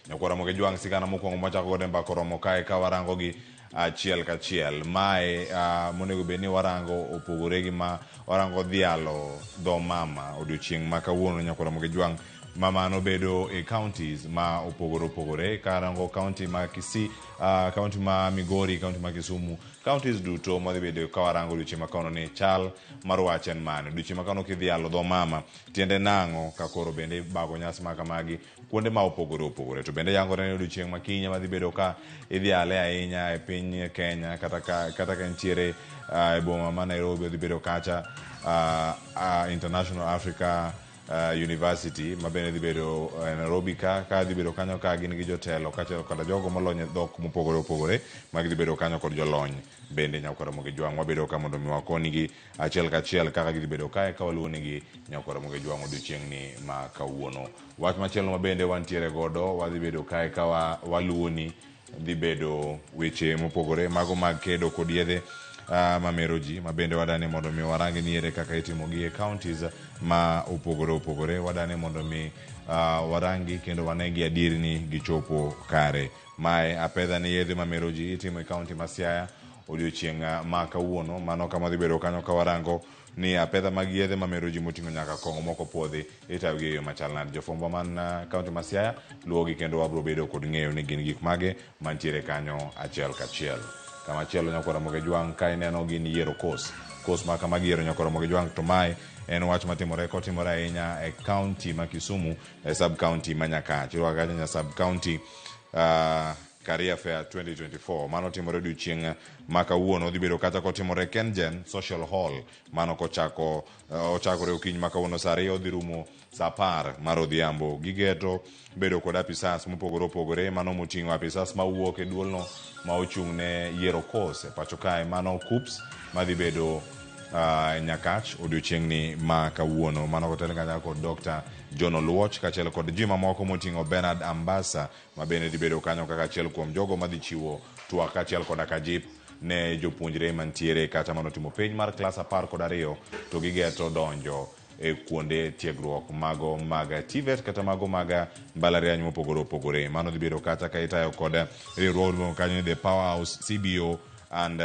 Nyakwar Ramogi Jwang' sigana mokwongo mwachako godo e mbaka oromo kae ka warango gi achiel kachiel. Mae monego bed ni warango opogore gi ma warango dhialo dho mama odiochieng' ma kawuono Nyakwar Ramogi Jwang' ma mano bedo e counties ma opogore opogore. Karango county ma Kisii, county ma Migori, county ma Kisumu, counties duto madhi bedo ka warango odiochieng' ma kawuono ni chal mar wach en mane. Odiochieng' ma kawuono kidhialo dho mama tiende nang'o ka koro bende ibago nyasi ma kamagi kuonde ma opogore opogore. To bende yangore ni odiochieng' ma kiny ema dhi bedo ka idhiale ahinya e piny Kenya kata ka nitiere e boma ma Nairobi odhi bedo kacha International Africa University ma bende dhi bedo Nairobi ka dhi bedo kanyo ka gin gi jotelo kaachiel koda jogo molony e dhok mopogore opogore ma gidhi bedo kanyo kod jolony bende Nyakwar Ramogi Jwang' wabedo ka mondo mi wakonigi achiel kachiel kaka gidhi bedo kae ka waluwonigi Nyakwar Ramogi Jwang' odiochieng'ni ma kawuono. Wach machielo ma bende wantiere godo wadhi bedo kae ka waluwoni dhi bedo weche mopogore mago mag kedo kod yedhe mamero ji ma bende wadani mondo mi warang ni ere kaka itimo gi e counties ma opogore opogore. Wadani mondo mi warangi kendo wane gi adier ni gichopo kare. Mae apedha ni yedhe mamero ji itimo e county ma Siaya odiochieng' ma kawuono. Mano kama dhi bedo kanyo ka warango ni apedha mag yedhe mamero ji moting'o nyaka kong'o moko puodhi itayo gi e yo machal nade. Jofwambo man county ma Siaya luwogi kendo wabro bedo kod ng'eyo ni gin gik mage mantiere kanyo achiel kachiel. Kamachielo Nyakwar Ramogi Jwang' ka ineno gin yiero course. Course ma kama giyiero Nyakwar Ramogi Jwang' to mae en wach matimore kotimore ahinya e county ma Kisumu e sub county ma Nyakach. Irwako kacha nya sub county Career Fair 2024. Mano timore odiochieng' ma kawuono dhi bedo kata kotimore Kengen Social Hall. Mano kochako ochakore okinyi ma kawuono saa 2 odhi rumo saa 10 mar odhiambo. Gigeto bedo kod apisas mopogore opogore, mano moting'o apisas mawuok e duolno ma ochung' ne yiero course e pacho kae, mano KUCCPS madhi bedo Nyakach odiochieng'ni ma kawuono. Mano kotel kanyakla kod Dr. John Oluoch kaachiel kod ji mamoko moting'o Bernard Ambasa ma bende dhi bedo kanyo kaka achiel kuom jogo madhi chiwo twak kaachiel koda ka jip ne jopuonjre mantiere kata manotimo penj mar klas 12 to gigeto donjo e kuonde tiegruok mago mag TVET kata mago mag mbalariany mopogore opogore. Mano dhi bedo kata ka itayo kod riwruok kanyo ni The Powerhouse CBO and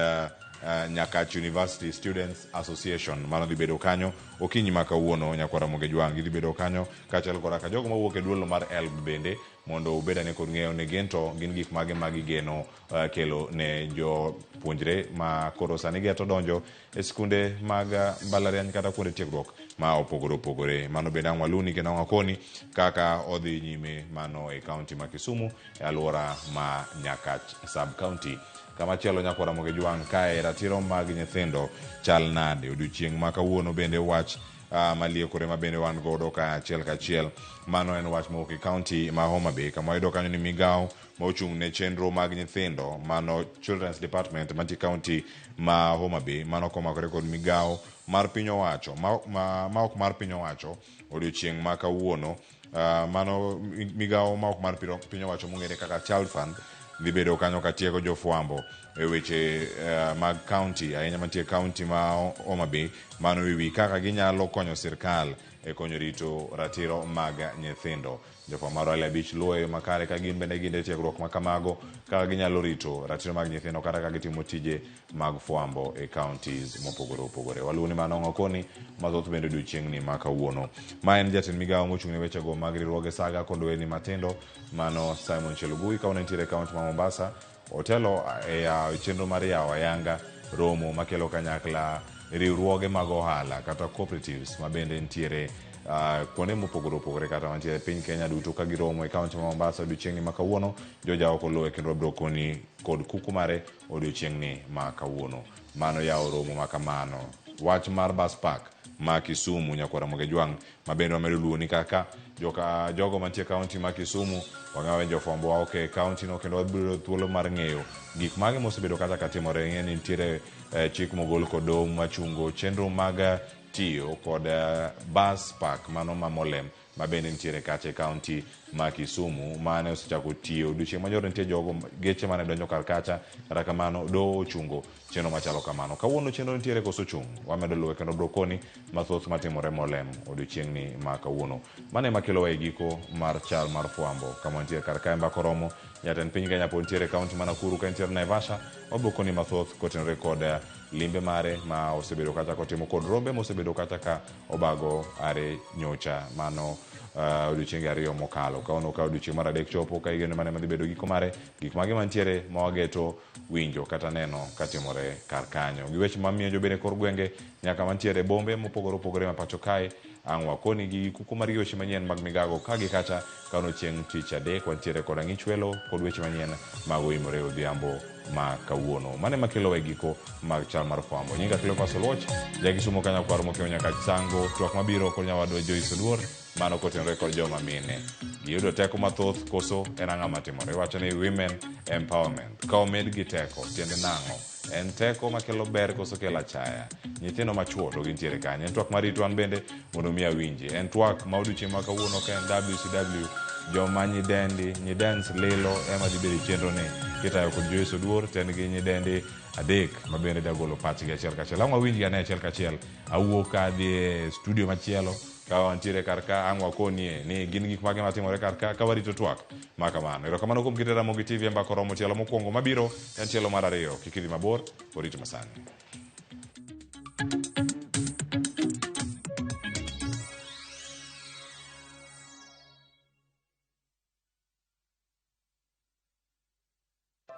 Nyakach University Students Association. Mano dhi bedo kanyo okinyi ma kawuono. Nyakwar Ramogi Jwang' gidhi bedo kanyo kaachiel koda ka jogo mawuok e duol mar HELB bende mondo ubed ane kod ng'eyo ni gin to gin gik mage ma gigeno kelo ne jopuonjre ma koro sani geto donjo e skunde mag mbalariany kata kuonde tiegruok ma opogore opogore. Mano bende ang' waluni kendo ang' wakoni kaka odhi nyime mano e kaunti ma Kisumu e alwora ma Nyakach sub county. Kamachielo Nyakwar Ramogi Jwang' kae ratiro mag nyithindo chal nade? Odiochieng' ma kawuono bende wach maliekore ma bende wan godo ka achiel kachiel. Mano en wach mowuok e kaunti ma Homa Bay kama wayudo kanyo ni migawo ma ochung' ne chenro mag nyithindo mano Children's Department mantie kaunti ma Homa Bay mano komakore kod migawo mar piny owacho ma ok mar piny owacho odiochieng' ma kawuono. Mano migawo ma ok mar piny owacho mong'ere kaka Child Fund dhi bedo kanyo katiego jofwambo e weche mag kaunti ahinya mantie kaunti ma Homa Bay mano e wi kaka ginyalo konyo sirkal e konyo rito ratiro mag nyithindo. Jofwambo mar Wale Abich luwo e yo makare ka gin bende gin e tiegruok ma kamago kaka ginyalo rito ratiro mag nyithindo kata ka gitimo tije mag fwambo e counties mopogore opogore. Waluwo ni mano ng'okoni mathoth bende odiochieng'ni ma kawuono. Ma en jatend migawo mochung' ne wechego mag riwruoge saga kod ohelni matindo mano Simon Chelugui ka nentiere e kaunti ma Mombasa otelo e yawo chenro mar yawo ayanga romo makelo kanyakla riwruoge mag ohala kata cooperatives ma bende nitiere kuonde mopogore opogore kata mantiere e piny Kenya duto ka giromo e kaunti ma Mombasa odiochieng'ni ma kawuono. Joja oko luwe kendo wabiro koni kod kuku mare odiochieng'ni ma kawuono. Mano yawo romo ma kamano. Wach mar bus park ma Kisumu Nyakwar Ramogi Jwang' ma bende wamedo luwo ni kaka joka jogo mantie kaunti ma Kisumu wang'eyo jofwambo wa ok e kaunti no kendo wabiro thuolo mar ng'eyo gik mage mosebedo kata ka timore. Ing'e ni nitiere chik mogol kod doho machungo chenro mag tiyo kod bus park mano ma Molem ma bende nitiere kacha e kaunti ma Kisumu mane osechako tiyo odiochieng' manyoro nitie jogo geche mane donjo kar kacha kata kamano doho ochungo chenro machalo kamano. Kawuono chenro nitiere koso chung'? Wamedo luwe kendo bro koni mathoth matimore molem odiochieng'ni ma kawuono. Mano ema kelowa e giko mar chal mar fwambo kama wantiere kar kae mbaka oromo. Jatend piny Kenya pod nitiere e kaunti ma Nakuru ka entiere Naivasha. Wabro koni mathoth kotenore kod limbe mare ma osebedo kacha kotimo kod rombe mosebedo kacha ka obago are nyocha mano odiochienge ariyo mokalo. Kawuono ka odiochieng' mar adek chopo ka igeno mane madhi bedo giko mare, gik mage mantiere ma wageto winjo kata neno katimore kar kanyo. Gi weche mamiyo jobende kor gwenge nyaka mantiere e bombe mopogore opogore ma pacho kae ang' wakoni gi kuku mar gi weche manyien mag migago ka gi kacha kawuono chieng' tich adek wantiere kod ang'ich welo kod weche manyien mag oimore odhiambo ma kawuono. Mano ema kelowa e giko mag chal mar fwambo. Nyinga Cleophas Oluoch, ja Kisumo ka nyakwar mokiewo nyaka Sango, twak mabiro kod nyawadwa Joyce Oduor, mano kotenore kod joma mine. Giyudo teko mathoth koso en ang'o matimore? Iwacho ni women empowerment. Ka omed gi teko, tiende nang'o? En teko makelo ber koso kelo achaya? Nyithindo machuo to gintiere kanye? En twak marito an bende mondo mi awinji. En twak ma odiochieng' ma kawuono ka en WCW joma nyidendi, nyidens lilo ema dhi bedo e chenro ni kitayo kod Joyce Oduor to en gi nyidendi adek ma bende dwa golo pachgi achiel kachiel. Ang' wawinjgi ane achiel kachiel. Awuok ka adhi e studio machielo ka wantiere kar ka ang' wakonie ni gin gik mage matimore kar ka ka warito twak ma kamano. Erokamano kuom kinde Ramogi TV e mbaka oromo tielo mokwongo mabiro en tielo mar ariyo. Kik idhi mabor, orit masani.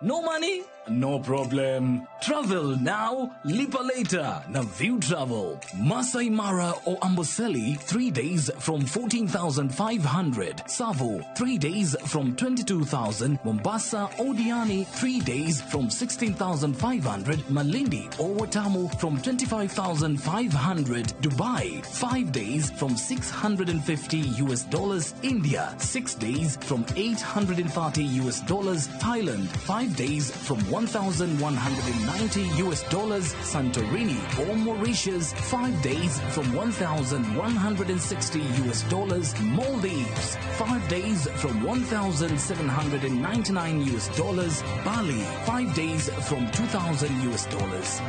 No money? No problem. Travel now, lipa later. Na View Travel. Masai Mara or Amboseli, 3 days from 14,500. Savo, 3 days from 22,000. Mombasa or Diani, 3 days from 16,500. Malindi or Watamu from 25,500. Dubai, 5 days from 650 US dollars. India, 6 days from 830 US dollars. Thailand, 5 days from 1,190 US dollars. Santorini or Mauritius, 5 days from 1,160 US dollars. Maldives, 5 days from 1,799 US dollars. Bali, 5 days from 2,000 US dollars.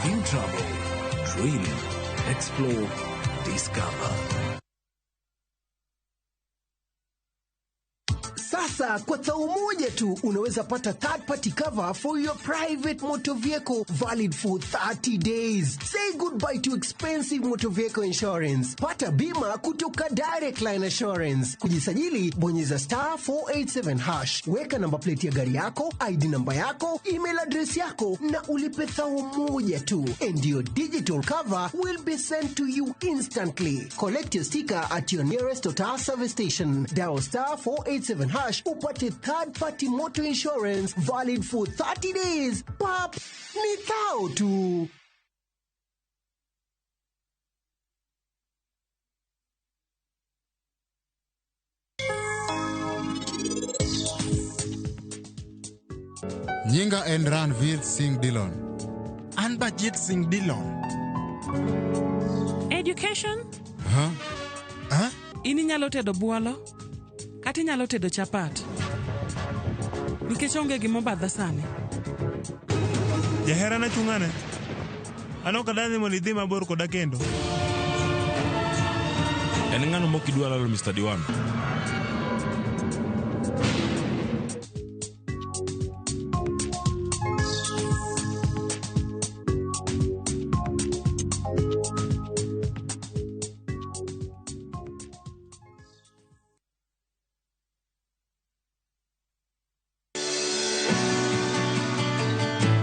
View Travel. Dream, explore, discover. Sasa kwa thao moja tu unaweza pata third party cover for your private motor vehicle valid for 30 days. Say goodbye to expensive motor vehicle insurance. Pata bima kutoka Direct Line Assurance. Kujisajili, bonyeza star 487 hash, weka namba plate ya gari yako, ID namba yako, email address yako na ulipe thao moja tu, and your digital cover will be sent to you instantly. Collect your sticker at your nearest Total service station. Dial star 487 hash upate third party motor insurance valid for 30 days. Pap, ni thao tu. Nyinga en Ranveer Singh Dillon. An Bajit Singh Dillon. Education? Huh? Huh? In inyalo tedo buolo kata inyalo tedo chapat nikech onge gima obadha sani. Jaherana chung'ane. An ok adadhi mondo idhi mabor koda kendo. En ng'ano mok idwa lalo Mr. Diwan?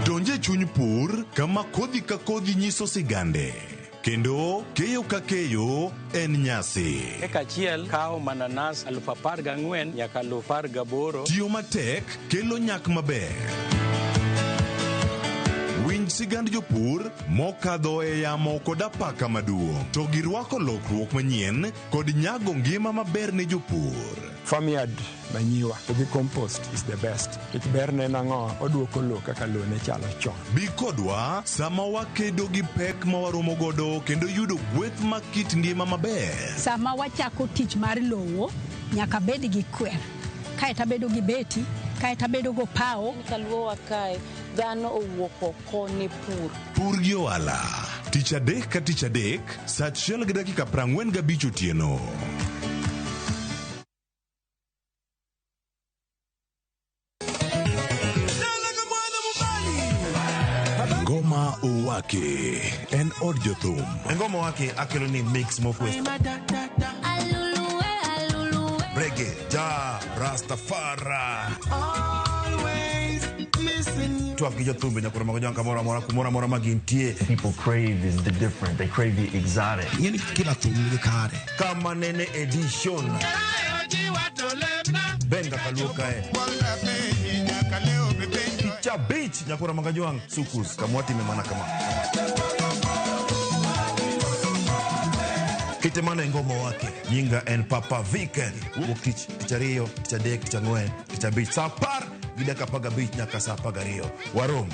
Donj e chuny pur kama kodhi ka kodhi nyiso sigande kendo keyo ka keyo en nyasi. Eka achiel kawo mananas 14,000 nyaka 18,000. Tiyo matek kelo nyak maber. Winj sigand jopur mokadho e yamo kod apaka maduong' to girwako lokruok manyien kod nyago ngima maber ne jopur. Farmyard manyiwa to gi compost is the best. Nikech berne en ang'o? Oduoko lowo kaka lowo ne chalo chon. Bi kodwa sama wakedo gi pek ma waromo godo kendo yudo gweth mag kit ngima maber. Sama wachako tich mar lowo, Nyaka abed gi kwer, kaeto abedo gi beti, kaeto abedo gopawo. Kaluowa kae dhano owuok oko ne pur. Pur gi ohala. Tich adek ka tich adek, saa achiel gi dakika 45 otieno. Ngoma Owake en od jothum. Ngoma Owake akelo ni mix mokwe. Reggae, ja, Rastafari. Twak gi jothumbe nyaka romo gi kamoro amora kumoro amora ma gintie. People crave is the different. They crave the exotic. Ing'eni kila thum nigi kare. Kama nene edition. Benga kaluo kae. Picha beach nyakura magajwang sukus kamwatime mana kama. Kite mana e ngoma wake nyinga en Papa Viken wuok tich tich ariyo tich adek tich ang'wen tich abich saa apar gi dakika apar gabich nyaka saa apar gariyo warom.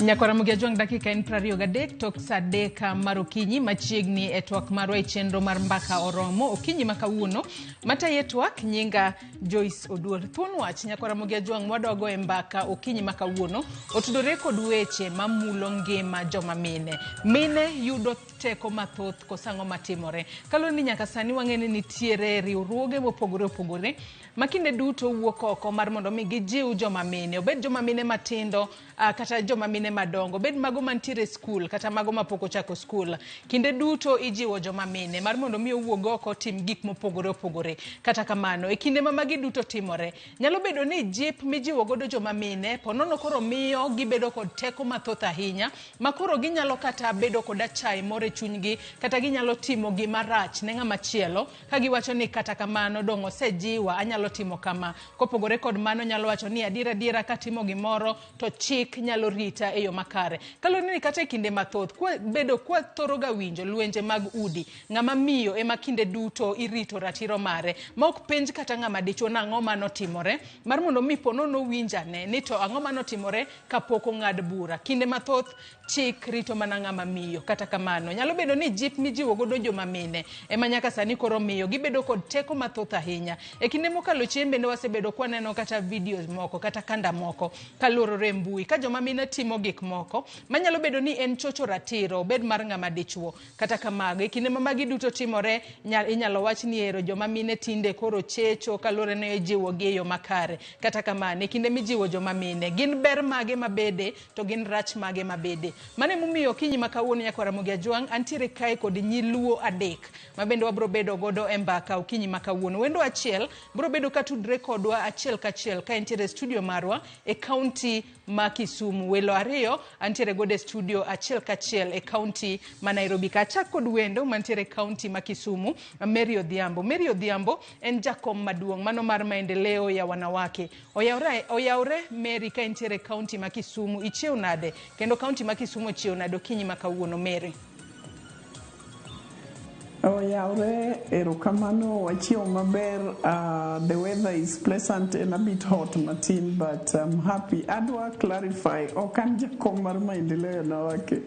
Nyakwara Ramogi Ajwang' dakika en 23 tok saa adek mar okinyi machiegni e twak marwa e chenro mar mbaka oromo okinyi ma kawuono mataye twak nyinga Joyce Oduor. Thuon wach Nyakwara Ramogi Ajwang' mwadogo e mbaka okinyi ma kawuono otudore kod weche mamulo ngima joma mine. Mine yudo teko mathoth koso ang'o matimore? Kaluwore ni nyaka sani wang'e ni nitiere riwruoge mopogore opogore ma kinde duto wuok oko mar mondo mi gijiw joma mine, obed joma mine matindo kata joma mine madongo, obed mago mantiere e skul kata mago mapok ochako skul. Kinde duto ijiwo joma mine mar mondo mi owuog oko otim gik mopogore opogore. Kata kamano, e kinde ma magi duto timore, nyalo bedo ni jip mijiwo godo joma mine ponono koro miyo gibedo kod teko mathoth ahinya ma koro ginyalo kata bedo kod achaye moro e chunygi kata ginyalo timo gima rach ne ng'ama chielo ka giwacho ni kata kamano dong' osejiwa anyalo timo kama. Kopogore kod mano nyalo wacho ni adiera adiera katimo gimoro to chik nyalo rita e yo makare. Kaluwore ni kata e kinde mathoth kwa bedo kwa thoro ga winjo lwenje mag udi, ng'ama miyo ema kinde duto irito ratiro mare ma ok penj kata ng'ama dichuo nang'o manotimore mar mondo mi ponono winjane ni to ang'o manotimore kapok ong'ad bura. Kinde mathoth chik rito mana ng'ama miyo. Kata kamano nyalo bedo ni jip mijiwo godo joma mine ema nyaka sani koro miyo gibedo kod teko mathoth ahinya. E kinde mokalo chien bende wasebedo kwaneno kata videos moko kata kanda moko kaluorore e mbui ka joma mine timo gik moko manyalo bedo ni en chocho ratiro obed mar ng'ama dichuo. Kata kamago e kinde ma magi duto timore inyalo wach ni ero joma mine tinde koro checho kaluwore ni ijiwogi e yo makare. Kata kamano e kinde mijiwo joma mine gin ber mage mabede to gin rach mage mabede. Mano emomiyo okinyi ma kawuono Nyakwar Ramogi Ajwang' antiere kae kod nyiluo adek ma bende wabro bedo godo e mbaka okinyi ma kawuono. Wendo achiel bro bedo katudre kodwa achiel kachiel ka entiere e studio marwa e kaunti ma Kisumu. Welo ariyo antiere godo e studio achiel kachiel e kaunti ma Nairobi. Ka achak kod wendo mantiere e kaunti ma Kisumu, Mary Odhiambo. Mary Odhiambo en jakom maduong' mano mar maendeleo ya wanawake. Oyawre Mary ka entiere e kaunti ma Kisumu. Ichiew nade? Kendo kaunti ma Kisumu ochiew nade okinyi ma kawuono Mary? Oyawre, erokamano, wachiew maber. The weather is pleasant and a bit hot matin, but I'm happy. Adwa clarify, ok an jakom mar maendeleo ya wanawake.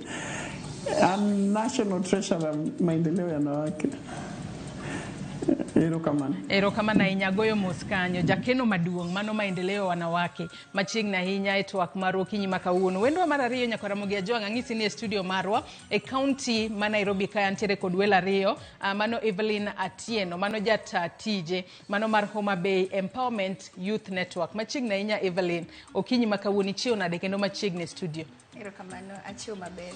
An national treasurer maendeleo ya wanawake. Erokamano. Erokamano ahinya, goyo mos kanyo. Jakeno maduong' mano maendeleo wanawake machiegni ahinya e twak marwa okinyi ma kawuono. Wendwa mar ariyo Nyakwar Ramogi Ajwang' ang'isi ni e studio marwa e kaunti ma Nairobi kae antiere kod welo ariyo, mano Evelyn Atieno, mano jata tije, mano mar Homa Bay Empowerment Youth Network. Machiegni ahinya Evelyn, okinyi ma kawuono ichiew nade kendo machiegni e studio? Erokamano, achiew maber.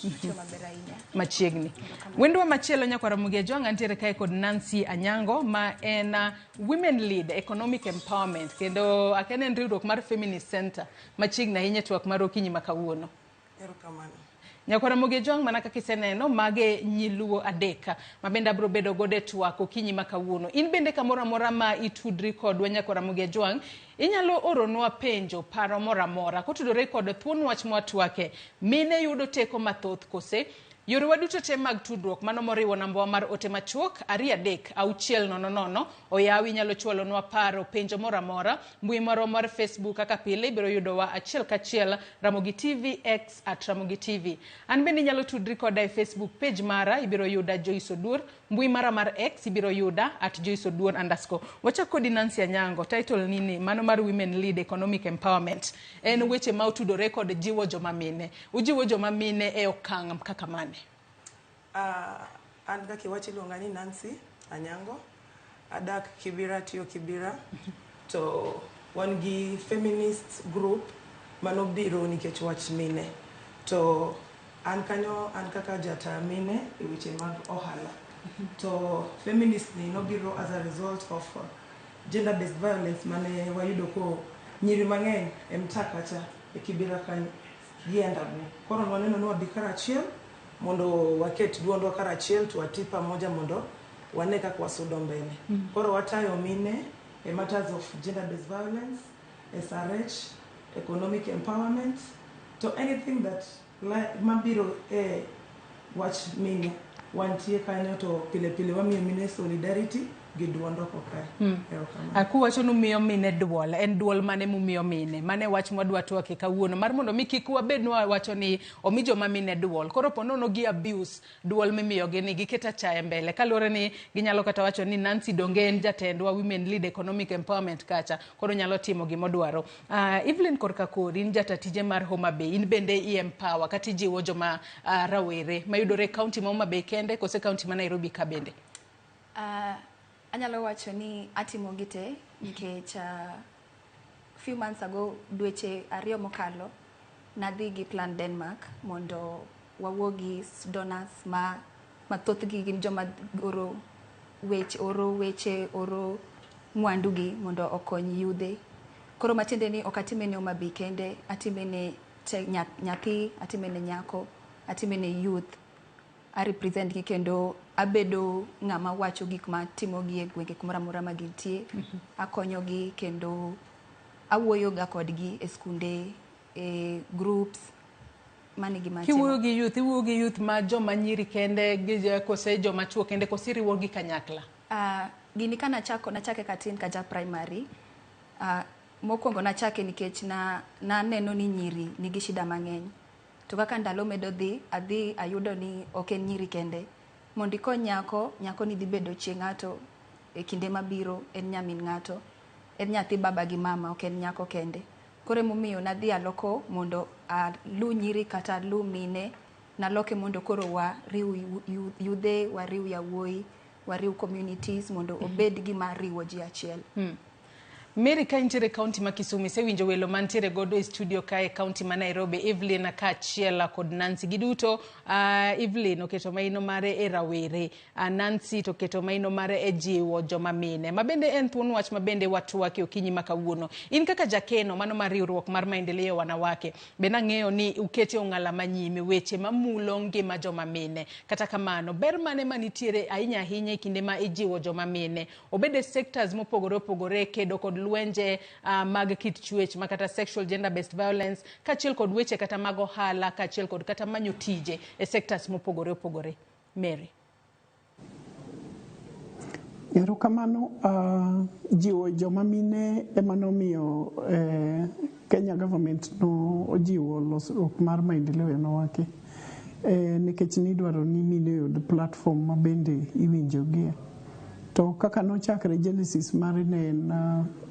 Achiew maber ahinya. Machiegni. Wendwa machielo Nyakwar Ramogi Ajwang' antiere kae kod Nancy Anyango ma en Women Lead Economic Empowerment kendo akia ni en riwruok mar Feminist Center machiegni ahinya e twak mar okinyi ma kawuono. Erokamano. Nyakwar Ramogi Ajwang' mana kaka iseneno mage nyiluo adek ma bende abiro bedo godo e twak okinyi ma kawuono. In bende kamoro amora ma itudri kodwa Nyakwar Ramogi Ajwang' inyalo oronwa penjo, paro moro amora kotudore kod thuon wach mwatwake. Mine yudo teko mathoth kose? Yorewa duto te mag tudruok mano moriwo nambawa mar ote machuok 2 3 6 0 0 oyawi inyalo chwalonwa paro penjo moro amora. Mbui marwa mar Facebook kaka pile ibiro yudowa achiel kachiel Ramogi TV X at Ramogi TV. An bende inyalo tudri koda e Facebook page mara ibiro yuda Joyce Oduor. Mbui mara mar X ibiro yuda at Joyce Oduor underscore. Wachak kodi Nancy Anyango, title nini mano mar Women Lead Economic Empowerment. En weche ma otudore kod jiwo joma mine. Ujiwo joma mine e okang' kaka mane? An kaka iwacho iluonga ni Nancy Anyango. Adak Kibera, tiyo Kibera. To wan gi feminist group manobiro nikech wach mine. To an kanyo an kaka jata mine e weche mag ohala. To feminist ni nobiro as a result of gender based violence mane wayudo ko nyiri mang'eny e mtaa kacha e Kibera kanyo gi endago. Koro waneno ni wabi karachiel mondo waket duondwa karachiel to wati pamoja mondo wane kaka wasudo mbele. Koro watayo mine e matters of gender based violence, SRH, economic empowerment, to anything that mabiro e wach mine wantie kanyo to pile pile wamiyo mine solidarity gi duond oko kae. Erokamano. Akuwacho ni umiyo mine duol, en duol mane mumiyo mine? Mane wach mwadwa twake kawuono mar mondo mi kik wabed ni wawacho ni omi joma mine duol. Koro po nono gi abuse duol mimiyogi ni giketo achaya mbele. Kaluwore ni ginyalo kata wacho ni Nancy donge en jatendwa Women Lead Economic Empowerment kacha, koro nyalo timo gimodwaro. Evelyn korka kori in jata tije mar Homa Bay, in bende i empower kata ijiwo joma rawere mayudore e kaunti ma Homa Bay kende kose kaunti ma Nairobi ka bende? Anyalo wacho ni atimo gi te nikech few months ago, dweche 2 mokalo, nadhi gi Plan Denmark mondo wawuo gi donors ma thothgi gin joma oro weche, oro weche, oro mwandu gi mondo okony yudhe. Koro matiende ni ok atime ne Homa Bay kende, atime ne nyathi, atime ne nyako, atime ne youth. A represent gi kendo abedo ng'ama wacho gik ma timogi e gwenge kumoro amora ma gintie. Akonyogi kendo awuoyo ga kodgi e skunde, e groups. Mano e gima atimo. Kiwuoyo gi youth, iwuoyo gi youth ma joma nyiri kende gi kose joma chuo kende kose iriwo gi kanyakla? Gini ka nachako, nachake katin kaja primary. Mokwongo nachake nikech na naneno ni nyiri nigi shida mang'eny. To kaka ndalo medo dhi, adhi ayudo ni ok en nyiri kende. Mondo ikony nyako, nyako ni dhi bedo chi ng'ato e kinde mabiro, en nyamin ng'ato, en nyathi baba gi mama, ok en nyako kende. Koro emomiyo nadhi aloko mondo alu nyiri kata alu mine, naloke mondo koro wariw yudhe, wariw yawuoyi, wariw communities mondo obed gima riwo ji achiel. Mary, ka intiere e kaunti ma Kisumu, isewinjo welo mantiere godo e studio kae e kaunti ma Nairobi, Evelyn kaachiel kod Nancy. Giduto, Evelyn oketo maino mare e rawere, Nancy to oketo maino mare e jiwo joma mine. Ma bende en thuon wach ma bende watwake okinyi ma kawuono. In kaka jakeno mano mar riwruok mar Maendeleo Wanawake, bende ang'eyo ni ukete ong'ala manyime weche mamulo ngima joma mine. Kata kamano, ber mane manitiere ahinya ahinya e kinde ma ijiwo joma mine? Obed e sectors mopogore opogore, kedo kod lwenje mag kit chwech ma kata sexual gender based violence, kaachiel kod weche kata mag ohala, kaachiel kod kata manyo tije e sectors mopogore opogore. Mary. Erokamano. Jiwo joma mine ema nomiyo Kenya government no ojiwo losruok mar Maendeleo Wanawake, nikech nidwaro ni mine oyud platform ma bende iwinjogie. To kaka nochakre, genesis mare ne en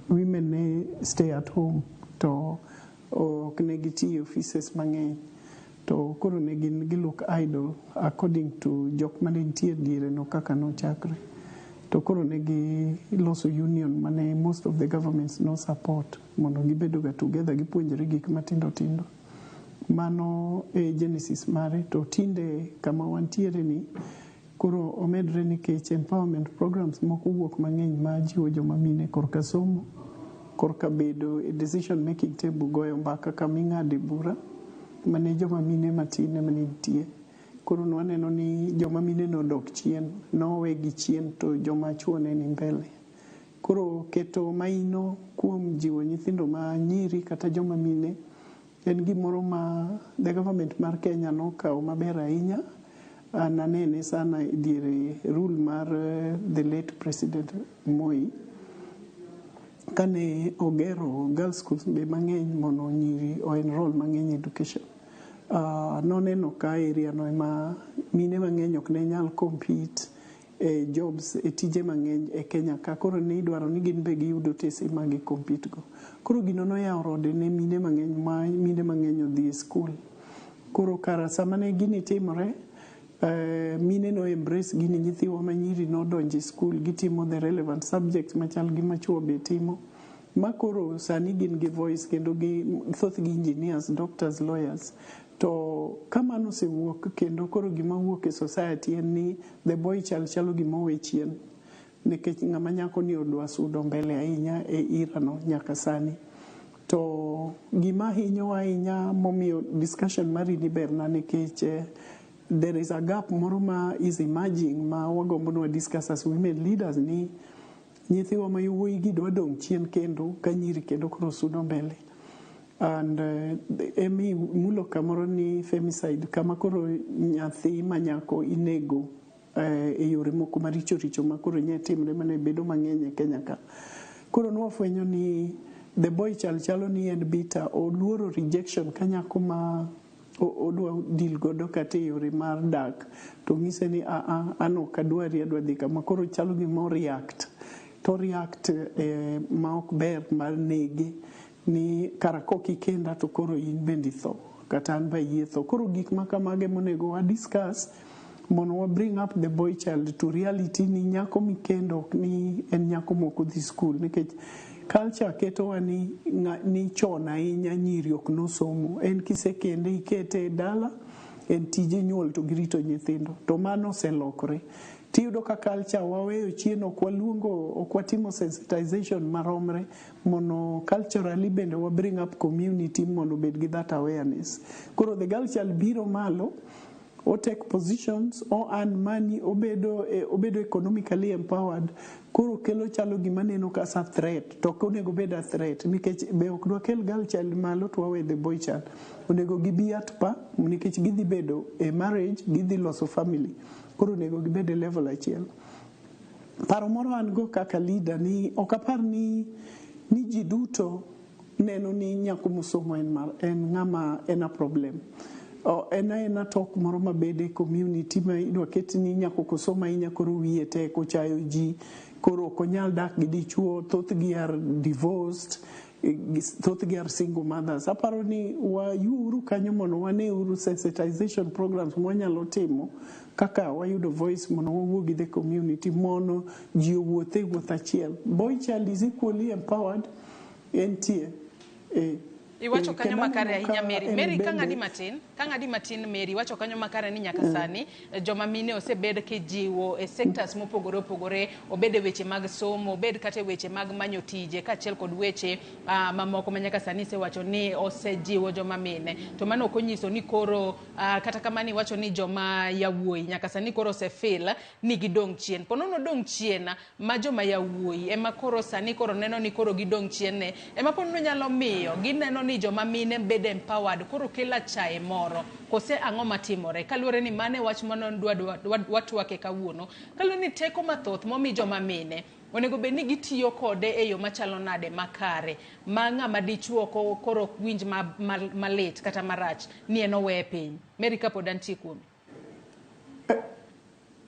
women ne stay at home to ok ne gitiyo e offices mang'eny, to koro ne gin gi look idle according to jok mane nitie diere no kaka nochakre. To koro ne giloso union mane most of the governments no support mondo gibedo ga together, gipuonjre gik matindo tindo. Mano e genesis mare. To tinde kama wantiere ni koro omedre nikech empowerment programs moko wuok mang'eny ma jiwo joma mine korka somo, korka bedo e decision making table, goyo mbaka kama ing'ade bura mane joma mine matin ema ne nitie. Koro nwaneno ni joma mine nodok chien, nowegi chien to joma chuo ne ni mbele. Koro keto maino kuom jiwo nyithindo ma nyiri kata joma mine en gimoro ma the government mar Kenya nokawo maber ahinya. An anene sana e diere rule mar the late President Moi kane ogero girls schools be mang'eny mondo nyiri o enroll mang'eny e education. Noneno ka area no ema mine mang'eny ok ne nyal compete e jobs, e tije mang'eny e Kenya ka. Koro ne idwaro ni gin be giyud otese ma gi compete go. Koro gino noyawo rode ne mine mang'eny, ma mine mang'eny odhi e school. Koro kara sama ne gini timore, mine no embrace gini, nyithiwa ma nyiri nodonjo e school, gitimo the relevant subjects machal gi machuo be timo. Ma koro sani gin gi voice kendo gi thothgi engineers, doctors, lawyers. To ka mano osewuok kendo, koro gima wuok e society en ni the boy child chalo gima owe chien, nikech ng'ama nyako ni odwa sudo mbele ahinya e ira no nyaka sani. To gima hinyowa ahinya momiyo discussion mari ni berna, nikech there is a gap moro ma is emerging ma wagombo ni wa discuss as women leaders, ni nyithiwa ma yowuoyi gi dwa dong' chien kendo ka nyiri kendo koro sudo mbele. And emi mulo kamoro ni femicide, kama koro nyathi ma nyako inego e yore moko maricho richo ma koro nye timre mane bedo mang'eny e Kenya ka. Koro nwafwenyo ni the boy child chalo ni en bitter, oluoro rejection ka nyako ma odwa deal godo kata e yore mar dak to ng'ise ni aa, an ok adwari, adwa dhi kama. Koro chalo gima o react to react ma ok ber mar nege ni kara kok ikenda to koro in bende itho kata an be ayie tho. Koro gik ma kamago emonego wa discuss mondo wa bring up the boy child to reality ni nyako mikendo ok ni en nyako mok odhi school, nikech culture ketowa ni chon ahinya nyiri ok nosomo, en kisekende ikete e dala, en tije nyuol to girito nyithindo. To mano oselokore. Tiyudo ka culture waweyo chien, ok waluongo, ok watimo sensitization maromre mondo culturally bende wa bring up community mondo obed gi that awareness. Koro the girl child biro malo, o take positions, o earn money, obedo economically empowered. Koro kelo chalo gima neno kasa threat, to ok onego bed a threat, nikech be ok dwakel girl child malo to wawe the boy child. Onego gibi at par, nikech gidhi bedo e marriage, gidhi loso family. Koro onego gibed e level achiel. Paro moro an go kaka leader ni ok apar ni ji duto neno ni nyako mosomo en ng'ama en a problem. O, en aena tok moro mabede e community ma idwa ket ni nyako kosomo ahinya koro wiye tek, ochayo ji, koro ok onyal dak gi dichuo, thothgi are divorced, thothgi are single mothers. Aparo ni wayuuru kanyo mondo waneuru sensitization programs mwanyalo timo kaka wayudo voice mondo wawuo gi the community mondo ji owuoth e wuoth achiel. Boy child is equally empowered, entie. Iwacho kanyo Kendo makare aneno ahinya ka Mary. en Mary, ka bende ng'adi matin, ka ng'adi matin Mary, iwacho kanyo makare ni nyaka sani joma mine osebed kijiwo e sectors mopogore opogore, obed e weche mag somo, obed kata e weche mag manyo tije, kaachiel kod weche mamoko ma nyaka sani isewacho ni osejiwo joma mine. To mano ok onyiso ni koro kata kamano iwacho ni joma yawuoyi nyaka sani koro osefeel ni gidong' chien. Po nono dong' chien ma joma yawuoyi ema koro sani koro neno ni koro gidong' chien ne ema po nono nyalo miyo gineno ni joma mine bedo empowered, koro kelo achaye moro kose ang'o matimore, kaluwore ni mano e wach mano dwa watwake kawuono, kaluwore ni teko mathoth momi joma mine onego bed ni gitiyo kode e yo machalo nade makare ma ng'ama dichuo koro ok winj malit kata marach ni en oweye piny. Mary, kapod antie kuomi.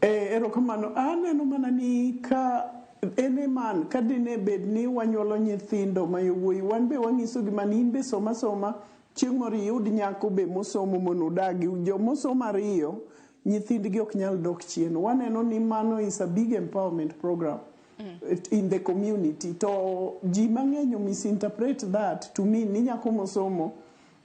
Erokamano. Aneno mana ni ka en man ka dine bed ni wanyuolo nyithindo ma yowuoyi, wan be wang'iso gi mana in be soma soma, chieng' moro iyud nyako be mosomo mondo udagi. Jomosomo ariyo, nyithindgi ok nyal dok chien. Waneno ni mano is a big empowerment program in the community. To ji mang'eny misinterpret that to mean ni nyako mosomo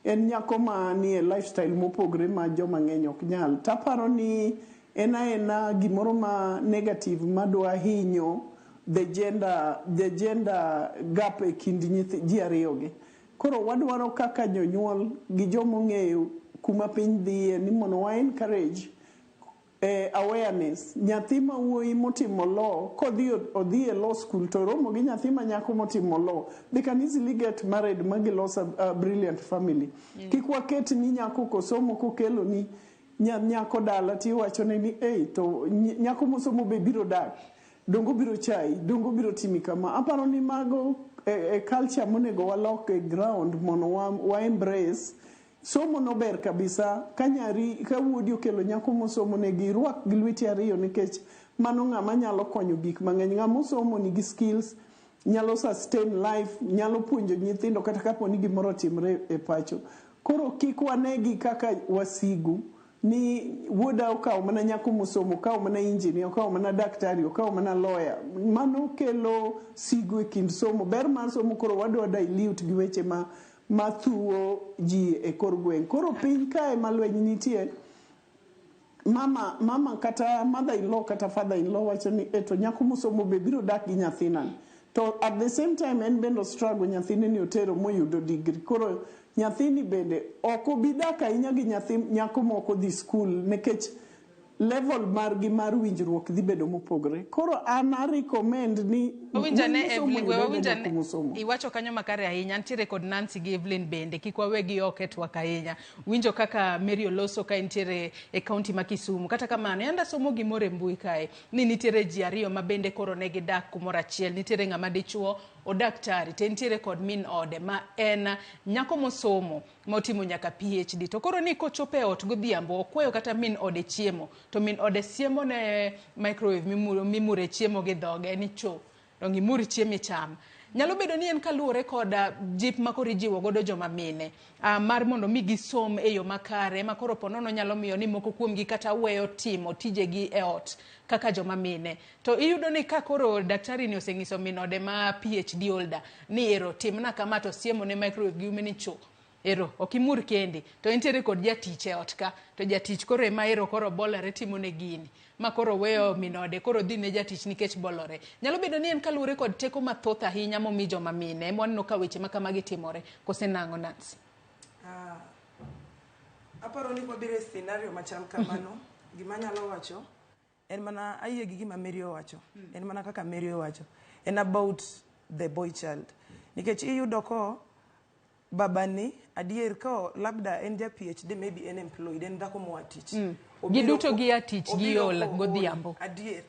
en nyako ma nie lifestyle mopogre ma joma ng'eny ok nyal. Taparo ni en aena gimoro ma negative madwa hinyo the gender gap e kind ji ariyogi. Koro wadwaro kaka jonyuol gi jomong'eyo kuma piny dhiye ni mondo wa encourage awareness. Nyathi ma wuoyi motimo law kodhi odhi e law school to romo gi nyathi ma nyako motimo law, they can easily get married ma gilos a brilliant family. Kik waket ni nyako kosomo kokelo ni Nyako dala tiwachone ni ei to nyako mosomo be biro dak, dongo biro chai, dongo biro timi kama. Aparo ni mago e culture monego walok e ground mondo wa embrace somo no ber kabisa. Ka nyari, ka wuodi okelo nyako mosomo, negi irwak gi lweti ariyo, nikech mano ng'ama nyalo konyo gik mang'eny. Ng'ama osomo nigi skills, nyalo sustain life, nyalo puonjo nyithindo kata kapo ni gimoro otimre e pacho. Koro kik wanegi kaka wasigu ni wuoda okawo mana nyako mosomo, okawo mana engineer, okawo mana daktari, okawo mana lawyer. Mano kelo sigu e kind somo, ber mar somo. Koro wadwa dilute gi weche ma mathuo ji e kor gweng'. Koro piny kae ma lweny nitie, mama kata mother in law kata father in law wacho ni e to nyako mosomo be biro dak gi nyathina, to at the same time en bende struggle nyathine ni otero moyudo degree. Koro nyathini bende ok obi dak ahinya gi nyathi nyako moko dhi school, nikech level margi mar winjruok dhi bedo mopogore. Koro an a recommend ni Wawinjane. wuoyi mosomo Evelyn, we oyud wawinjane. nyako mosomo. Iwacho kanyo makare ahinya. Nitiere kod Nancy gi Evelyn bende, kik wawegi oko e twak ahinya. Winjo kaka Mary oloso ka entiere e kaunti ma Kisumu. Kata kamano, yanda somo gimoro e mbui kae ni nitiere ji ariyo ma bende koro ne gidak kumoro achiel. Nitiere ng'ama dichuo odaktari, to entiere kod min ode ma en nyako mosomo motimo nyaka PhD. To koro ni kochopo e ot godhiambo, okwayo kata min ode chiemo, to min ode siemo ne microwave mimure chiemo gi dhoge ni cho dong imur chiemo icham. Nyalo bedo ni en kaluwore kod jip ma koro ijiwo godo joma mine mar mondo mi gisom e yo makare, ma koro ponono nyalo miyo ni moko kuomgi kata weyo timo tijegi e ot kaka joma mine. To iyudo ni ka koro daktari ni oseng'iso min ode ma PhD holder ni ero timna kama, to siemo ne microwave gi ume ni cho ero ok imur kendi, to entiere kod jatich e ot ka, to jatich koro ema ero koro bolore timo ne gini ma koro weyo min ode, koro dhi ne jatich nikech bolore. Nyalo bedo ni en kaluwore kod teko mathoth ahinya momi joma mine ema waneno ka weche ma kamagi timore, kose nang'o, Nancy? Ah, aparo ni kwabiro e scenario machal kamano, gima anyalo wacho en mana ayie gi gima Mary owacho. En mana kaka Mary owacho, en about the boy child, nikech iyudo ko babani adier ko labda en ja PhD, maybe en employed, en dhako moa tich. Giduto gia tich, Obiro giol kool. Godhiambo. Adier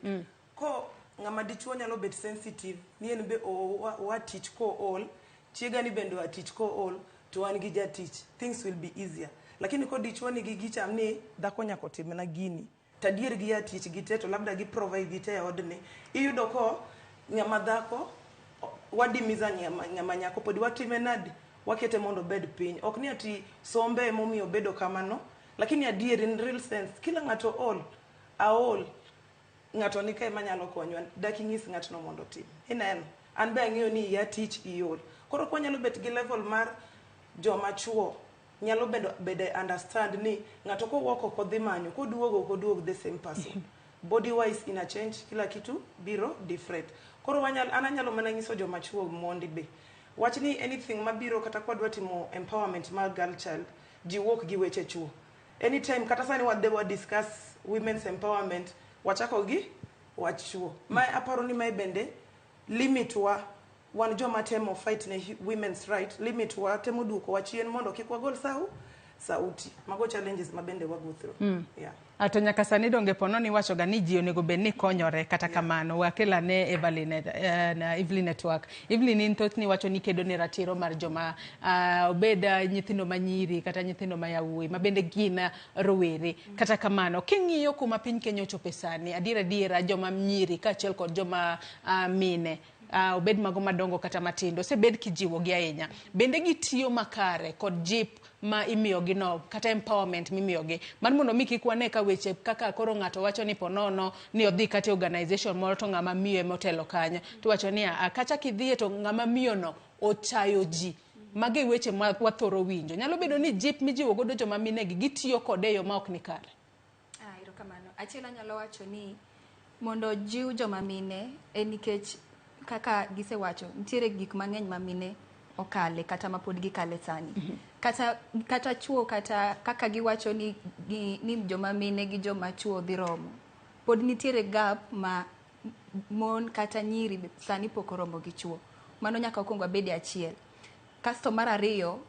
ko ng'ama dichuo nyalo bet sensitive ni en be oa tich kool, chiega ni bende oa tich kool, to wan gi jatich, things will be easier. Lakini ko dichuo nigi gicham ni dhako nyaka otimna gini, to adier gia tich gite, to labda gi provide gite e odni, iyudo ko ng'ama dhako wadimiza ng'ama nyako pod watime nadi, wakete mondo obed piny. Ok ni ati sombe emomiyo obedo kamano, lakini adier in real sense kila ng'ato ol aol, ng'ato ni kae manyalo konywa, dak inyis ng'atno mondo otim. Ineno an be ang'eyo ni iya tich iol. Koro kwa nyalo bet gi level mar joma chuo nyalo bedo understand ni ng'ato kowuok oko dhi manyo, koduogo ok oduog the same person, body wise ina change, kila kitu biro different. Koro an anyalo mana nyiso joma chuo mondi be wach ni anything mabiro, kata kwadwa timo empowerment mar girl child, ji wuok gi weche chuo anytime. Kata sani wadhi wa discuss women's empowerment, wachako gi wach chuo. Mae aparo ni mae bende limit wa wan joma temo fight ne women's right, limit wa temo duoko wa chien mondo kik wagol sauti. Mago challenges ma bende wa go through. Yeah. To nyaka sani donge pono ni wacho ga ni ji onego bed ni konyore. Kata kamano, wakel ane Evelyn, na Evelyn Network. Evelyn, in thothni wacho ni kedo ne ratiro mar joma obed nyithindo manyiri kata nyithindo ma yawuoyi ma bende gin rowere. Kata kamano, king'iyo kuma piny Kenya ochope sani, adiera adiera joma nyiri kaachiel kod joma mine, obed mago madongo kata matindo, osebed kijiwogi ahinya, bende gitiyo makare kod jip ma imiyogi no kata empowerment mimiyogi mar mondo mi kik wane ka weche kaka koro ng'ato wacho ni ponono ni odhi kata e organization moro to ng'ama miyo ema otelo kanyo, to wacho ni kacha kidhiye to ng'ama miyo no ochayo ji. Magi weche ma wathoro winjo. Nyalo bedo ni jip mijiwo godo joma minegi gitiyo kode e yo ma ok ni kare. Ah, erokamano. Achiel anyalo wacho ni mondo jiw joma mine en nikech kaka gisewacho, nitiere gik mang'eny ma mine okale kata ma pod gikale sani. Kata chuo, kata kaka giwacho ni joma mine gi joma chuo dhi romo. Pod nitiere gap ma mon kata nyiri sani pok oromo gi chuo. Mano nyaka wakwong wabede achiel. Kasto mar ariyo,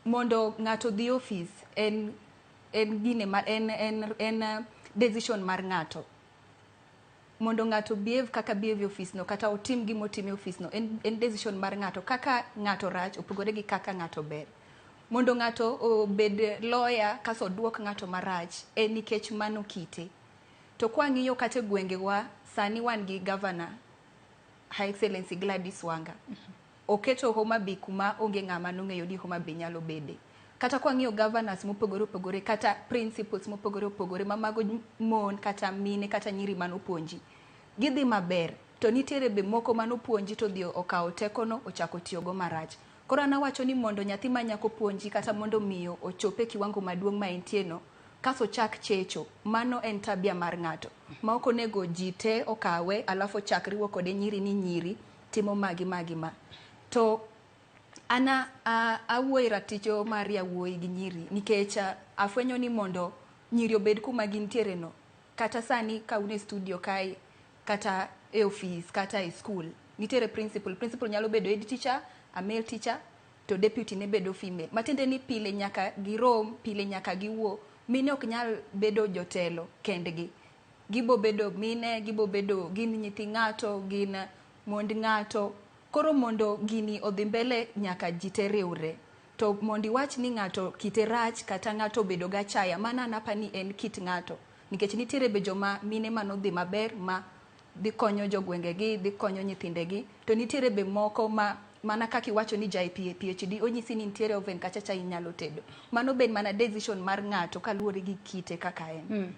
mondo ng'ato dhi ofis en En gine ma en decision mar ng'ato. Mondo ng'ato behave kaka behave e office no, kata otim gima otimo e office no, en decision mar ng'ato. Kaka ng'ato rach opogore gi kaka ng'ato ber. Mondo ng'ato obed lawyer kaso oduok ng'ato marach, en nikech mano kite. To kwang'iyo kata e gwengewa, sani wan gi governor, Her Excellency Gladys Wanga. Oketo Homa Bay kuma onge ng'ama nong'eyo ni Homa Bay nyalo bede. Kata kwang'iyo governors mopogore opogore, kata principals mopogore opogore, ma mago mon kata mine kata nyiri manopuonji, gidhi maber. To nitiere be moko manopuonji to odhi okawo tekono ochako tiyogo marach. Koro an awacho ni mondo nyathi ma nyako puonji kata mondo miyo ochop e kiwango maduong' ma entie no, kaso chak checho, mano en tabia mar ng'ato. Ma ok onego ji te okawe, alafu ochak riwo kode nyiri ni nyiri timo magi magi ma. To an awuoyo e raticho mar yawuoyi gi nyiri nikech afwenyo ni mondo nyiri obed kuma gintiere no, kata sani ka un e studio kae, kata e office, kata e school, nitiere principal. Principal nyalo bedo head teacher, a male teacher, to deputy ne bedo female. Matiende ni pile nyaka girom, pile nyaka giwuo. Mine ok nyal bedo jotelo kendgi. Gibo bedo mine, gibo bedo gin nyithi ng'ato, gin mond ng'ato. Koro mondo gini odhi mbele nyaka ji te riwre. To mondo iwach ni ng'ato kite rach kata ng'ato obedo gachaya, mano an apa ni en kit ng'ato. Nikech nitiere be joma mine manodhi maber ma dhi konyo jogwengegi, dhi konyo nyithindegi. To nitiere be moko ma mana kaka iwacho ni ja PhD onyisi ni nitiere oven kacha cha inyalo tedo. Mano ben mana decision mar ng'ato kaluwore gi kite kaka en.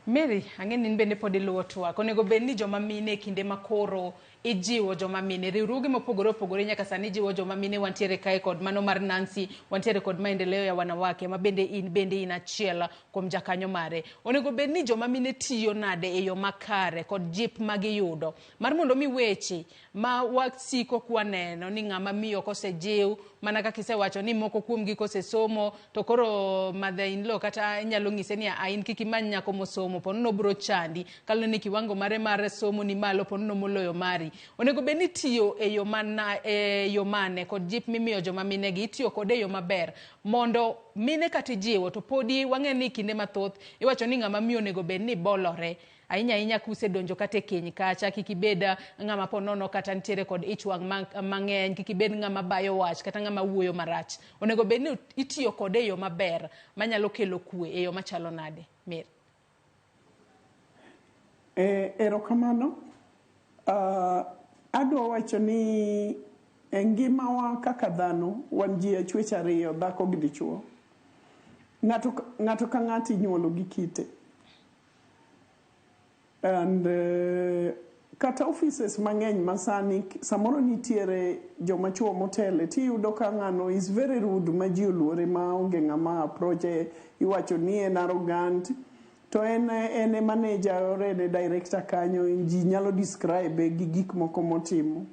Mary, ang'e ni in bende pod iluwo twak. Onego bed ni joma mine e kinde ma koro ijiwo joma mine, riwruoge mopogore opogore nyaka sani jiwo joma mine. Wantiere kae kod mano mar Nancy, wantiere kod Maendeleo ya Wanawake, ma bende in bende in achiel kuom jakanyo mare. Onego bed ni joma mine tiyo nade e yo makare kod jip magiyudo mar mondo mi weche ma wasiko kwaneno ni ng'ama miyo kosejiw, mana kaka isewacho ni moko kuomgi kosesomo to koro mother in law kata inyalo ng'ise ni a in kik imany nyako mosomo, ponono biro chandi kaluwore ni kiwango mare mar somo ni malo, ponono moloyo mari. Onego bed ni tiyo e yo mana e yo mane kod jip mimiyo joma mine gi itiyo kode e yo maber mondo mine kata ijiwo to podi wang'e ni kinde mathoth iwacho ni ng'ama miyo onego bed ni bolore ahinya ahinya kusedonjo kata e keny kacha. Kik ibed ng'ama ponono kata nitiere kod ich wang' mang'eny, kik ibed ng'ama bayo wach kata ng'ama wuoyo marach. Onego bed ni itiyo kode e yo maber manyalo kelo kwe e yo machalo nade, Mary? Erokamano. Adwa wacho ni e ngimawa kaka dhano, wan ji achwech ariyo, dhako gi dichuo. Ng'ato ka ng'ato inyuolo gi kite. And kata offices mang'eny masani samoro nitiere joma chuo motele, tiyudo ka ng'ano is very rude ma ji oluore ma onge ng'ama approach, iwacho ni en arrogant, to en e manager or en e director kanyo, ji nyalo describe gi gik moko motimo.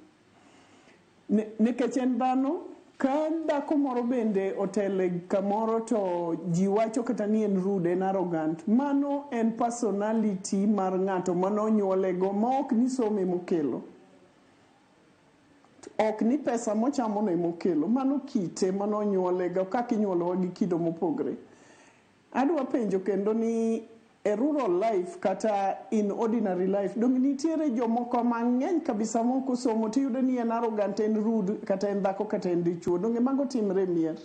Nikech en dhano. Ka dhako moro bende otele kamoro to ji wacho kata ni en rude, en arrogant, mano en personality mar ng'ato mano onyuolego, ma ok ni somo emokelo, ok ni pesa mochamo no emokelo, mano kite mano onyuolego, kaka inyuolowa gi kido mopogre. Adwa penjo kendo ni e rural life kata in ordinary life, dong nitiere jomoko mang'eny kabisa mok osomo, tiyudo ni en arrogant, en rude, kata en dhako kata en dichuo? Donge mago timre e mier?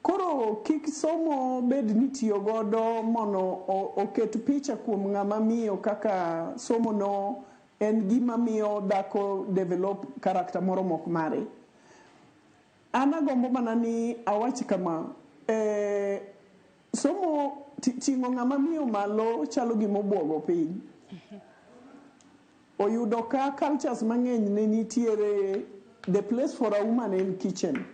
Koro kik somo bed ni tiyo godo mondo oket picha kuom ng'ama miyo kaka somo no en gima miyo dhako develop character moro mok mare. An agombo mana ni awach kama: somo ting'o ng'ama miyo malo chalo gima obuogo piny. Oyudo ka cultures mang'eny ne nitiere the place for a woman in kitchen,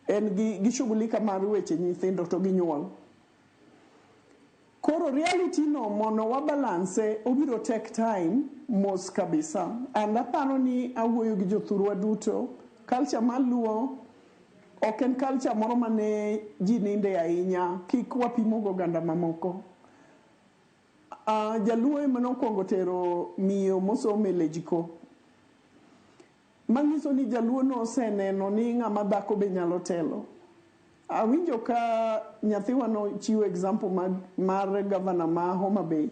en gi shughulika mar weche nyithindo to gi nyuol. Koro reality no mondo wa balance obiro take time mos kabisa. And aparo ni awuoyo gi jothurwa duto, culture mar Luo ok en culture moro mane ji ninde ahinya, kik wapimo go oganda mamoko. Jaluo ema nokwongo tero miyo mosomo e lejiko. Manyiso ni jaluo noseneno ni ng'ama dhako be nyalo telo. Awinjo ka nyathiwa no chiwo example mar gavana ma Homa Bay.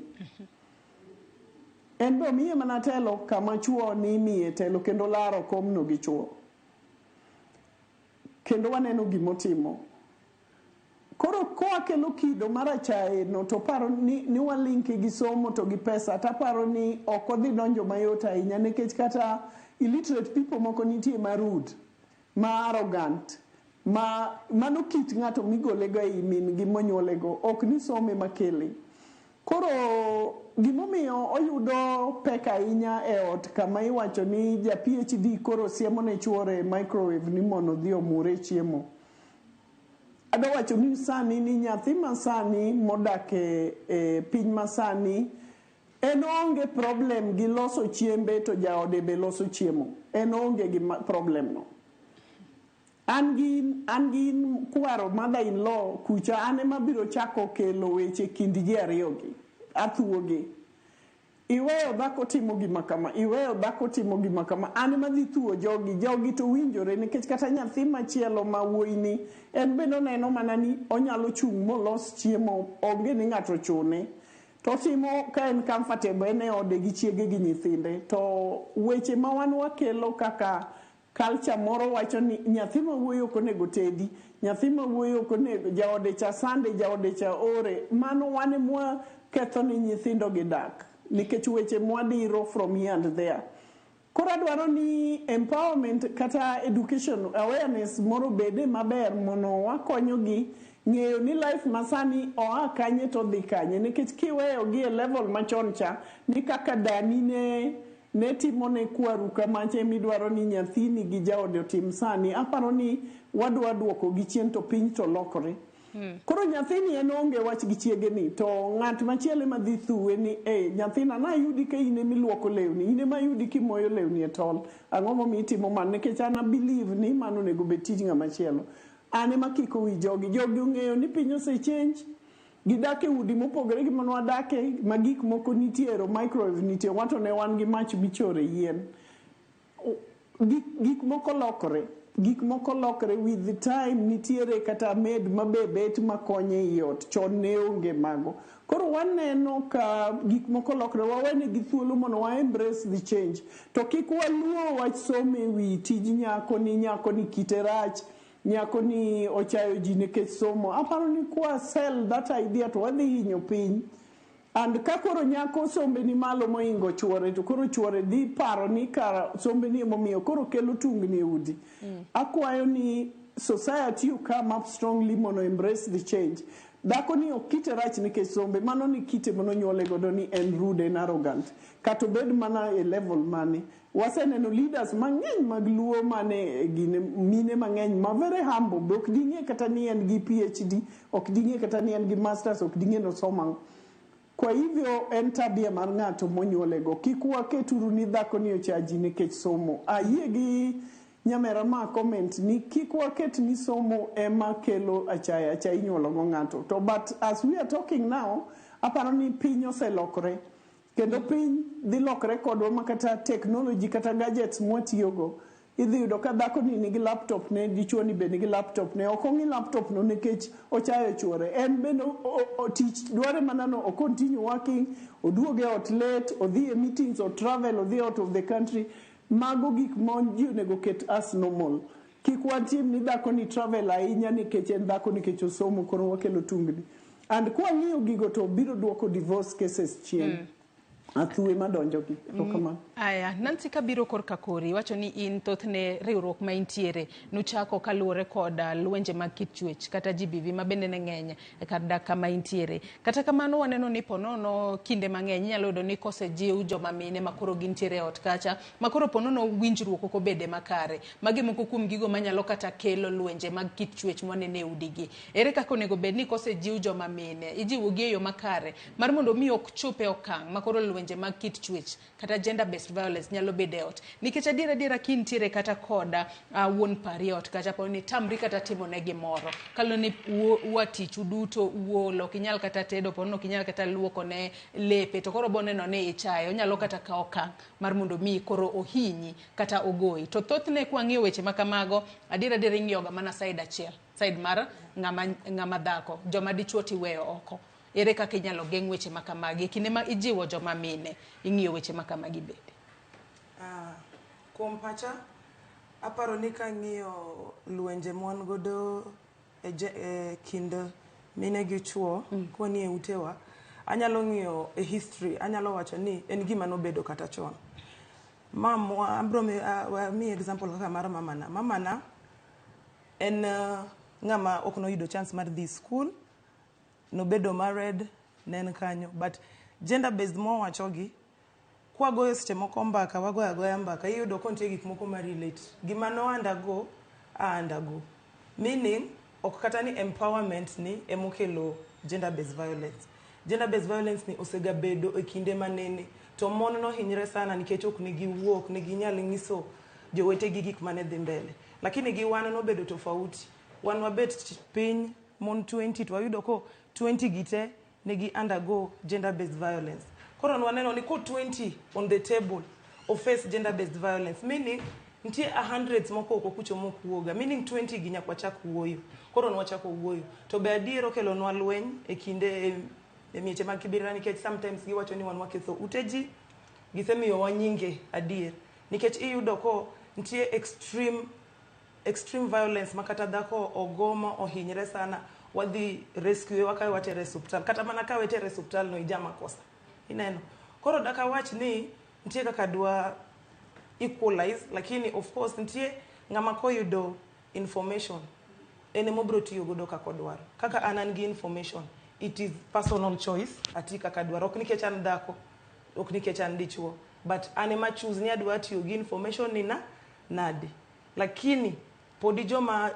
En be omiye mana telo kama chuo ni imiye telo kendo laro komno gi chuo. Kendo waneno gimotimo. Koro koa kelo kido mar achaye no to paro ni walinki gi somo to gi pesa taparo ni ok odhi donjo mayot ahinya nikech kata illiterate people moko nitie ma rude, ma arrogant, ma mano kit ng'ato migolego ei min gi monyuolego ok ni somo ema kele. Koro gimomiyo oyudo pek ahinya e ot kama iwacho ni ja PhD koro siemo ne chuore microwave ni mondo odhi omure chiemo. Adwa wacho ni sani ni nyathi masani modak e piny masani en onge problem gi loso chiembe to jaode be loso chiemo. En onge gi problem no. An gi kwaro mother in law kucha an ema biro chako kelo weche kind ji ariyogi. Athuogi. Iweyo dhako timo gima kama, iweyo dhako timo gima kama. An ema dhi thuo jogi, jogi to winjore nikech kata nyathi machielo ma wuoyi ni en bende oneno mana ni onyalo chung' molos chiemo, onge ni ng'ato chune. To otimo ka en comfortable en e ode gi chiege gi nyithinde. To weche ma wan wakelo kaka culture moro wacho ni nyathi ma wuoyi ok onego tedi, nyathi ma wuoyi ok onego, jaode cha sande, jaode cha ore. Mano wan emwa ketho ni nyithindo gi dak nikech weche mwadiro from here and there. Koro adwaro ni empowerment kata education awareness moro bede maber mondo wakonyogi ng'eyo ni life masani oa kanye to dhi kanye nikech kiweyo gi e level machon cha ni kaka dani ne timo ne kwaru kamacha midwaro ni nyathini gi jaode otim sani, aparo ni wadwa duoko gi chien to piny to lokore. Koro nyathini en onge wach gi chiege ni to ng'at machielo ema dhi thuwe ni nyathina nayudi ka in ema iluoko lewni, in ema ayudi kimoyo lewni e tol, ang'o momiyo itimo mano? Nikech an a believe ni mano onego bed tij ng'ama chielo. An ema kiko wi jogi, jogi ong'eyo ni piny ose change, gidak e udi mopogore gi mane wadake, ma gik moko nitie, microwave nitie, wato ne wan gi mach michoro e yien. Gik moko lokore. Gik moko lokore with the time, nitiere kata maid mabe bet makonye ei ot, chon ne onge mago. Koro waneno ka gik moko lokore, wawenegi thuolo mondo wa embrace the change. To kik waluo wach somo e wi tij nyako ni nyako ni kite rach, nyako ni ochayo ji nikech somo. Aparo ni kwa sell that idea to wadhi hinyo piny. And ka koro nyako sombe ni malo moingo chuore to koro chuore dhi paro ni kara sombe ni emomiyo koro kelo tungni e udi. Akwayo ni society you come up strongly mondo embrace the change. Dhako ni ok kite rach nikech sombe, mano ni kite manonyuole godo ni en rude en arrogant. Kata obed mana e level mane. Waseneno leaders mang'eny mag Luo mane gine mine mang'eny ma very humble, be ok ding'e kata ni en gi PhD, ok ding'e kata ni en gi masters, ok ding'e nosomo ang'o. Kwa hivyo en tabia mar ng'ato monyuolego. Kik waketuru ni dhako ni ochaji nikech somo. Ayie gi nyamera ma comment ni kik waket ni somo ema kelo achaya, achaya inyuolo go ng'ato. To but as we are talking now, aparo ni piny oselokore. Kendo piny dhi lokore kodwa ma kata technology kata gadgets mwatiyogo. Idhi yudo ka dhako ni nigi laptop ne, dichuo ni be nigi laptop ne. Ok ong'i laptop no nikech ochayo chuore. En bende tich dware mana no o continue working, oduog e ot late, odhi e meetings, o travel, odhi out of the country. Mago gik ma ji onego ket as normal. Kik watim ni dhako ni travel ahinya nikech en dhako nikech osomo, koro wakelo tungni. And kwang'iyo gigo to biro duoko divorce cases chien. Athuwe madonjo gi. Erokamano. Aya, Nancy kabiro korka kori, wacho ni in thothne riwruok ma intiere nuchako kaluwore kod lwenje mag kit chwech kata GBV ma bende ne ng'eny e kar dak kama intiere. Kata kamano waneno ni ponono kinde mang'eny inyalo yudo ni kosejiw joma mine ma koro gintiere e ot kacha, ma koro ponono winjruok ok obede makare. Magi moko kuom gigo manyalo kata kelo lwenje mag kit chwech mwaneno e udigi. Ere kaka onego bed ni kosejiw joma mine, ijiwogi e yo makare mar mondo mi ok chop e okang' ma koro lwenje lwenje mag kit chwech kata gender based violence nyalo bedo e ot? Nikech adier adiera kintiere kata koda wuon pari e ot kacha, po ni tamri kata timo ne gimoro, kaluwore ni ua tich uduto uol, ok inyal kata tedo, po ni ok inyal kata luoko ne lepe, to koro boneno ni ichaye, onyalo kata kawo okang' mar mondo mi koro ohinyi kata ogoyi. To thothne kwang'iyo weche ma kamago, adier adier ing'iyo ga mana side achiel, side mar ng'ama dhako, joma dichuo tiweyo oko. Ere kaka inyalo geng' weche ma kamagi e kinde ma ijiwo joma mine ing'iyo weche ma kamagi bende? Kuom pacha, aparo ni kang'iyo lwenje mwan godo e kind mine gi chuo kwanie utewa, anyalo ng'iyo e history, anyalo wacho ni en gima nobedo kata chon. Mamwa, abro mi example kaka mar mamana. Mamana en ng'ama ok noyudo chance mar dhi school, nobedo married, ne en kanyo. But gender based mwawachogi, kwagoyo seche moko mbaka, wagoyo agoya mbaka, iyudo ko nitie gik moko ma relate. Gima no undergo, a undergo. Meaning, ok kata ni empowerment ni emokelo gender based violence. Gender based violence ni osegabedo e kinde manene, to mon nohinyre sana nikech ok ne giwuo, ok ne ginyal nyiso jowetegi gik mane dhi mbele. Lakini gi wan nobedo tofauti. Wan wabet piny mon 20 to wayudo ko 20 gi te negi undergo gender based violence. Koro nwaneno ni ko 20 on the table o face gender based violence, meaning nitie a hundreds moko oko kucho mok wuoga, meaning 20 gi nyaka wachak wuoyo. Koro nwachako wuoyo. To be adier okelonwa lweny e kinde e mieche mag Kibera, nikech sometimes giwacho ni wan waketho ute ji, gisemiyowa nyinge adier. Nikech iyudo ko nitie extreme violence ma kata dhako ogo ma ohinyre sana, wadhi rescue, wakawe watere e osiptal. Kata mana ka wetere e osiptal no, ija makosa ineno. Koro dak awach ni nitie kaka dwa equalize, lakini of course nitie ng'ama koyudo information en ema obiro tiyo godo kaka odwaro. Kaka an gi information, it is personal choice ati kaka adwaro, ok nikech an dhako, ok nikech an dichuo, but an ema choose ni adwa tiyo gi information ni na nade. Lakini podi joma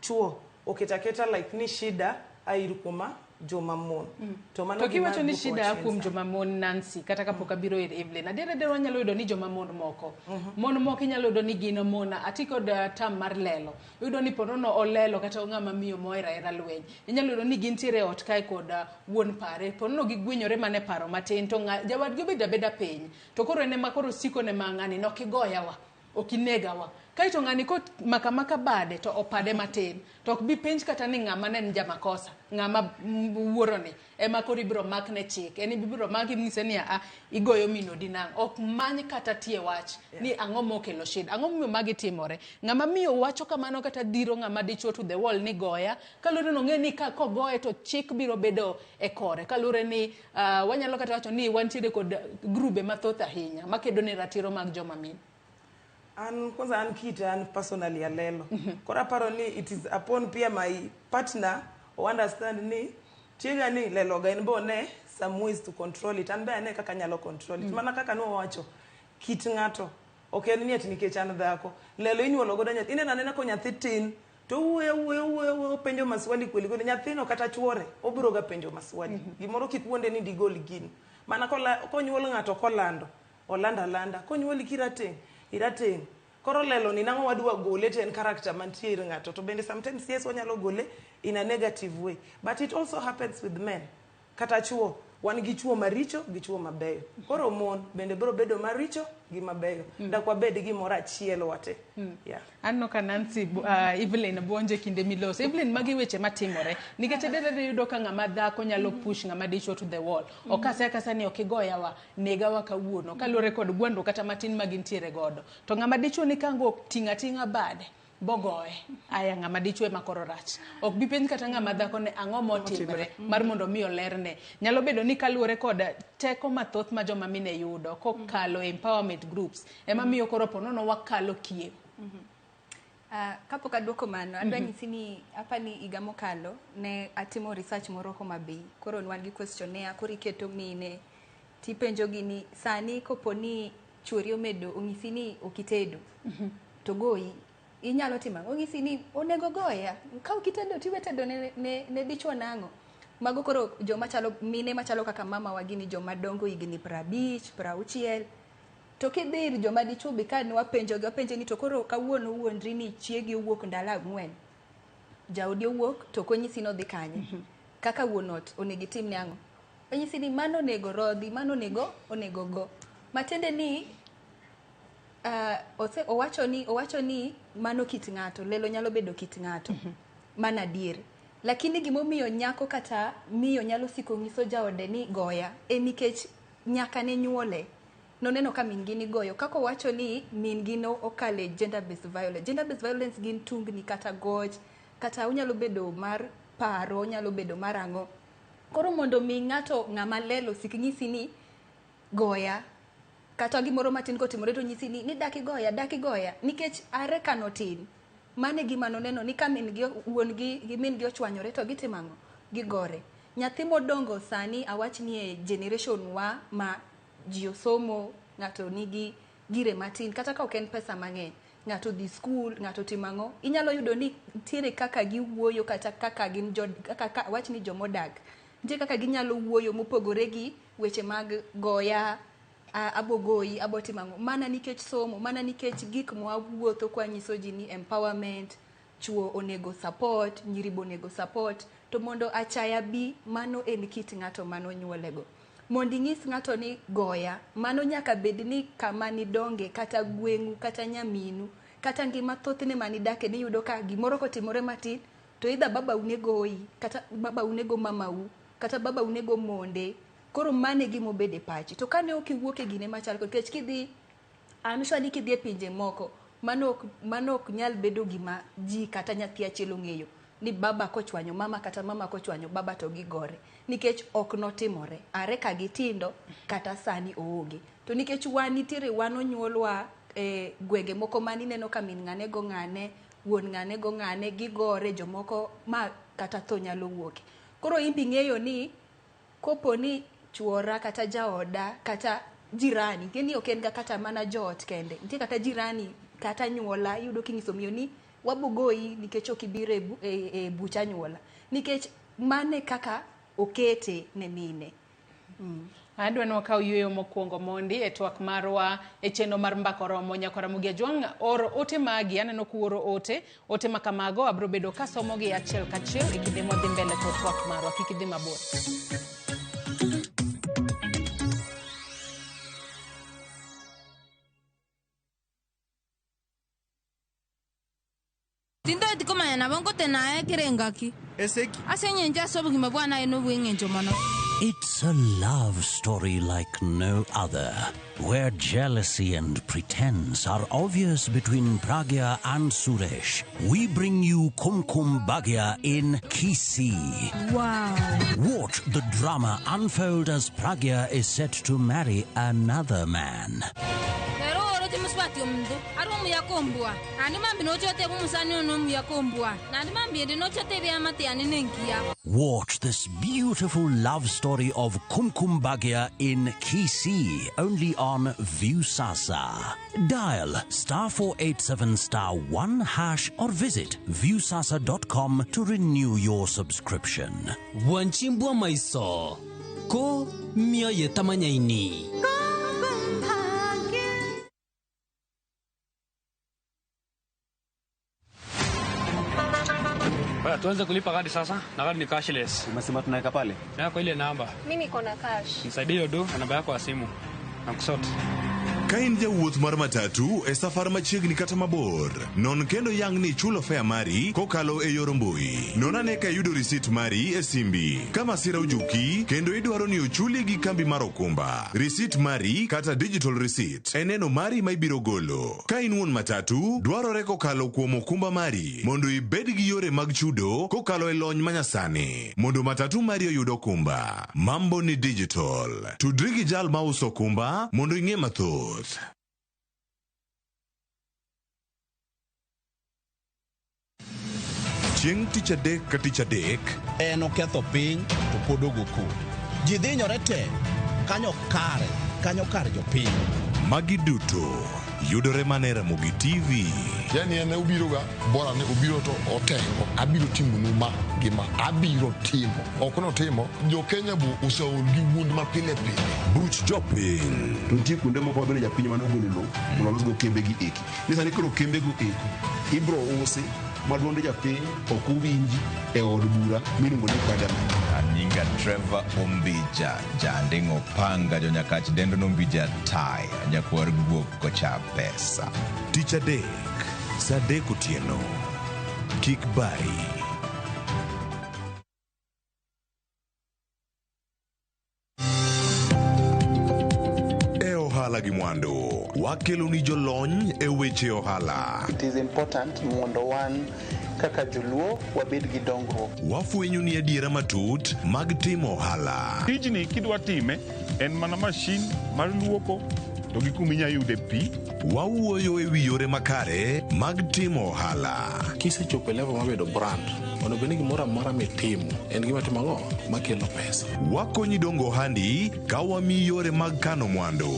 chuo oketo aketa like ni shida air kuoma joma mon. To mano To gima kiwacho ni duoko shida chien kuom sana. joma mon, Nancy, kata kapok abiro ir Evelyn, adier adier wanyalo yudo ni joma mon moko, mon moko inyalo yudo ni gin mon ati kod tam mar lelo. Iyudo ni ponono olelo kata ng'ama miyo mohero ahera lweny. Inyalo yudo ni gintiere e ot kae kod wuon pare, ponono gigwenyore mana e paro matin, to jawadgi obedo abeda piny, to koro en ema koro siko ne ma ng'ani nok igoyawa, ok inegawa. Kaeto ng'ani komako amaka bade to opade matin, to ok bi penj kata ni ng'ama ne en jamakosa, ng'ama wuoroni ema koro ibiro makne chik. En ibiro maki mnyise ni a igoyo min odi nang'o. Ok many kata tie wach ni ang'o mokelo shida, ang'o momiyo magi timore. Ng'ama miyo wacho kamano kata dhiro ng'ama dichuo to the wall ni goya, kaluwore ni ong'e ni ka kogoye to chik biro bedo e kore. Kaluwore ni wanyalo kata wacho ni wantiere kod grube mathoth ahinya makedo ne ratiro mag joma mine. An kwanza, an kita, an personally alelo. Koro aparo ni it is upon pia my partner o understand ni tiega ni lelo ga, en be one some ways to control it, an be ane kaka anyalo control it. Mana kaka nowacho, kit ng'ato ok en ni ati nikech an dhako. Lelo inyuolo godo nyathi. Ineno anena ko nyathi tin to owuoyo awuoya, owuoyo awuoya, openjo maswali kweli kweli. Nyathino kata chuore obiro ga penjo maswali. Gimoro kik wuonde ni digol gini. Mana konyuol ng'ato kolando, olando alanda. Konyuoli kirateng', irateng'. Koro lelo ni nang'o wadwa gole, to en character mantie ir ng'ato. To bende sometimes, yes, wanyalo gole in a negative way. But it also happens with men. Kata chuo, wan gi chuo maricho gi chuo mabeyo. Koro mon bende biro bedo maricho gi mabeyo. Dak wabed gimoro achiel wate. Yeah. Aneno ka Nancy, Evelyn buonjo e kinde miloso. Evelyn, magi weche matimore. Nikech adier adier iyudo ka ng'ama dhako nyalo push ng'ama dichuo to the wall. Okase akasa ni ok igoyawa, negawa kawuono. Kaluwore kod gwandruok kata matin ma gintiere godo. To ng'ama dichuo ni kango ting'a ting'a bade, bogoye. Aya, ng'ama dichuo ema koro rach. Ok bi penj kata ng'ama dhako ni ang'o motimore mar mondo mi olerne. Nyalo bedo ni kaluwore kod teko mathoth ma joma mine yudo kokalo e empowerment groups ema miyo koro ponono wakalo kiewo. Kapok aduoko mano, adwa nyisi ni apa ni higa mokalo ne atimo research moro Homa Bay. Koro ne wan gi questionnaire, koro iketo mine tipenjogi ni sani kopo ni chuori omedo onyisi ni ok itedo to goyi, inyalo timo ang'o? Onyisi ni onego goya ka ok itedo tiwe tedo ne dichuo nang'o? Mago koro joma chalo mine machalo kaka mama wa gini joma dongo higni 50, 60. To kidhi ir joma dichuo be ka ne wapenjogi, wapenje ni to koro kawuono wuondri ni chiegi owuok ndalo 4. Jaodi owuok to ok onyisi ni odhi kanye. Kaka wuon ot onego itim ne ang'o? Onyisi ni mano onego rodhi, mano onego go. Matiende ni owacho ni mano kit ng'ato, lelo nyalo bedo kit ng'ato. Mano adier. Lakini gimomiyo nyako kata miyo nyalo siko nyiso jaode ni goya en nikech nyaka ne nyuole. Noneno ka min gi nigoyo. Kaka owacho ni min gi no okale gender based violence. Gender based violence gin tungni kata goch, kata onyalo bedo mar paro, onyalo bedo mar ang'o. Koro mondo mi ng'ato ng'ama lelo sik nyisi ni goya, kata gimoro matin kotimore to nyisi ni dak igoya, dak igoya, nikech are ka notin. Mano e gima noneno ni ka min gi wuon gi gi min gi ochwanyore to gitimo ang'o? Gigore. Nyathi modongo sani awach ni e generation wa ma ji osomo, ng'ato nigi gire matin, kata ka ok en pesa mang'eny, ng'ato dhi skul, ng'ato timo ang'o, inyalo yudo ni nitiere kaka giwuoyo kata kaka gin jo, kaka awach ni jomodak, nitie kaka ginyalo wuoyo mopogore gi weche mag goya, abogoyi, abotimo ang'o, mana nikech somo, mana nikech gik mwawuotho kwa nyiso ji ni empowerment, chuo onego support, nyiri be onego support, to mondo achaya bi, mano en kit ng'ato manonyuolego. Mondo inyis ng'ato ni goya, mano nyaka bed ni kama nidonge, kata gweng'u, kata nyaminu, kata ngima thothne manidake niyudo ka gimoro kotimore matin, to either babau ne goyi, kata babau ne go mamau, kata babau ne go monde. Koro mano e gima obedo e pachi. To kane ok iwuok e gine machal kod, nikech kidhi, I'm sure ni kidhi e pinje moko, mano ok nyal bedo gima ji kata nyathi achiel ong'eyo ni baba kochwanyo mama kata mama kochwanyo baba to gigore. Nikech ok notimore. Are ka gitindo kata sani oonge. To nikech wan nitiere, wan onyuolwa e gwenge moko mani neno ka min ng'ane go ng'ane, wuon ng'ane go ng'ane, gigore jomoko ma kata tho nyalo wuoke. Koro in be ing'eyo ni kopo ni chuora kata jaoda kata jirani, ing'e ni ok en ga kata mana joot kende, nitie kata jirani kata anyuola, iyudo kinyiso miyo ni wabogoyi nikech ok ibiro e buch anyuola, nikech mane kaka okete ne mine. Adwa ni wakaw yueyo mokwongo mondi e twak marwa e chenro mar Mbaka Oromo. Nyakwa Ramogi Ajwang', or ote magi, aneno kuoro ote ma kamago abiro bedo kasomogi achiel kachiel e kinde mwadhi mbele kod twak marwa. Kik idhi mabor. Tindoeti komanya nabo nkotenaye kerengaki. Eseki. Ase nyenje ase obogima bwa naye nobweng'encho mono. It's a love story like no other, where jealousy and pretense are obvious between Pragya and Suresh. We bring you Kumkum Bhagya in Kisii. Wow. Watch the drama unfold as Pragya is set to marry another man. Pero oro ti muswati omundo, ari omuya kombua. Andi mambi nochote bumusani ono omuya kombua. Nandi mambi ende nochote byamate ane nenkia. Watch this beautiful love story of Kumkum Bhagya in Kisii, only on Viusasa. Dial *487*1# or visit viusasa.com to renew your subscription. Wanchimbwa maiso ko mioyo tamanyaini. Tuanze kulipa kadi sasa, na kadi ni cashless. Umesema tunaweka pale? Yako ile namba. Mimi niko na cash. Nisaidie hiyo do na namba yako ya simu. Na kusort. Ka in jawuoth mar matatu e safar machiegni kata mabor, non kendo yang ni ichulo fare mari kokalo e yor mbui. Non ane ka iyudo risit mari e simbi. Ka masira ojuki kendo idwaro ni ochuli gi kambi mar okumba, risit mari kata digital receipt e neno mari ma ibiro golo. Ka in wuon matatu, dwarore kokalo kuom okumba mari mondo ibed gi yore mag chudo kokalo e lony manyasani mondo matatu mari oyud okumba. Mambo ni digital. Tudri gi jal mauso okumba mondo ing'e mathoth. Chieng' tich adek ka tich adek, en oketho piny to pod ogo koko. Ji dhinyore te, kanyo kare, kanyo kar jopiny. Magi duto Yudore mana e Ramogi TV. Yani en obiroga bora ni obiro to otengo abiro timonu ma gi ma abiro timo ok notimo jo Kenya bu oseol gi wuond ma pile pile Buch jopiny. To nitie kuonde moko mabende japiny mane ogolo lowo mondo olosgo kembegi eki. Ni sani koro kembego eko ibro usi ma duond japiny ok owinji e od bura miluongo ni parliament. Anyinga Trevor Ombija, Janding'o Panga, Jonyakach dendo Nombija Taya, nyakwar guok kocha pesa. Tich adek, saa adek otieno. Kik bayi. E ohala gi mwandu, wakeloni jolony e weche ohala. It is important mondo wan kaka joluo wabed gi dongruok. Wafwenyo ni adiera matut mag timo ohala. Tijni kidwa time en mana mashin mar luoko to gi kuma inya yude pi. Wawuoyo e wi yore makare mag timo ohala. Kisechopo e level mar bedo brand, onego bed ni gimoro amora mitimo en gima timo ang'o makelo pesa. Wakonyi dongo ohandi ka wamiyi yore mag kano mwandu.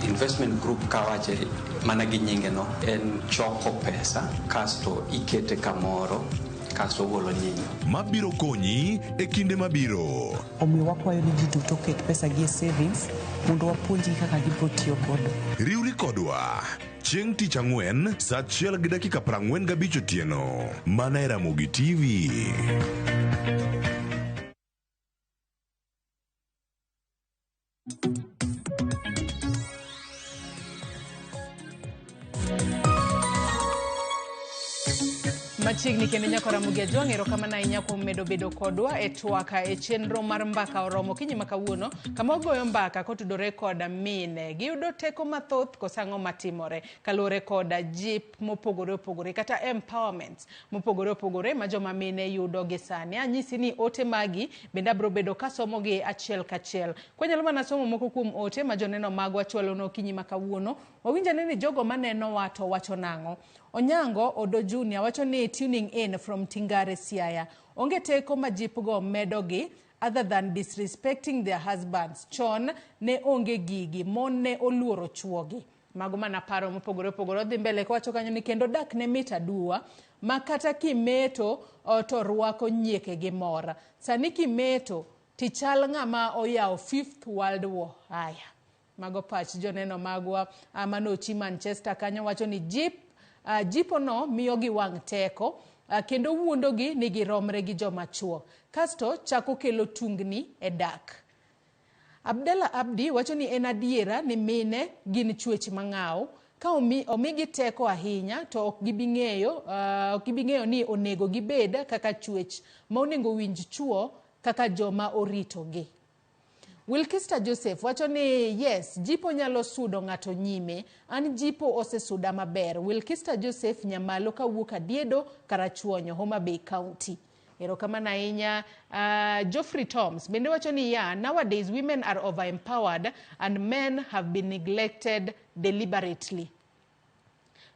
Investment group kawache mana gi nyinge no en choko pesa kasto ikete kamoro kasto ogolo nyinyo. Mabiro konyi e kinde mabiro. Omiyo wakwayo ni ji duto oket pesa gi e savings mondo wapuonjgi kaka gibiro tiyo godo. Riwri kodwa chieng' tich ang'wen saa achiel gi dakika 45 otieno mana e Ramogi TV. Machiegni kendo nyako Ramogi Ajwang', erokamano ahinya kuom medo bedo kodwa e twak e chenro mar Mbaka Oromo okinyi ma kawuono, kama wagoyo mbaka kotudore kod mine. Giyudo teko mathoth koso ang'o matimore kaluwore kod jip mopogore opogore kata empowerment mopogore opogore ma joma mine yudo gi sani. Anyisi ni ote magi bende abiro bedo kasomogi achiel kachiel. Kwanyalo mana somo moko kuom ote ma joneno magwa chwalonwa okinyi ma kawuono, wawinj ane ni jogo manenowa to wacho nang'o. Onyango Odo Junior wacho ni tuning in from Tingare Siaya. Onge teko ma jipgo medogi other than disrespecting their husbands. Chon ne onge gigi, mon ne oluoro chuogi. Mago mana paro mopogore opogore. Odhi mbele kowacho kanyo ni kendo dak ne mit aduwa ma kata kimeto to rwako nyieke gi mor. Sani kimeto tichal ng'ama oyawo Fifth World War. Aya, mago pach joneno magwa manochi Manchester kanyo wacho ni jip jipono miyogi wang' teko kendo wuondogi ni giromre gi joma chuo. Kasto chako kelo tungni e dak. Abdalla Abdi wacho ni en adiera ni mine gin chwech mang'aw. Ka omigi teko ahinya to ok gibi ng'eyo ni onego gibed kaka chwech ma onego winj chuo kaka joma oritogi. Wilkista Joseph wacho ni yes, jipo nyalo sudo ng'ato nyime. An jipo osesuda maber. Wilkista Joseph Nyamalo kawuok Adiedo, Karachuonyo, Homa Bay County. Erokamano ahinya. Geoffrey Toms bende wacho ni yeah, nowadays women are overempowered and men have been neglected deliberately.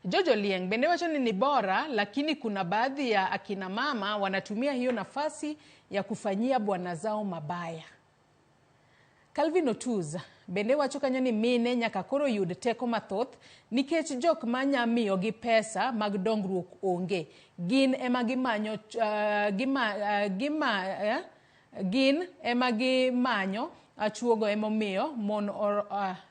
Jojo Lieng bende wacho ni ni bora, lakini kuna baadhi ya akina mama wanatumia hiyo nafasi ya kufanyia bwana zao mabaya. Calvin Otuz bende wacho kanyo ni mine nyaka koro yud teko mathoth nikech jok manya miyogi pesa mag dongruok onge. Gin ema gimanyo gin ema gimanyo achuogo emomiyo mon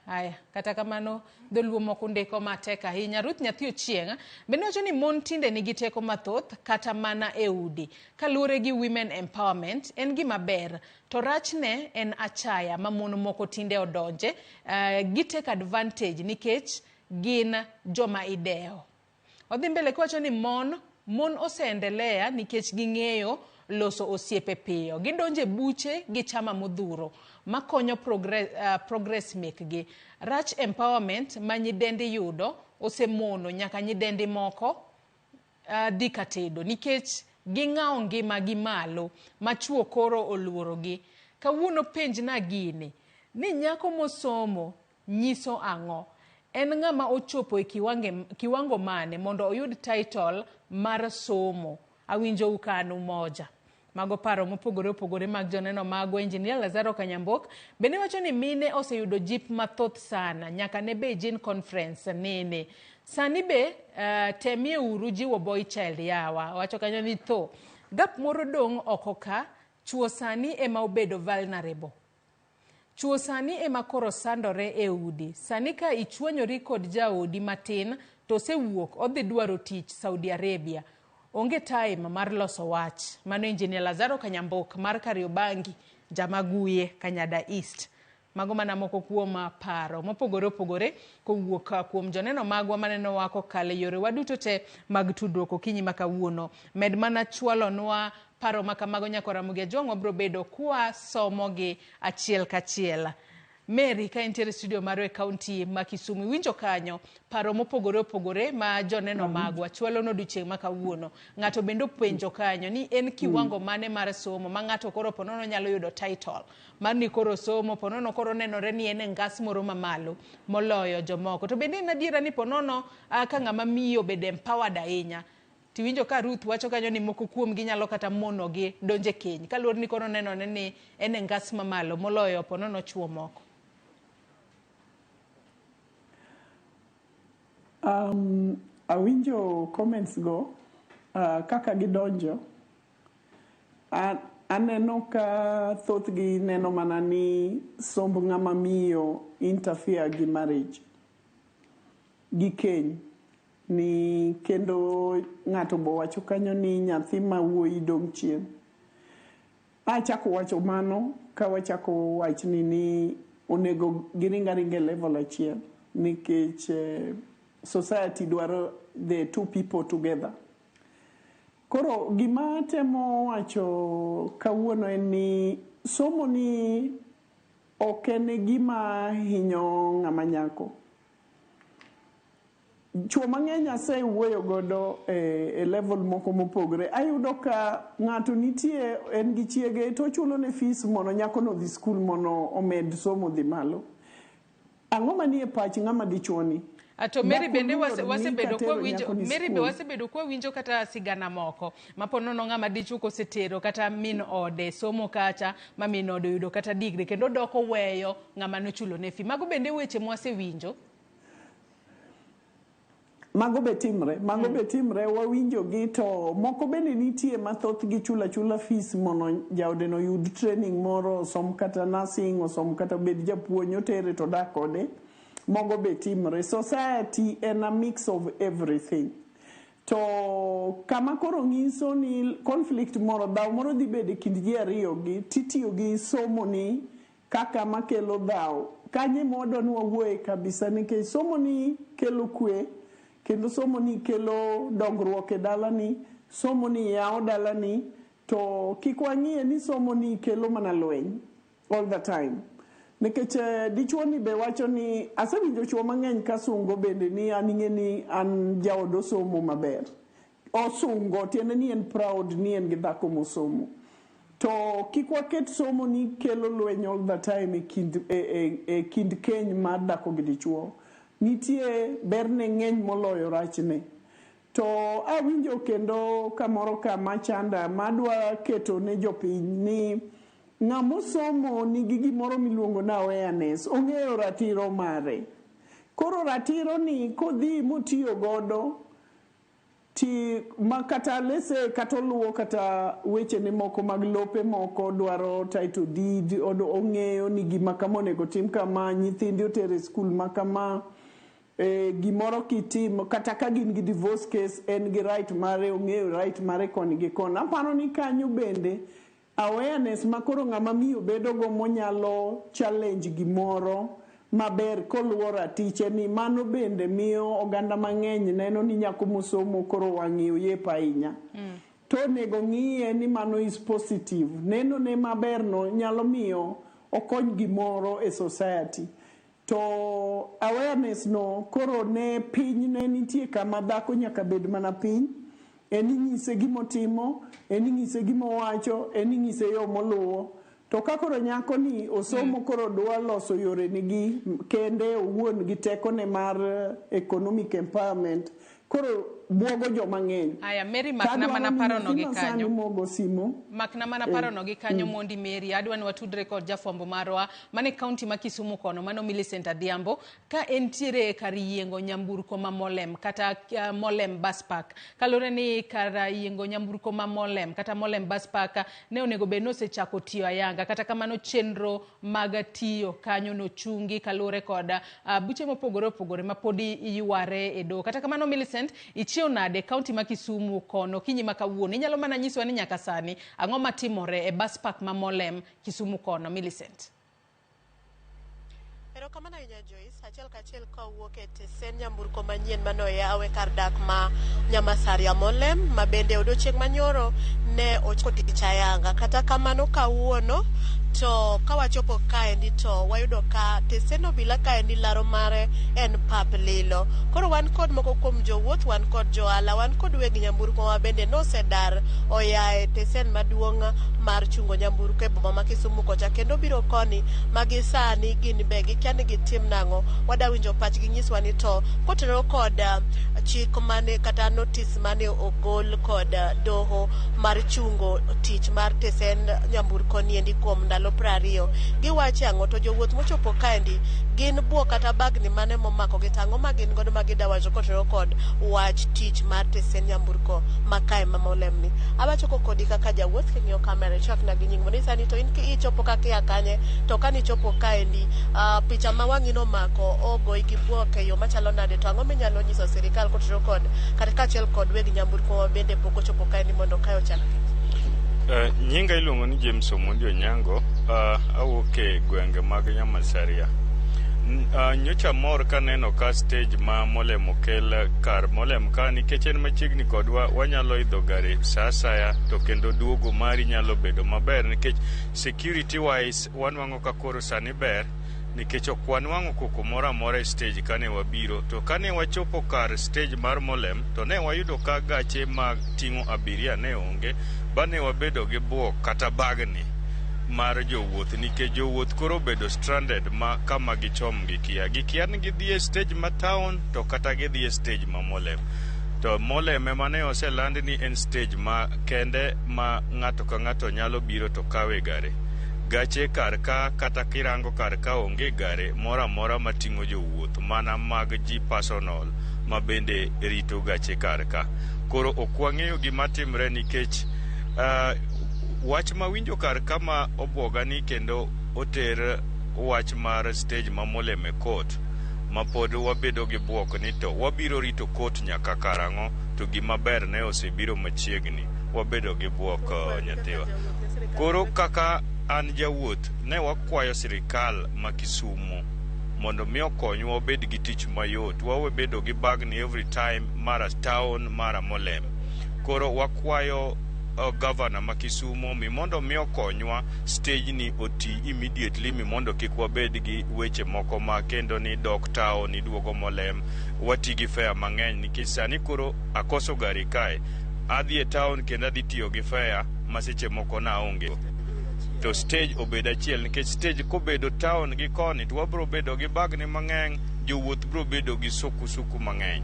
aya kata kamano dholuo moko ndiko matek ahinya. Ruth Nyathi Ochieng' bende wacho ni mon tinde nigi teko mathoth kata mana e udi. Kaluwore gi women empowerment en gima ber to rachne en achaya ma mon moko tinde odonje. Gi take advantage nikech gin joma idewo. Odhi mbele kowacho ni mon oseendelea nikech ging'eyo loso osiepe piyo. Gidonje buche gi chama modhuro makonyo progress mekgi. Rach empowerment ma nyidendi yudo osemono nyaka nyidendi moko dhi katedo nikech ging'awo ngima gi malo ma chuo koro oluorogi. Kawuono penjna gini ni nyako mosomo nyiso ang'o? En ng'ama ochopo e kiwango mane mondo oyud title mar somo? Awinjo ukanu moja. Mago paro mopogore opogore mag joneno magwa. Engineer Lazaro Kanyambok bende wacho ni mine oseyudo jip mathoth sana nyaka ne Beijing conference nene. Sani be temie uru jiwo boy child yawa. Wacho kanyo ni tho. Gap moro dong' oko ka, chuo sani ema obedo vulnerable. Chuo sani ema koro sandore e udi. Sani ka ichwanyori kod jaodi matin to osewuok odhi dwaro tich Saudi Arabia. Onge time mar loso wach. Mano Engineer Lazaro Kanyambok mar Kariobangi, Jamaguye, Kanyada East. Mago mana moko kuom paro mopogore opogore kowuok kuom joneno magwa manenowa kokalo e yorewa duto te mag tudruok okinyi ma kawuono. Med mana chwalonwa paro ma kamago nyaka Ramogi Ajwang' wabiro bedo kwa somogi achiel kachiel. Mary, ka intiere studio marwa e kaunti ma Kisumu, iwinjo kanyo paro mopogore opogore ma joneno magwa chwalo odiochieng' ma kawuono. Ng'ato bende openjo kanyo ni en kiwango mane mar somo ma ng'ato koro ponono nyalo yudo title mar ni koro somo ponono koro nenore ni en e ngas moro mamalo moloyo jomoko. To bende en adiera ni ponono ka ng'ama miyo obedo empowered ahinya, tiwinjo ka Ruth wacho kanyo ni moko kuomgi nyalo kata monogi donjo e keny kaluwore ni koro nenore ni en e ngas mamalo moloyo ponono chuo moko. Awinjo comments go kaka gidonjo. Aneno ka thothgi neno mana ni somb ng'ama miyo interfere gi marriage, gi keny. Ni kendo ng'ato bo wacho kanyo ni nyathi ma wuoyi dong' chien. Achako wacho mano ka wachako wachni ni onego giring aringa e level achiel nikech society dwaro the two people together. Koro gima temo wacho kawuono en ni somo ni ok en gima hinyo ng'ama nyako. Chuo mang'eny asewuoyo godo e level moko mopogore. Ayudo ka ng'ato nitie en gi chiege to ochulo ne fees mondo nyakono odhi skul mondo omed somo dhi malo. Ang'o manie pach ng'ama dichuo ni? To Mary bende wasebedo kwa winjo, Mary be wasebedo kwa winjo kata sigana moko ma ponono ng'ama dichuo kosetero kata min ode somo kacha ma min ode oyudo kata degree kendo doko weyo ng'ama nochulo ne fee. Mago bende weche mwasewinjo. Mago be timre, mago be timre, wawinjo gi to moko bende nitie ma thothgi chulo achula fees mondo jaode no oyud training moro, osom kata nursing, osom kata obed japuonj, otere to odak kode. Mogo be timre. Society en a mix of everything. To kama koro nyiso ni conflict moro, dhaw moro dhi bedo e kind ji ariyo gi, titiyo gi somo ni kaka makelo dhaw. Kanye ma wadwa ni wawuoye kabisa nikech somo ni kelo kwe, kendo somo ni kelo dongruok e dalani, somo ni yawo dalani, to kik wang'iye ni somo ni kelo mana lweny all the time. Nikech dichuo ni be wacho ni asewinjo chuo mang'eny ka sungo bende ni an ing'e ni an jaod osomo maber. Osungo tiende ni en proud ni en gi dhako mosomo. To kik waket somo ni kelo lweny all the time e kind keny mar dhako gi dichuo. Nitie berne ng'eny moloyo rachne. To awinjo kendo kamoro kama chanda madwa keto ne jopiny ni ng'ama osomo nigi gimoro miluongo ni awareness, ong'eyo ratiro mare. Koro ratiro ni kodhi motiyo godo ti ma kata lese kata oluwo kata wechene moko mag lope moko dwaro title deed, ong'eyo ni gima kama onego tim kama, nyithinde otere skul ma kama, gimoro kitimo kata ka gin gi divorce case en gi right mare, ong'eyo right mare koni gi koni. Aparo ni kanyo bende awareness ma koro ng'ama miyo bedo go monyalo challenge gimoro maber koluwo ratiche ni mano bende miyo oganda mang'eny neno ni nyako mosomo koro wang'e oyepo ahinya. To onego ng'iye ni mano is positive. Neno ne maber no nyalo miyo okony gimoro e society. To awareness no koro ne piny ne nitie kama dhako nyaka bed mana piny. En inyise gimotimo, en inyise gimowacho, en inyise yo moluwo. To ka koro nyako ni osomo koro dwa loso yore nigi kende owuon gi tekone mar economic empowerment, Koro buogo joma ng'eny. Aya, Mary, makna mana parono gi kanyo. Mogo simo. Makna mana parono gi kanyo mondi Mary, adwa ni watudre kod jafwambo marwa mane kaunti ma Kisumu kono, mano Millicent Adhiambo, ka entiere e kar yiengo nyamburko ma Molem kata Molem Bus Park. Kaluwore ni kar yiengo nyamburko ma Molem kata Molem Bus Park ne onego bed ni osechako tiyo ayanga, kata kamano chenro mag tiyo kanyo nochungi kaluwore kod buche mopogore opogore ma podi yware e doho. Kata kamano Millicent, ichiew nade kaunti ma Kisumu kono kinyi ma kawuono? Inyalo mana nyiswa ni nyaka sani ang'o matimore e bus park ma Molem Kisumu kono, Millicent? Erokamano ahinya Joyce, achiel kachiel kawuok e tesen nyamburko manyien mane oyaw e kar dak ma Nyamasaria Molem, ma bende odiochieng' manyoro ne ochako tich ayanga. Kata kamano kawuono to kawachopo kaendi to wayudo ka tesen obila kaendi laro mare en pap lilo. Koro wan kod moko kuom jowuoth, wan kod johala, wan kod weg nyamburko ma bende nosedar oya e tesen maduong' mar chungo nyamburko e boma ma Kisumu kocha, kendo biro koni ma gi sani gin be gikia ni gitim nang'o. Wada winjo pachgi nyiswa ni to kotenore kod chik mane kata notice mane ogol kod doho mar chungo tich mar tesen nyamburko niendi kuom ndalo 20, giwacho ang'o? To jowuoth mochopo kaendi gin buok kata bagni mane momakogi, to ang'o ma gin godo ma gida wacho kotenore kod wach tich mar tesen nyamburko ma kae ma Molem ni. Abachoko kodi kaka jawuoth king'iyo kamera ichakna gi nying mondo inyisa ni to in ichopo kaka ia kanye, to kanichopo kaendi picha ma wang'i nomako ogoyi gi buok e yo machalo nade, to ang'o minyalo nyiso sirikal kotenore kod kata kaachiel kod weg nyamburko ma bende pok ochopo kaendi mondo kae ochak tich? Nyinga iluongo ni James Omondi Onyango, awuok e gwenge mag Nyamasaria. Nyocha mor kaneno ka stage ma Molem okel kar Molem ka, nikech en machiegni kodwa, wanyalo idho gari sa asaya to kendo duogo mari nyalo bedo maber nikech security wise wanwang'o ka koro sani ber nikech ok wanwang'o koko moro amora e stage kane wabiro. To kane wachopo kar stage mar Molem to ne wayudo ka gache mag ting'o abiria ne onge, ba ne wabedo gi buok kata bagni mar jowuoth nikech jowuoth koro obedo stranded ma kama gichom gikia. Gikia ni gidhi e stage ma town to kata gidhi e stage ma Molem. To Molem ema ne oseland ni en stage ma kende ma ng'ato ka ng'ato nyalo biro to kawe gare. Gache kar ka kata kirango kar ka onge gare moro amora mating'o jowuoth, mana mag ji personal ma bende rito gache kar ka. Koro ok wang'eyo gima timre nikech wach mawinjo kar kama obwoga ni kendo oter wach mar stage ma Molem e court ma pod wabedo gi buok ni to wabiro rito court nyaka karang'o, to gima ber ne osebiro machiegni, wabedo gi buok nyathiwa. Koro kaka an jawuoth ne wakwayo sirikal ma Kisumu mondo mi okonywa wabed gi tich mayot, wawe bedo gi bagni every time mara town mara Molem. Koro wakwayo governor ma Kisumu mi mondo mi okonywa stage ni oti immediately mi mondo kik wabed gi weche moko ma kendo ni dok town iduogo Molem wati gi fare mang'eny nikech sani koro akoso gari kae adhi e town kendo adhi tiyo gi fare ma seche moko naonge. To stage obed achiel nikech stage kobedo town gi koni to wabro bedo gi bagni mang'eny, jowuoth bro bedo gi suku mang'eny.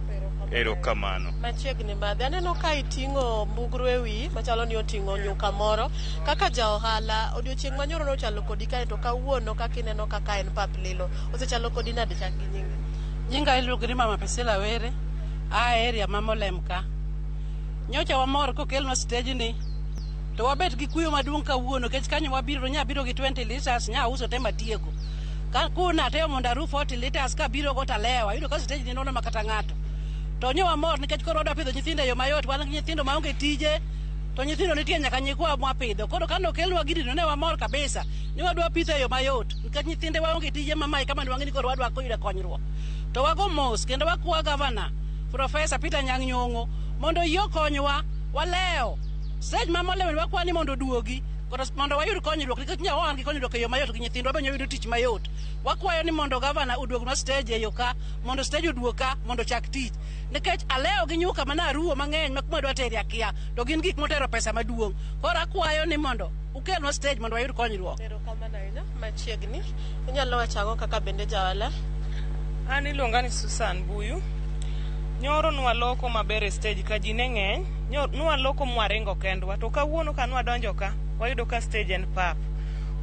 Erokamano. Machiegni madhi aneno ka iting'o mbugru e wiyi machalo ni oting'o nyuka moro. Kaka ja ohala, odiochieng' manyoro nochalo kodi kae to kawuono kaka ineno kaka en pap lilo osechalo kodi nade? Chak gi nyingi. Nyinga iluongo ni Mama Priscilla Were, a e area ma Molem ka. Nyocha wamor kokelnwa stage ni, to wabet gi kuyo maduong' kawuono nikech kanyo wabiro nya biro gi 20 liters nya uso te matieko. Ka kuna atemo mondo aru 40 liters kabiro go talewo, ayudo ka stage ni nono ma kata ng'ato. To nyo wamor nikech koro wadwa pidho nyithindo e yo mayot, wan gi nyithindo maonge tije, to nyithindo nitie nyaka nyikwa mwapidho. Koro kane okelnwa gini to ne wamor kabisa ni wadwa pitho e yo mayot nikech nyithinde waonge tije mamae kama nwang'e ni koro wadwa yudo konyruok. To wago mos kendo wakwa gavana Profesa Peter Anyang' Nyong'o mondo oyie okonywa walewo stage ma Molem wakwa ni mondo oduogi mondo wayud konyruok nikech nya wan gi konyruok e yo mayot gi nyithindwa be yudo tich mayot. Wakwayo ni mondo gavana oduognwa stage e yo ka mondo stage oduog ka mondo ochak tich nikech alewo gi nyuka mana aruwo mang'eny ma kuma dwa tere akia to gin gik motero pesa maduong'. Koro akwayo ni mondo ukelnwa stage mondo wayud konyruok. Erokamano ahinya. Machiegni inyalo wacho ang'o kaka bende jaohala? An iluonga ni Susan Buyu. Nyoro nwaloko maber e stage ka ji ne ng'eny, nwaloko mwaringo kendwa to kawuono ka nwadonjo ka wayudo ka stage en pap.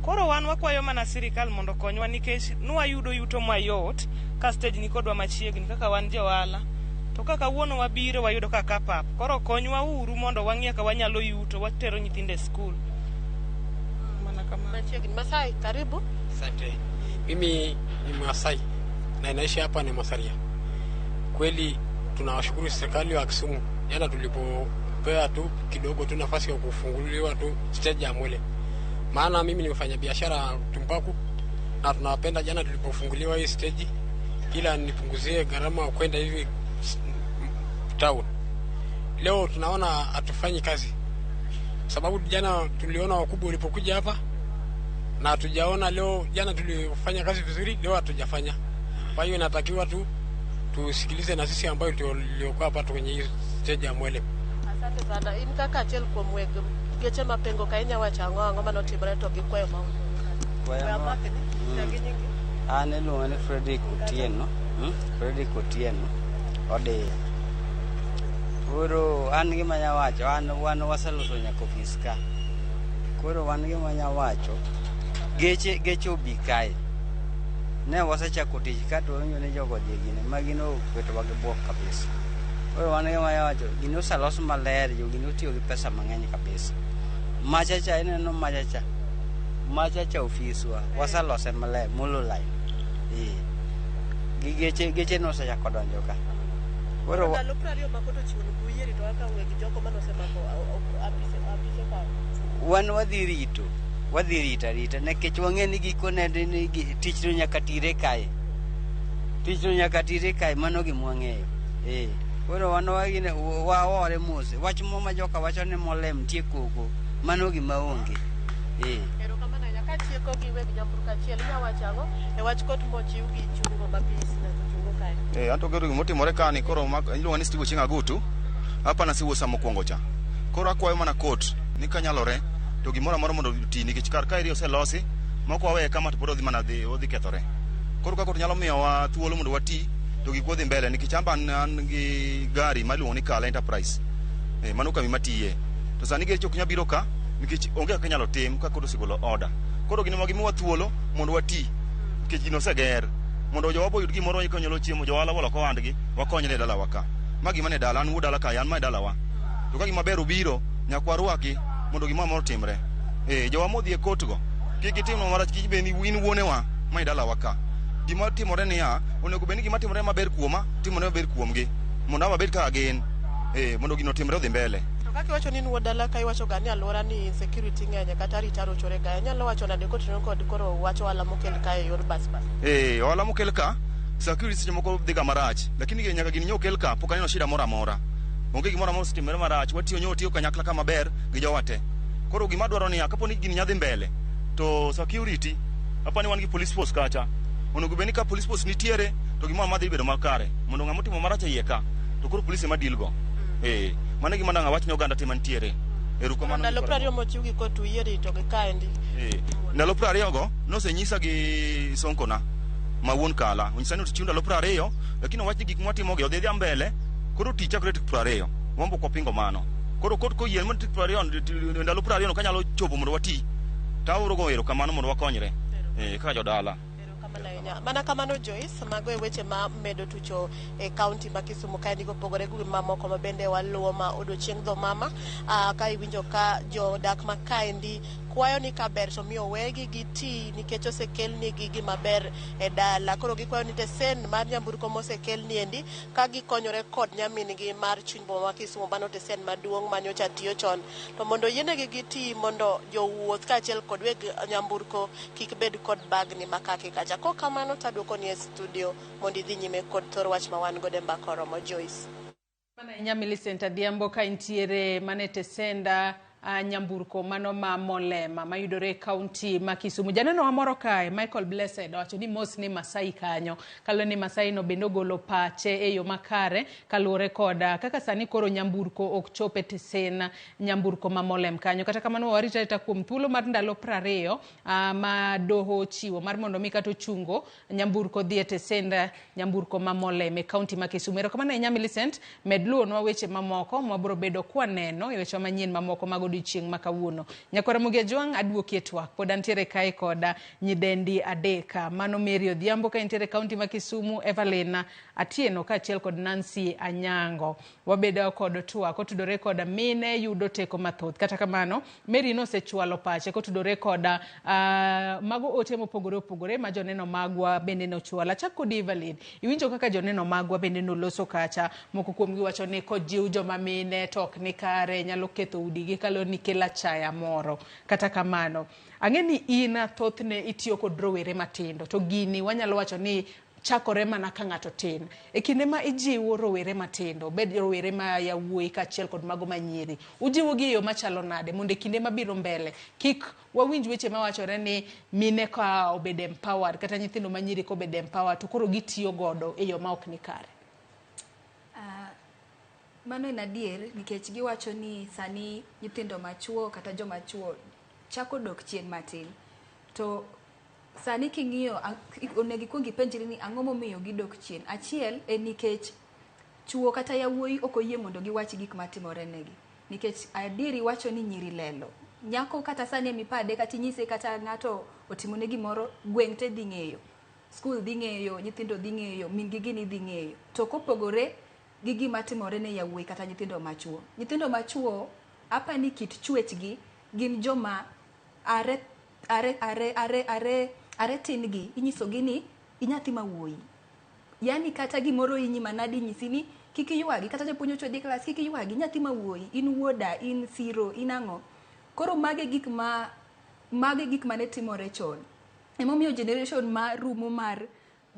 Koro wan wakwayo mana sirikal mondo okonywa nikech nwayudo yuto mayot ka stage ni kodwa machiegni kaka wan johala. To ka kawuono wabiro wayudo ka ka pap. Koro konywa uru mondo wang'i kaka wanyalo yuto watero nyithindo e skul. Mana kamano. Machiegni. Masai, karibu. Asante. Mimi ni Masai na inaishi hapa ni Masaria. Kweli tunawashukuru serikali wa Kisumu. Jana tulipopewa tu kidogo tu nafasi ya kufunguliwa tu stage ya Mole. Maana mimi ni mfanya biashara tumbaku na tunapenda jana tulipofunguliwa hii stage ila nipunguzie gharama ya kwenda hivi town. Leo tunaona hatufanyi kazi. Sababu jana tuliona wakubwa walipokuja hapa na hatujaona leo. Jana tulifanya kazi vizuri, leo hatujafanya. Kwa hiyo inatakiwa tu tusikilize na sisi ambayo tuliokuwa hapa kwenye hii stage ya Mwele. Asante sana. In kaka achiel kuom weg geche mapengo ka inya wacho ang'o ang'o manotimore to gi kwayo ma Kwayo ma- Amakni, chaki nyingi. An iluonga ni Fredrick Otieno, Fredrick Otieno Odiyo. Koro an gima anya wacho, an wan waseloso nyaka ofis ka. Koro wan gima anya wacho, geche geche obi kae. Ne wasechako tich ka to wawinjo ni jogo odhi e gine, ma gino oketowa gi buok kabisa. Koro wan gima anya wacho, gini oselos maler, jogi notiyo gi pesa mang'eny kabisa. Macha cha ineno macha cha, macha cha ofiswa, waselose maler, molo line. Eh. Gi geche geche nosechako donjo ka. Koro Ndalo 20 ma koto ochiwo ni uyie rito kaka weg jogo manosemako apise apise ka. Wan wadhi rito, wadhi rito arita nikech wang'e ni gikone ni tich no nyaka tire kae. Tich no nyaka tire kae, mano gima wang'eyo. Eh. Koro wan wagine waore mos. Wach mo ma joka wacho ni Molem nitie koko, mano gima onge. Eh. Erokamano ahinya. Katieko gi weg nyamburko achiel, inya wacho ang'o e wach kot mochiw gi chungo ma PEC nyaka chungo kae? Eh, anto koro gimotimore ka ni koro iluonga ni Steve Ochieng' Agutu. Hapa nasiwuo sa mokwongo cha. Koro akwayo mana court ni kanyalore to gimoro amora mondo oti nikech kar kaeri oselosi ma ok waweye kama to pod odhi mana dhi odhi kethore. Koro ka court nyalo miyowa thuolo mondo wati to gik odhi mbele nikech an be an gi gari ma iluongo ni Kala Enterprise. Eh, mano kambi matiye. To sani geche ok nyal biro ka nikech onge kaka inyalo tim ka court osegolo order. Koro gin ema gimiwa thuolo mondo wati nikech gino oseger mondo jowa bo oyud gimoro ka nyalo chiemo johala bolok ohandgi wakonyre e dalawa ka. Ma gima ne dala an wuod dala kae an ma e dalawa. To ka gima ber obiro nyaka warwaki mondo gimoro amora otimre. Eh, jowa modhi e court go kik gitimnwa marach kik bed ni in wuonewa ma e dalawa ka. Gima timore niya, onego bed ni gima timore maber kuoma, timore maber kuomgi mondo an be abed kaka gin. Eh, mondo gino otimre odhi mbele. To kaka iwacho ni in wuod dala ka iwacho ga ni alwora ni insecurity ng'enye kata arita rochore ga. Inyalo wacho nade kotenore kod koro wach ohala mokel kae e yor bas bas? Eh, ohala mokel ka, security seche moko dhiga marach. Lakini nyaka gini nyo okel ka, pok aneno shida moro amora. Onge gimoro amora osetimore marach. Watiyo nyo watiyo kanyakla ka maber gi jowa te. Koro gima adwaro niya, kapo ni gini nyadhi mbele, to security, apani wan gi police force kacha. Onego bed ni ka police force nitiere, to gimoro amora dhi bedo makare. Mondo ng'ama otimo marach e iye ka, to koro police ema deal go. Eh, mano e gima dang' awach ne oganda te mantiere. Erokamano. Ndalo 20 mochiw gi court uyie rito gi kaendi. Eh, ndalo 20 go nosenyisa gi sonkona ma wuon Kala. Onyisa ni ochiw ndalo 20, lakini owach ni gik mwatimogi odhi adhiya mbele, koro tich chakre tarik 20. Wan be ok wapingo mano. Koro court koyie mondo tarik 20, ndalo 20 no kanyalo chopo mondo wati, to aoro go erokamano mondo wakonyre. Eh, kaka jodala. Erokamano ahinya. Mana kamano Joyce, mago e weche ma medo tucho e kaunti ma Kisumu kaendi kopogore gi mamoko ma bende waluwo ma odiochieng' dho mama. Ka iwinjo ka jodak ma kaendi kwayo ni kaber to miyo wegi giti nikech osekelnigi gima ber e dala. Koro gikwayo ni tesen mar nyamburko mosekelni endi ka gikonyore kod nyamin-gi mar chuny boma ma Kisumu mano tesen maduong' manyocha tiyo chon to mondo oyienegi giti mondo jowuoth kaachiel kod weg nyamburko kik bed kod bagni makaki kacha. Kok kamano to aduokoni e studio mondo idhi nyime kod thor wach ma wan godo e mbaka oromo. Joyce. Mana ahinya Millicent Adhiambo ka intiere mana e tesenda nyamburko mano ma Molema mayudore e kaunti ma Kisumu. Janeno wa moro kae, Michael Blessed, owacho ni mos ni Masai kanyo. Kaluwore ni Masai no bende ogolo pache e yo makare kaluwore kod kaka sani koro nyamburko ok chop e tesen nyamburko ma Molem kanyo. Kata kamano warito arita kuom thuolo mar ndalo 20 ma doho ochiwo mar mondo mi kata ochungo nyamburko dhi e tesend nyamburko ma Molem e kaunti ma Kisumu. Erokamano ahinya Millicent, med luwonwa weche mamoko mwabiro bedo kwaneno e weche manyien mamoko mag odiochieng' ma kawuono. Nyakwara Ramogi Ajwang' aduoki e twak. Pod antiere kae koda nyidendi adek. Mano Mary Odhiambo ka entiere e kaunti ma Kisumu, Evelyn Atieno kaachiel kod Nancy Anyango. Wabedo kod twak kotudore kod mine yudo teko mathoth. Kata kamano, Mary nosechwalo pache kotudore kod mago ote mopogore opogore ma joneno magwa bende nochwalo. Achak kodi Evelyn, iwinjo kaka joneno magwa bende noloso kacha. Moko kuomgi wacho ni kojiw joma mine to ok ni kare, nyalo ketho udigi kaluwore ni kelo achaya moro. Kata kamano, ang'e ni in thothne itiyo kod rowere matindo, to gini wanyalo wacho ni chakore mana ka ng'ato tin. E kinde ma ijiwo rowere matindo, bed rowere ma yawuoyi kaachiel kod mago ma nyiri, ujiwogi e yo machalo nade mondo e kinde mabiro mbele kik wawinj weche mawachore ni mine ka obedo empowered kata nyithindo ma nyiri kobedo empowered to koro gitiyo godo e yo ma ok ni kare? Mano en adier nikech giwacho ni sani nyithindo machuo kata joma chuo chako dok chien matin. To sani king'iyo, onego ikuong ipenjri ni ang'o momiyo gidok chien. Achiel en nikech chuo kata yawuoyi ok oyie mondo giwach gik matimore negi. Nikech adieri wacho ni nyiri lelo. Nyako kata sani emipade kata inyise kata ng'ato otimone gimoro, gweng' te dhi ng'eyo. Skul dhi ng'eyo, nyithindo dhi ng'eyo, min gi gini dhi ng'eyo. To kopogore gi gima timore ne yawuoyi kata nyithindo machuo. Nyithindo machuo, apani kit chwechgi gin joma are are are are are are tin gi inyisogi ni inyathi ma wuoyi. Yani kata gimoro hinyi manadi inyisi ni kik iywagi, kata japuonj ochwadi e klas kik iywagi, inyathi ma wuoyi, in wuoda, in siro, in ang'o. Koro mage gik ma mage gik mane timore chon. Emomiyo generation ma rumo mar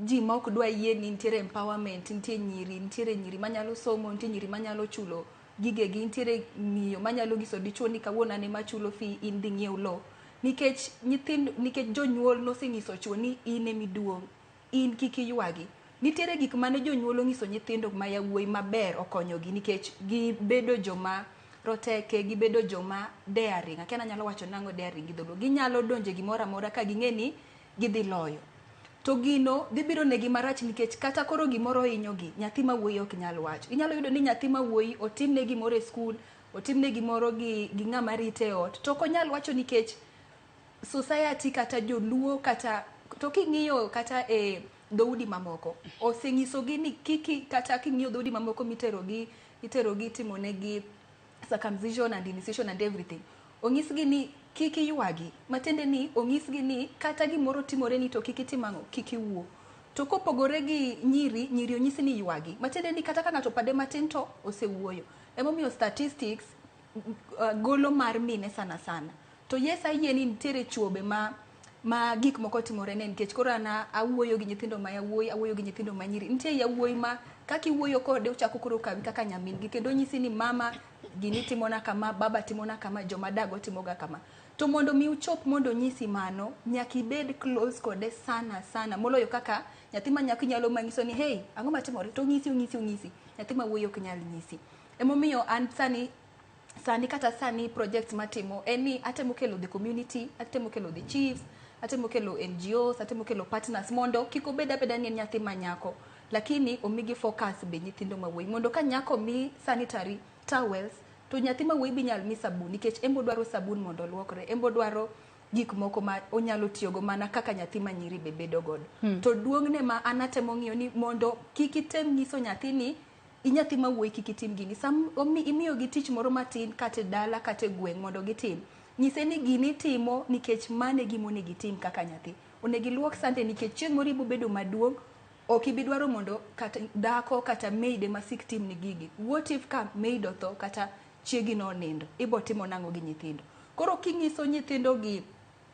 ji ma ok dwa yie ni nitiere empowerment, nitie nyiri, nitiere nyiri manyalo somo, nitie nyiri manyalo chulo gigegi, nitiere miyo manyalo nyiso dichuo ni kawuono an ema achulo fee, in dhi ng'iew lowo. Nikech nyithindo, nikech jonyuol nosenyiso chuo ni in emiduong', in kik iywagi. Nitiere gik mane jonyuol onyiso nyithindo ma yawuoyi maber okonyogi nikech gibedo joma roteke, gibedo joma daring. Akia ni anyalo wacho nang'o daring gi dholuo. Ginyalo donjo e gimoro amora ka ging'e ni gidhi loyo. To gino dhi biro negi marach nikech kata koro gimoro hinyogi, nyathi ma wuoyi ok nyal wacho. Inyalo yudo ni nyathi ma wuoyi otimne gimoro e skul, otimne gimoro gi ng'ama rite e ot, to ok onyal wacho nikech society kata joluo kata to king'iyo kata e dhoudi mamoko osenyisogi ni kiki kata king'iyo dhoudi mamoko miterogi iterogi timonegi circumcision and initiation and everything, onyisgi ni kik iywagi, matiende ni onyisgi ni kata gimoro timore ni to kik itim ang'o, kik iwuo. To kopogore gi nyiri, nyiri onyisi ni ywagi, matiende ni kata ka ng'ato opade matin to osewuoyo. Emomiyo statistics golo mar mine sana sana. To yes, ayie ni nitiere chuo be ma gik moko timore ne nikech koro an awuoyo gi nyithindo ma yawuoyi, awuoyo gi nyithindo ma nyiri. Nitie yawuoyi ma kaka iwuoyo kode ochako koro kawi kaka nyamin gi kendo onyisi ni mama gini timona kama, baba timona kama, joma dago timoga kama. To mondo mi uchop mondo onyisi mano, nyaka ibed close kode sana sana moloyo kaka nyathi ma nyako inyalo manyiso ni hey, ang'o matimore? To onyisi, onyisi, onyisi. Nyathi ma wuoyi ok nyal nyisi. Emomiyo an sani kata sani projects matimo en ni atemo kelo the community, atemo kelo the chiefs, atemo kelo NGOs, atemo kelo partners mondo kik obed abeda ni en nyathi ma nyako, lakini omigi focus be nyithindo ma wuoyi mondo ka nyako mi sanitary towels to nyathi ma wuoyi be inyal mi sabun nikech en bo dwaro sabun mondo oluokre, en bo dwaro gik moko ma onyalo tiyogo mana kaka nyathi ma nyiri be bedo godo. To duong'ne ma an atemo ng'iyo ni mondo kik item nyiso nyathi ni inyathi ma wuoyi kik itim gini. Sam imiyogi tich moro matin kata e dala kata e gweng' mondo gitim. Nyise ni gini itimo nikech mano e gima onego itim kaka nyathi. Onego iluok sande nikech chieng' moro ibiro bedo maduong', ok ibi dwaro mondo kata dhako kata maid ema sik timni gigi. What if ka maid otho kata chiegi nonindo, ibo timo nang'o gi nyithindo? Koro kinyiso nyithindo gi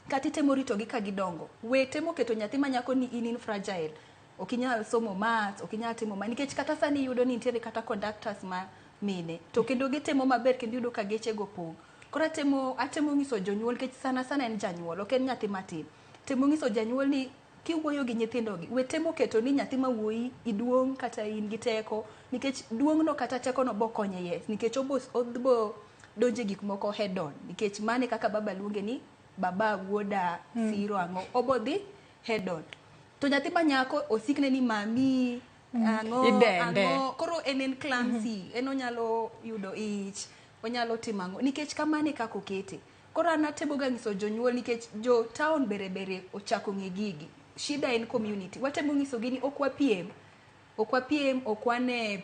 kata itemo ritogi ka gidongo, we temo keto nyathi ma nyako ni in fragile, ok inyal somo maths, ok inyal timo ma, nikech kata sani iyudo ni nitiere kata conductors ma mine, to kendo gitimo maber kendo iyudo ka geche go pong'. Koro atemo atemo nyiso jonyuol nikech sana sana en janyuol ok en nyathi matin. Temo nyiso janyuol ni kiwuoyo gi nyithindo gi we temo keto ni nyathi ma wuoyi iduong' kata in gi teko nikech duong' no kata teko no bokonye yes nikech obo obo donje gik moko head on nikech mane kaka baba luonge ni baba wuoda siro ang'o obo dhi head on. To nyathi ma nyako osikne ni mami ang'o Idende. ang'o koro en en clumsy en onyalo yudo ich onyalo timo ang'o nikech kamano e kaka okete. Koro an atemo ga nyiso jonyuol nikech jo town bere bere ochako ng'e gigi. Shida en community. Watemo nyisogi ni ok wapiem. Ok wapiem, ok wane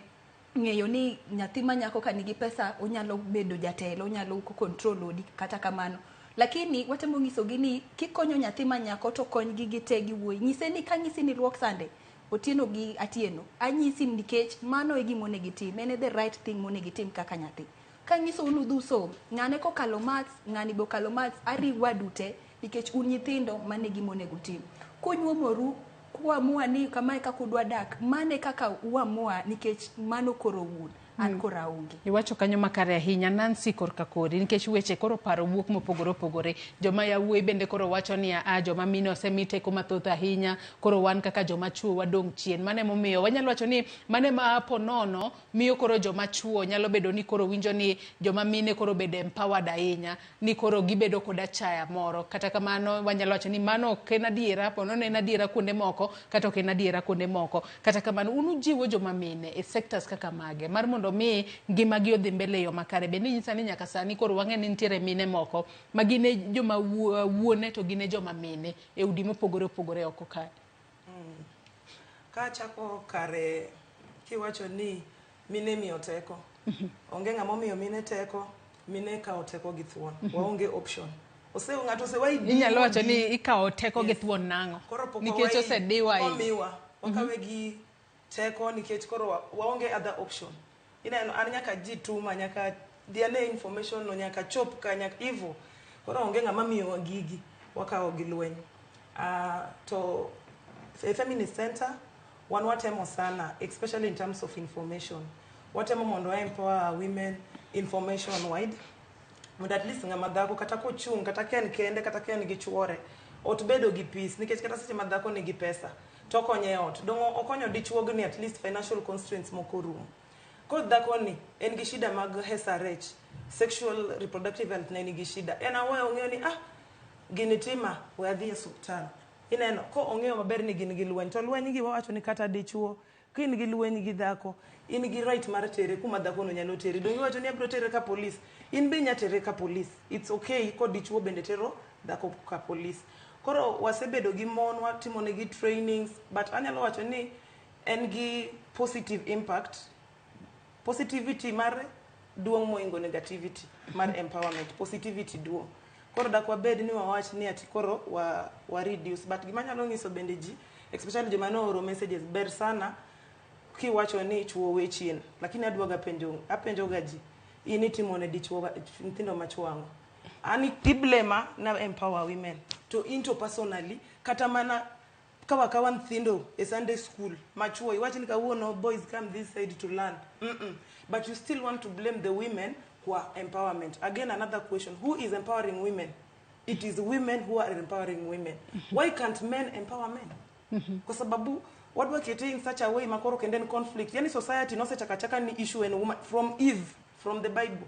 ng'eyo ni nyathi ma nyako ka nigi pesa onyalo bedo jatelo, onyalo control odi kata kamano. Lakini watemo nyisogi ni kikonyo nyathi ma nyako to konygi gite gi wuoyi. Nyise ni kanyisi ni luok sande otieno gi atieno, anyisi nikech mano e gima onego itim. En e the right thing monego itim kaka nyathi. Kanyisou ni udhi usom, ng'ane kokalo maths, ng'ani be okalo maths, ariwadu te nikech un nyithindo mano e gima onego utim. Kunyuomoru, kuamua ni kamae e kaka udwa dak, mano e kaka uamua nikech mano koro un, an koro aonge. Iwacho kanyo makare ahinya Nancy korka kori nikech weche koro paro wuok mopogore opogore. Joma yawuoyi bende koro wacho ni a joma mine osemi teko mathoth ahinya, koro wan kaka joma chuo wadong' chien. Mano emomiyo wanyalo wacho ni mano ema po nono miyo koro joma chuo nyalo bedo ni koro winjo ni joma mine koro bedo empowered ahinya, ni koro gibedo kod achaya moro. Kata kamano wanyalo wacho ni mano ok en adiera, po nono en adiera kuonde moko kata ok en adiera kuonde moko. Kata kamano un ujiwo joma mine e sectors kaka mage mar mondo mi ngimagi odhi mbele e yo makare. Bende inyisa ni nyaka sani koro wang'e ni nitiere mine moko ma gin e joma wuone to gin e joma mine e udi mopogore opogore oko kae. Kachako kare kiwacho ni mine imiyo teko. Onge ng'ama omiyo mine teko, mine kawo teko gi thuon. Waonge option. Ose ng'ato osewa Inyalo wacho ni ikawo teko gi thuon nang'o? Koro pok Nikech osediwa ahinya. Omiwa. Wakawe gi teko nikech koro waonge other option. Ineno an nyaka ji tuma, nyaka diane information no, nyaka chop ka, nyaka ivo. Koro onge ng'ama miyowa gigi, wakawo gi lweny. To e Feminist Center, wan watemo sana, especially in terms of information. Watemo mondo wa empower women information wide. Mondo at least ng'ama dhako kata kochung', kata ka en kende, kata ka en gi chuore, ot bedo gi peace. Nikech kata seche ma dhako nigi pesa, to okonyo e ot. Dong' okonyo dichuogni at least financial constraints moko rumo. Koro dhako ni en gi shida mag SRH, sexual reproductive health ne nigi shida. En aweyo ong'eyo ni gini tima, we adhi e osiptal. Ineno, ko ong'eyo maber ni gin gi lweny. To lweny gi wawacho ni kata dichuo, ka in gi lweny gi dhako, in gi right mar tere kuma dhako no nyalo tere. Donge iwacho ni abiro tere ka police? In be inya tere ka police. It's okay ko dichuo bende tero dhako ka police. Koro wasebedo gi mon, watimo negi trainings, but anyalo wacho ni en gi positive impact. Positivity mar duong' moingo negativity mar empowerment. Positivity duong'. Koro dak wabed ni wawach ni ati koro wa reduce. But gima anyalo nyiso bende ji, especially joma nooro messages, ber sana kiwacho ni chuo we chien. Lakini adwaga penjo, apenjo ga ji, in itimo ne dichuo, nyithindo machuo ang'o? An iblema na empower women. To into personally, kata mana kawa kawa nyithindo e Sunday school, machuo, iwach ni kawuono boys come this side to learn. But you still want to blame the women kwa empowerment. Again, another question, who is empowering women? It is women who are empowering women. Why can't men empower men? Kwa sababu wadwa kete in such a way makoro kende en conflict. Yani society no se chaka chaka ni issue en woman from Eve, from the Bible.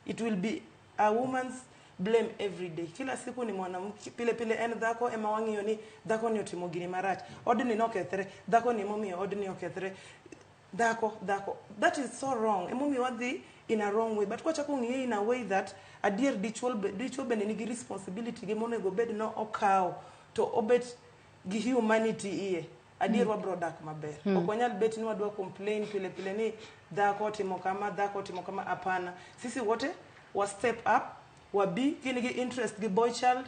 It will be a woman's blame every day. Kila siku ni mwanamke pile pile en dhako ema wang'iyo ni dhako ni otimo gini marach. Odni nokethre, dhako ni momiyo odni okethre. Dhako, dhako. That is so wrong. Emomiyo wadhi in a wrong way. But kwa chako ng'iye in a way that adier dichuo bende nigi responsibility gi monego bed no okawo to obet gi humanity iye. Adier wabro dak maber. Ok wanyal bet ni wadwa complain pile pile ni dhako otimo kama, dhako otimo kama, hapana. Sisi wote wa step up, wa be gin gi interest gi boy child,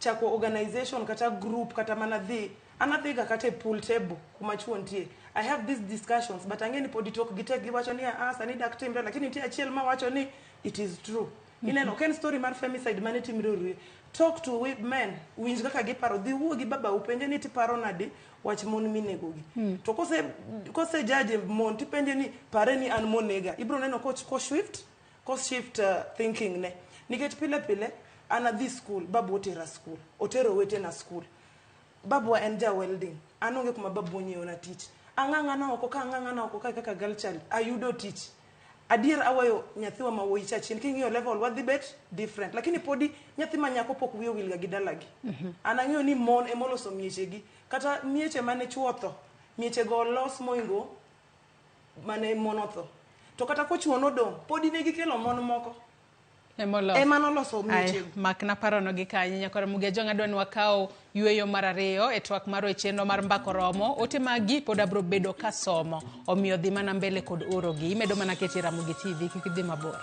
chako organization kata group kata mana dhi. An adhiga kata e pool table kuma chuo nitie. I have these discussions, but ang'e ni pod tok gi tek giwacho ni sani dak timre, lakini nitie achiel mawacho ni it is true. Ineno, ok en story mar femicide mane timre Oruye. Talk to men, winj kaka giparo, dhi wuo gi baba upenje ni tiparo nadi wach mon minego gi. To kose judge mon tipenje ni pare ni an monega. Ibro neno ko shift thinking ne. Nikech pile pile an adhi skul, babu otera skul, otero owetena skul. Babwa en ja welding, an onge kuma babu onyiewona tich. Ang'ang'ana oko ka ang'ang'ana oko ka kaka girl child, ayudo tich. Adier aweyo nyathiwa ma wuoyi cha chien, king'iyo level wadhi bet different. Lakini podi nyathi ma nyako pok wiye owil ga gi dalagi. An ang'eyo ni mon ema oloso miechegi. Kata mieche mane chuo otho, miechego olos moingo mane mon otho. To kata kochuo nodong', podi ne gikelo mon moko. Ema noloso miechego. Makna parono gi kanyo nyakora Mugia Jong adwa ni wakaw yueyo mar ariyo e twak marwa e chenro mar Mbaka Oromo. Ote magi pod abro bedo kasomo, omiyo dhi mana mbele kod orogi. Imedo mana keto e Ramogi TV, kik idhi mabor.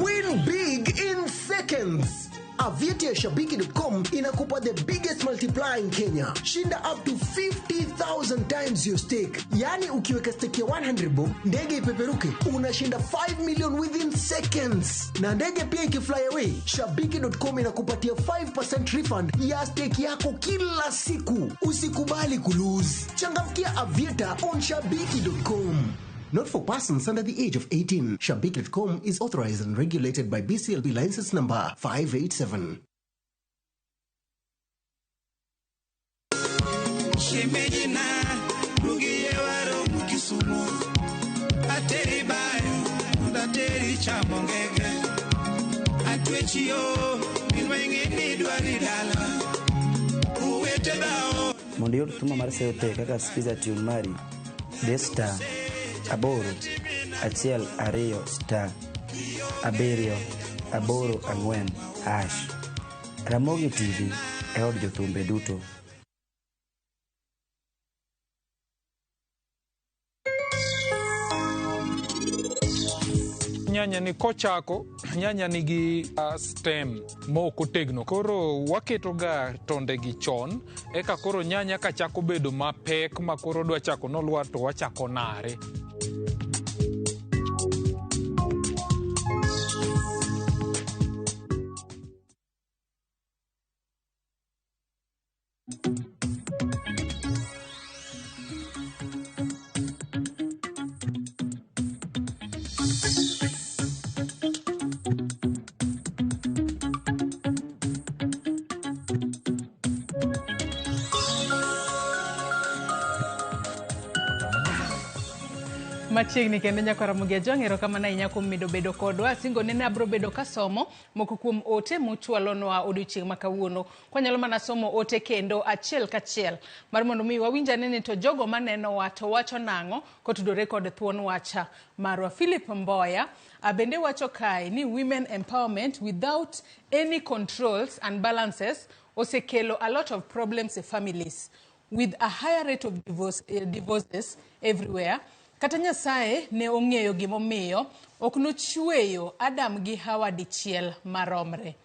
Win big in seconds. Avieti ya Shabiki.com inakupa the biggest multiplier in Kenya. Shinda up to 50,000 times your stake. Yaani ukiweka stake ya 100 bob, ndege ipeperuke, unashinda 5 million within seconds. Na ndege pia ikifly away, Shabiki.com inakupatia 5% refund ya stake yako kila siku. Usikubali kulose. Changamkia Avieta on Shabiki.com. Not for persons under the age of 18. Shabiki.com is authorized and regulated by BCLB license number 587. Shemejina, bugiye waro mukisumu. Ateri bayo, ateri chamongege. Atwechio, minwenge ni dwari dala. Uwete bao. Mondo iyud thuma mar Seyo Pay kaka Skiza tune mari, de star 8 1 2 star 7 8 4 hash. Ramogi TV e od jothumbe duto. Nyanya ni kochako, nyanya nigi stem mok otegno. Koro waketo ga tonde gi chon, eka koro nyanya kachako bedo mapek ma koro dwa chako nolwar to wachako nare. Machiegni kendo nyakwara Ramogi Ajwang', erokamano ahinya kuom medo bedo kodwa. Asingo nene abro bedo kasomo moko kuom ote muchwalonwa odiochieng' ma kawuono. Kwanyalo mana somo ote kendo achiel kachiel mar mondo mi wawinj ane ni to jogo manenowa to wacho nang'o kotudore kod thuon wacha marwa. Philip Mboya bende wacho kae ni women empowerment without any controls and balances osekelo a lot of problems e families with a higher rate of divorces everywhere. Kata Nyasaye ne ong'eyo gimomiyo ok nochweyo Adam gi Hawa dichiel maromre.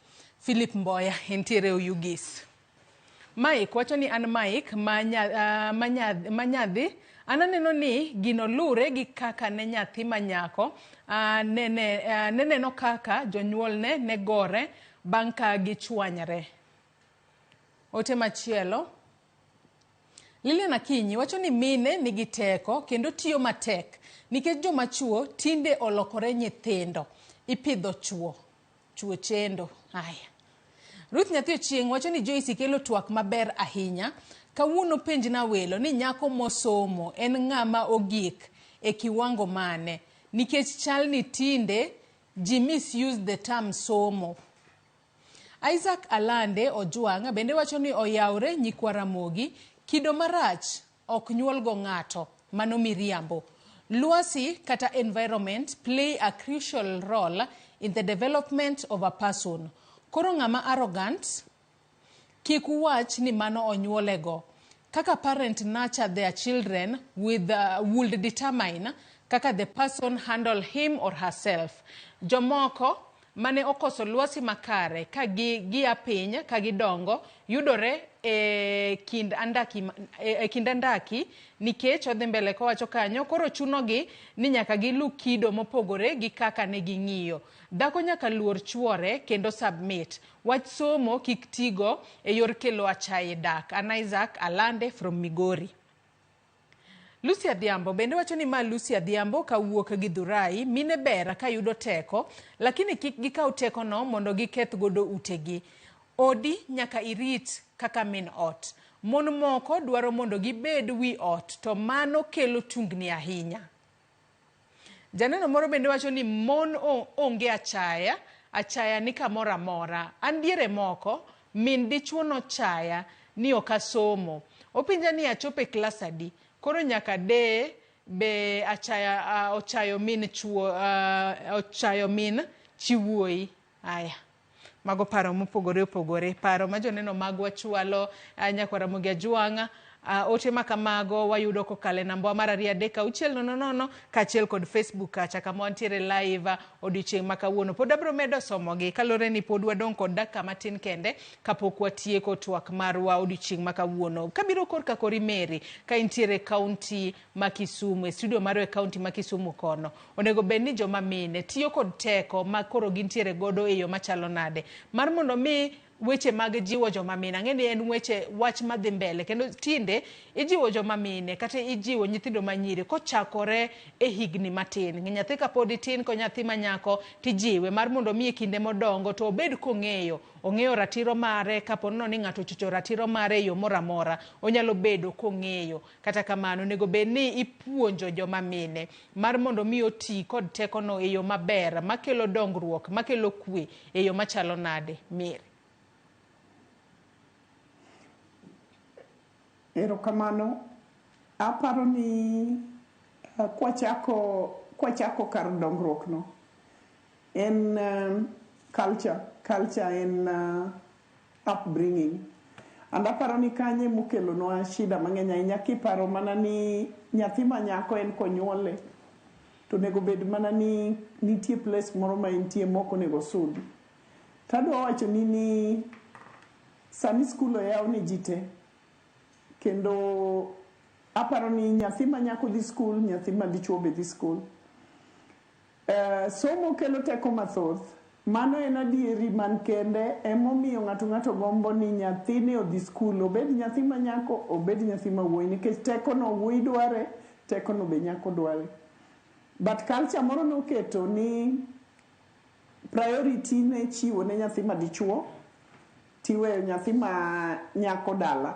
Philip Mboya entiere Oyugis. Mike wacho ni an Mike manyadhi an aneno ni gino lure gi kaka ne nyathi manyako ne neno kaka jonyuolne ne gore bang' ka gichwanyre. Ote machielo Lilian Akinyi wacho ni mine nigi teko kendo tiyo matek nikech joma chuo tinde olokore nyithindo, ipidho chuo, chuo chendo. Aya. Ruth Nyathi Ochieng' wacho ni Joyce kelo twak maber ahinya. Kawuono penjna welo ni nyako mosomo en ng'ama ogik e kiwango mane nikech chal ni tinde ji misuse the term somo. Isaac Alande Ojwang' bende wacho ni oyawre nyikwa Ramogi, kido marach ok nyuolgo ng'ato, mano miriambo. Lwasi kata environment play a crucial role in the development of a person. Koro ng'ama arrogant, kik uwach ni mano onyuolego. Kaka parent nurture their children with would determine kaka the person handle him or herself. Jomoko mane okoso lwasi makare ka gi gia piny ka gidongo yudore e kind andaki e kind andaki nikech odhi mbele kowacho kanyo koro chunogi ni nyaka gilu kido mopogore gi kaka ne ging'iyo. Dhako nyaka luor chuore kendo submit. Wach somo kik tigo e yor kelo achaye dak. An Isaac Alande from Migori. Lucy Adhiambo bende wacho ni ma Lucy Adhiambo kawuok Githurai, mine ber ka yudo teko, lakini kik gikaw tekono mondo giketh godo utegi. Odi nyaka irit kaka min ot. Mon moko dwaro mondo gibed wi ot to mano kelo tungni ahinya. Janeno moro bende wacho ni mon onge achaya, achaya ni kamoro amora. An diere moko, min dichuo nochaya ni ok asomo. Openja ni achopo e klas adi. Koro nyaka de be achaya ochayo min chuo ochayo min chi wuoyi. Aya. Mago paro mopogore opogore. Paro ma joneno magwa chwalo nyakwar Ramogi Ajwang'. Ote ma kamago wayudo kokalo e namba mar 2 3 6 0 0 kaachiel kod Facebook kacha kama wantiere live odiochieng' ma kawuono. Pod abiro medo somogi kaluwore ni pod wadong' kod dakika matin kende kapok watieko twak marwa odiochieng' ma kawuono. Kabiro korka kori Mary ka intiere e kaunti ma Kisumu, e studio marwa e kaunti ma Kisumu kono. Onego bed ni joma mine tiyo kod teko ma koro gintiere godo e yo machalo nade mar mondo mi weche mag jiwo joma mine. Ang'e ni en weche wach madhi mbele kendo tinde ijiwo joma mine kata ijiwo nyithindo manyiri kochakore e higni matin. Nyathi kapod itin ko nyathi manyako tijiwe mar mondo mi e kinde modongo to obed kong'eyo ong'eyo ratiro mare kapo nono ni ng'ato ochocho ratiro mare e yo moro amora onyalo bedo kong'eyo. Kata kamano onego bed ni ipuonjo joma mine mar mondo mi oti kod tekono e yo maber makelo dongruok makelo kwe e yo machalo nade Mary? Erokamano. Aparo ni kwachako kar dongruok no en culture. Culture en upbringing. And aparo ni kanye mokelonwa shida mang'eny ahinya kiparo mana ni nyathi ma nyako en konyuole to onego bed mana ni nitie place moro ma entie mok onego osud. Tadwa wacho ni sani skul oyaw ne ji te. Kendo aparo ni nyathi ma nyako dhi skul, nyathi ma dichuo be dhi skul. Somo kelo teko mathoth. Mano en adieri man kende emomiyo ng'ato gombo ni nyathine odhi skul, obed nyathi ma nyako, obed nyathi ma wuoyi, nikech tekono wuoyi dware, tekono be nyako dware. But culture moro noketo ni priority ne chiwo ne nyathi ma dichuo, tiweyo nyathi ma nyako dala.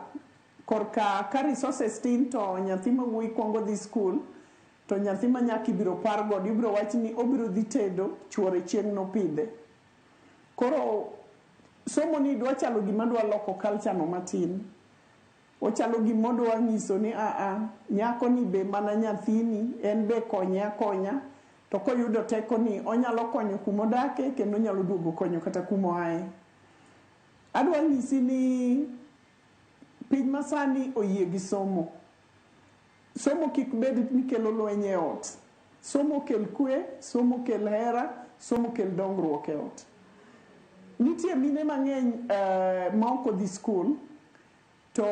Korka ka resources tin to nyathi ma wuoyi kuongo dhi skul, to nyathi ma nyako ibiro par godo, ibiro wach ni obiro dhi tedo, chuore chieng' nopidhe. Koro somo ni dwa chalo gima dwa loko culture no matin. Ochalo gima odwa nyiso ni nyako ni be mana nyathini, en be konye akonya, to koyudo teko ni onyalo konyo kumodake kendo onyalo duogo konyo kata kumoaye. Adwa nyisi ni piny masani oyie gi somo. Somo kik bed ni kelo lweny e ot. Somo kel kwe, somo kel hera, somo kel dongruok e ot. Nitie mine mang'eny ma ok odhi skul to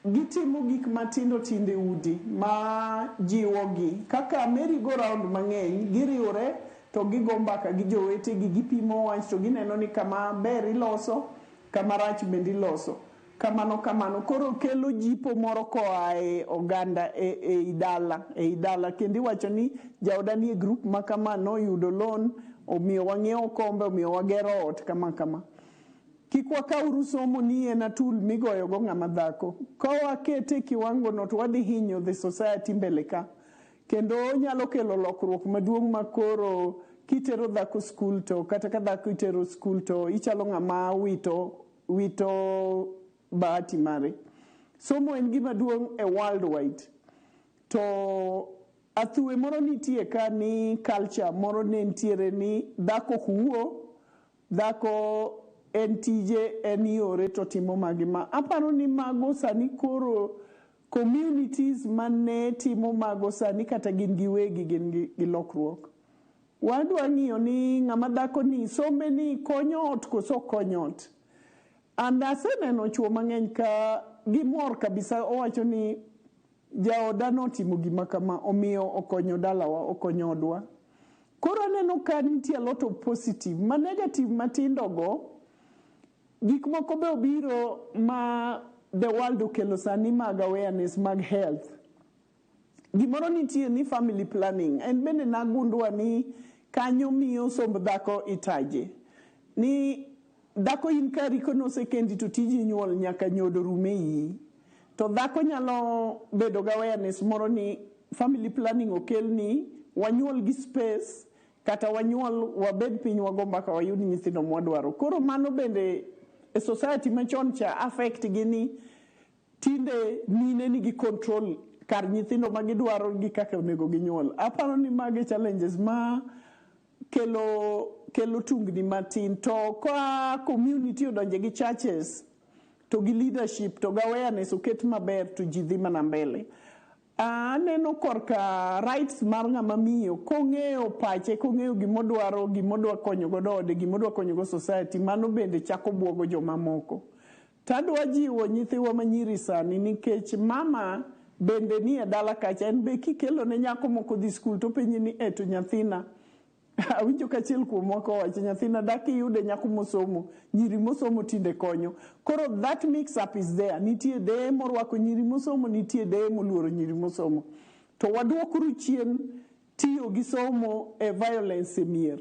gitimo gik matindo tindo e udi ma jiwogi. Kaka merry go round mang'eny, giriwore to gigo mbaka gi jowetegi, gipimo wach to gineno ni kama ber iloso, kama rach bende iloso. Kamano kamano. Koro kelo jipo moro koa e oganda ei dala. Kendo iwacho ni jaoda nie group ma kama noyudo loan, omiyo wang'iewo kombe, omiyo wagero ot kama kama. Kik wakawuru somo ni en atul migoyogo ng'ama dhako. Ka wakete kiwango no to wadhi hinyo the society mbele ka. Kendo onyalo kelo lokruok maduong' ma koro kitero dhako skul to kata ka dhako itero skul to ichalo ng'ama wito bahati mare. Somo en gima duong' e worldwide. To athuwe moro nitie ka ni culture moro ne nitiere ni dhako huo, dhako en tije, en yore to timo magi ma. Aparo ni mago sani koro communities mane timo mago sani kata gin giwegi gin gi lokruok. Wadwa ng'iyo ni ng'ama dhako ni sombe ni konyo ot koso ok kony ot. And aseneno chuo mang'eny ka gimor kabisa owacho ni jaoda notimo gima kama omiyo okonyo dalawa okonyo odwa. Koro aneno ka nitie a lot of positive ma negative matindo go gik moko be obiro ma the world okelo sani mag awareness mag health. Gimoro nitie ni family planning en bende nagundua ni kanyo miyo somb dhako itaje ni dhako in kari konosekendi to tiji nyuol nyaka nyodo rum e iyi. To dhako nyalo bedo gi awareness moro ni family planning okelni wanyuol gi space kata wanyuol wabed piny wago mbaka wayud nyithindo mwadwaro. Koro mano bende e society machon cha affect gi ni tinde mine nigi control kar nyithindo ma gidwaro gi kaka onego ginyuol. Aparo ni magi challenges ma kelo tungni matin to ka community odonje gi churches to gi leadership to gi awareness oket maber to ji dhi mana mbele. Aneno korka rights mar ng'ama miyo kong'eyo pache kong'eyo gimodwaro gimodwa konyo godo ode gimodwa konyo go society mano bende chako buogo jomamoko. Tadwa jiwo nyithiwa manyiri sani nikech mama bende nie dala kacha en be kikelo ne nyako moko dhi skul to penji ni e to nyathina awinjo ka achiel kuomwa kowacho nyathina dak iyude nyako mosomo nyiri mosomo tinde konyo. Koro that mix up is there. Nitie deye morwako nyiri mosomo nitie deye moluoro nyiri mosomo. To waduokuru chien tiyo gi somo e violence e mier.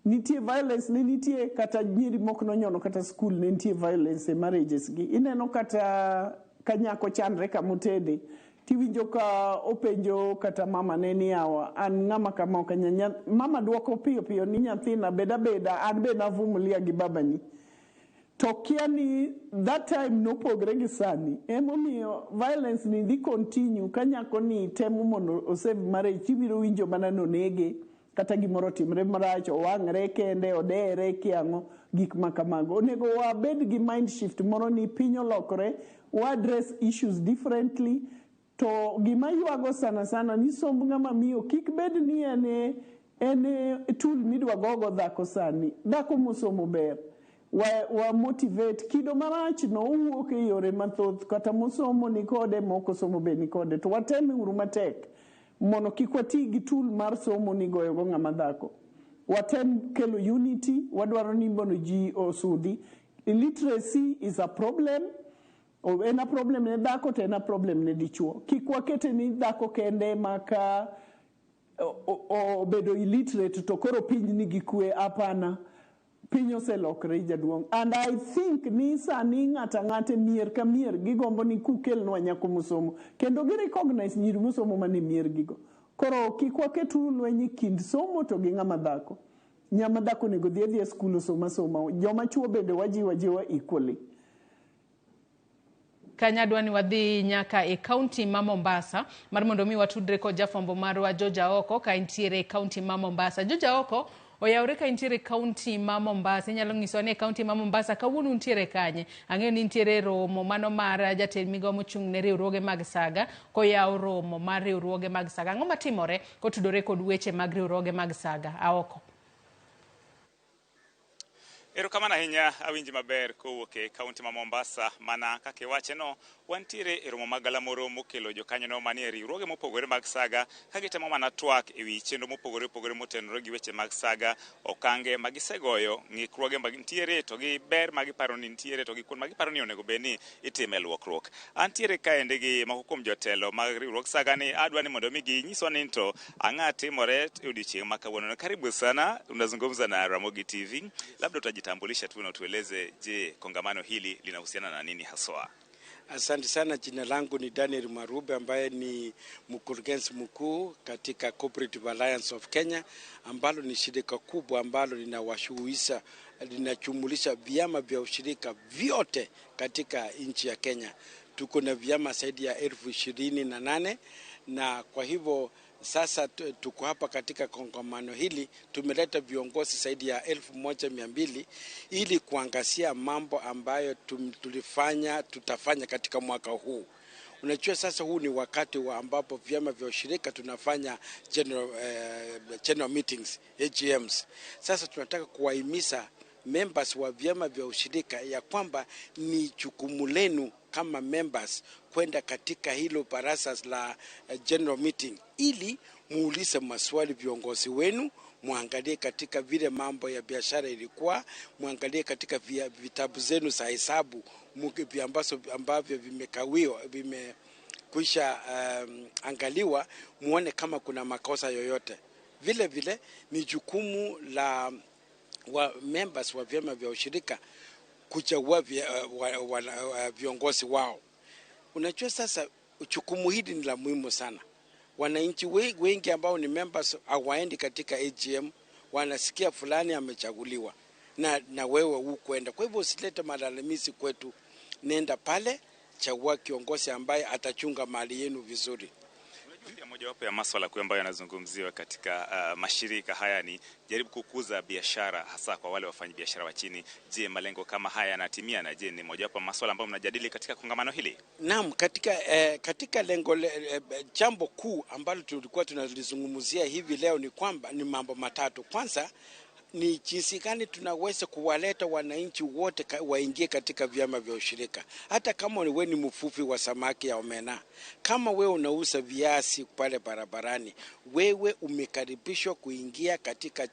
Nitie violence ne nitie kata nyiri mok nonyono kata skul ne nitie violence e marriages gi. Ineno kata ka nyako chandre kamotede tiwinjo ka openjo kata mama ne ni yawa an ng'ama kama ok anya mama duoko piyo piyo ni nyathina bed abeda an be navumilia gi babani. To kia ni that time nopogre gi sani emomiyo violence ni dhi continue ka nyako ni temo mondo osave marriage tibiro winjo mana nonege kata gimoro otimre marach owang're kende odere kiang'o gik ma kamago. Onego wabed gi mind shift moro ni piny olokore wa address issues differently. To gima ywago sana sana ni somb ng'ama miyo kik bed ni en tool midwa gogo dhako sani. Dhako mosomo ber. Wa motivate kido marach no owuok e yore mathoth kata mosomo ni kode mok osomo be ni kode. To watem uru matek mondo kik wati gi tool mar somo ni goyo go ng'ama dhako. Watem kelo unity, wadwaro ni mondo ji osudi. Illiteracy is a problem. En a problem ne dhako to en a problem ne dichuo. Kik wakete ni dhako kende maka obedo illiterate to koro piny nigi kwe hapana. Piny oselokre jaduong'. And I think ni sani ng'ato ang'ata mier ka mier gigombo ni kukelnwa nyako mosomo. Kendo gi recognize nyiri mosomo mane mier gigo. Koro kik waket lweny e kind somo to gi ng'ama dhako. Ng'ama dhako onego dhi adhiya e skul osom asoma. Joma chuo bende wajiwo ajiwa equally. Kanya dwa ni wadhi nyaka e kaunti ma Mombasa mar mondo mi watudre kod jafwambo marwa George Aoko ka entiere e kaunti ma Mombasa. George Aoko oyawre ka intiere e kaunti ma Mombasa. Inyalo nyisowa ni e kaunti ma Mombasa kawuono untiere kanye? Ang'eyo ni nitiere romo mano mar jatend migao mochung' ne riwruoge mag saga koyawo romo mar riwruoge mag saga. Ang'o matimore kotudore kod weche mag riwruoge mag saga? Aoko. Erokamano ahinya, awinji maber kowuok e kaunti ma Mombasa. Mana kaka iwache no, wantiere e romo mag galamoro mokelo jokanyono manie riwruoge mopogore mag saga ka gitemo mana twak ewi chenro mopogore opogore motenore gi weche mag saga, okange ma gisegoyo, ng'ikruoge ma nitiere to gi ber ma giparo ni nitiere to gi kuond ma giparo ni onego bed ni itime lokruok. Antiere kaendi gi moko kuom jotelo mag riwruog saga ni adwa ni mondo mi ginyiswa ni to ang'a timore e odiochieng' ma kawuono. Karibu sana, unazungumza na Ramogi TV. Labda utajitambulisha tu na utueleze, je, kongamano hili linahusiana na nini haswa? Asante sana. Jina langu ni Daniel Marube ambaye ni mkurugenzi mkuu katika Cooperative Alliance of Kenya, ambalo ni shirika kubwa ambalo linajumulisha vyama vya ushirika vyote katika nchi ya Kenya. Tuko na vyama zaidi ya 28,000 na kwa hivyo sasa tuko hapa katika kongamano hili. Tumeleta viongozi zaidi ya 1,200 ili kuangazia mambo ambayo tutafanya katika mwaka huu. Unajua sasa huu ni wakati wa ambapo vyama vya ushirika tunafanya general meetings, AGMs. Sasa tunataka kuwahimiza members wa vyama vya ushirika ya kwamba ni jukumu lenu kama members kwenda katika hilo baraza la general meeting ili muulize maswali viongozi wenu, muangalie katika vile mambo ya biashara ilikuwa, muangalie katika vitabu zenu za hesabu ambavyo vimekawiwa, vimekwisha angaliwa, muone kama kuna makosa yoyote. Vile vile ni jukumu la wa members wa vyama vya ushirika kuchagua viongozi wao. Unajua sasa jukumu hili ni la muhimu sana. Wananchi wengi ambao ni members hawaendi katika AGM, wanasikia fulani amechaguliwa na wewe hukwenda. Kwa hivyo usilete malalamizi kwetu, nenda pale, chagua kiongozi ambaye atachunga mali yenu vizuri. Pia mojawapo ya maswala kuu ambayo yanazungumziwa katika mashirika haya ni jaribu kukuza biashara hasa kwa wale wafanyabiashara wa chini. Je, malengo kama haya yanatimia na je, ni mojawapo ya maswala ambayo mnajadili katika kongamano hili? Naam, katika lengo jambo kuu ambalo tulikuwa tunalizungumzia hivi leo ni kwamba ni mambo matatu. Kwanza ni jinsi gani tunaweza kuwaleta wananchi wote waingie katika vyama vya ushirika. Hata kama wewe ni mvuvi wa samaki ya omena, kama wewe unauza viazi pale barabarani, wewe umekaribishwa kuingia katika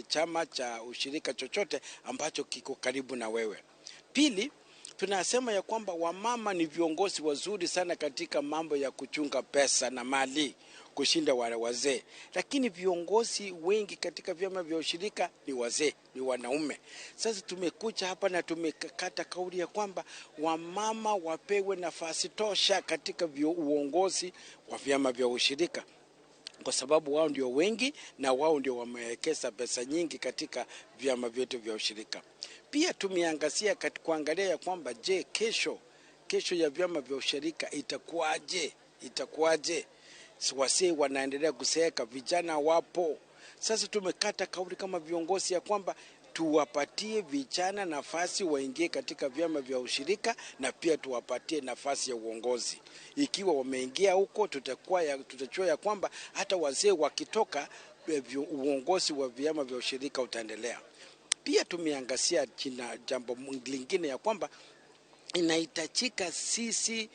chama cha ushirika chochote ambacho kiko karibu na wewe. Pili, tunasema ya kwamba wamama ni viongozi wazuri sana katika mambo ya kuchunga pesa na mali kushinda wale wazee, lakini viongozi wengi katika vyama vya ushirika ni wazee, ni wanaume. Sasa tumekuja hapa na tumekata kauli ya kwamba wamama wapewe nafasi tosha katika uongozi wa vyama vya ushirika, kwa sababu wao ndio wengi na wao ndio wamewekeza pesa nyingi katika vyama vyetu vya ushirika. Pia tumeangazia kuangalia ya kwamba je, kesho ya vyama vya ushirika itakuwaje? Itakuwaje? Wasee wanaendelea kuseeka, vijana wapo. Sasa tumekata kauli kama viongozi ya kwamba tuwapatie vijana nafasi waingie katika vyama vya ushirika na pia tuwapatie nafasi ya uongozi. Ikiwa wameingia huko, tutachua ya kwamba hata wazee wakitoka, uongozi wa vyama vya ushirika utaendelea. Pia tumeangazia jambo lingine ya kwamba inahitajika sisi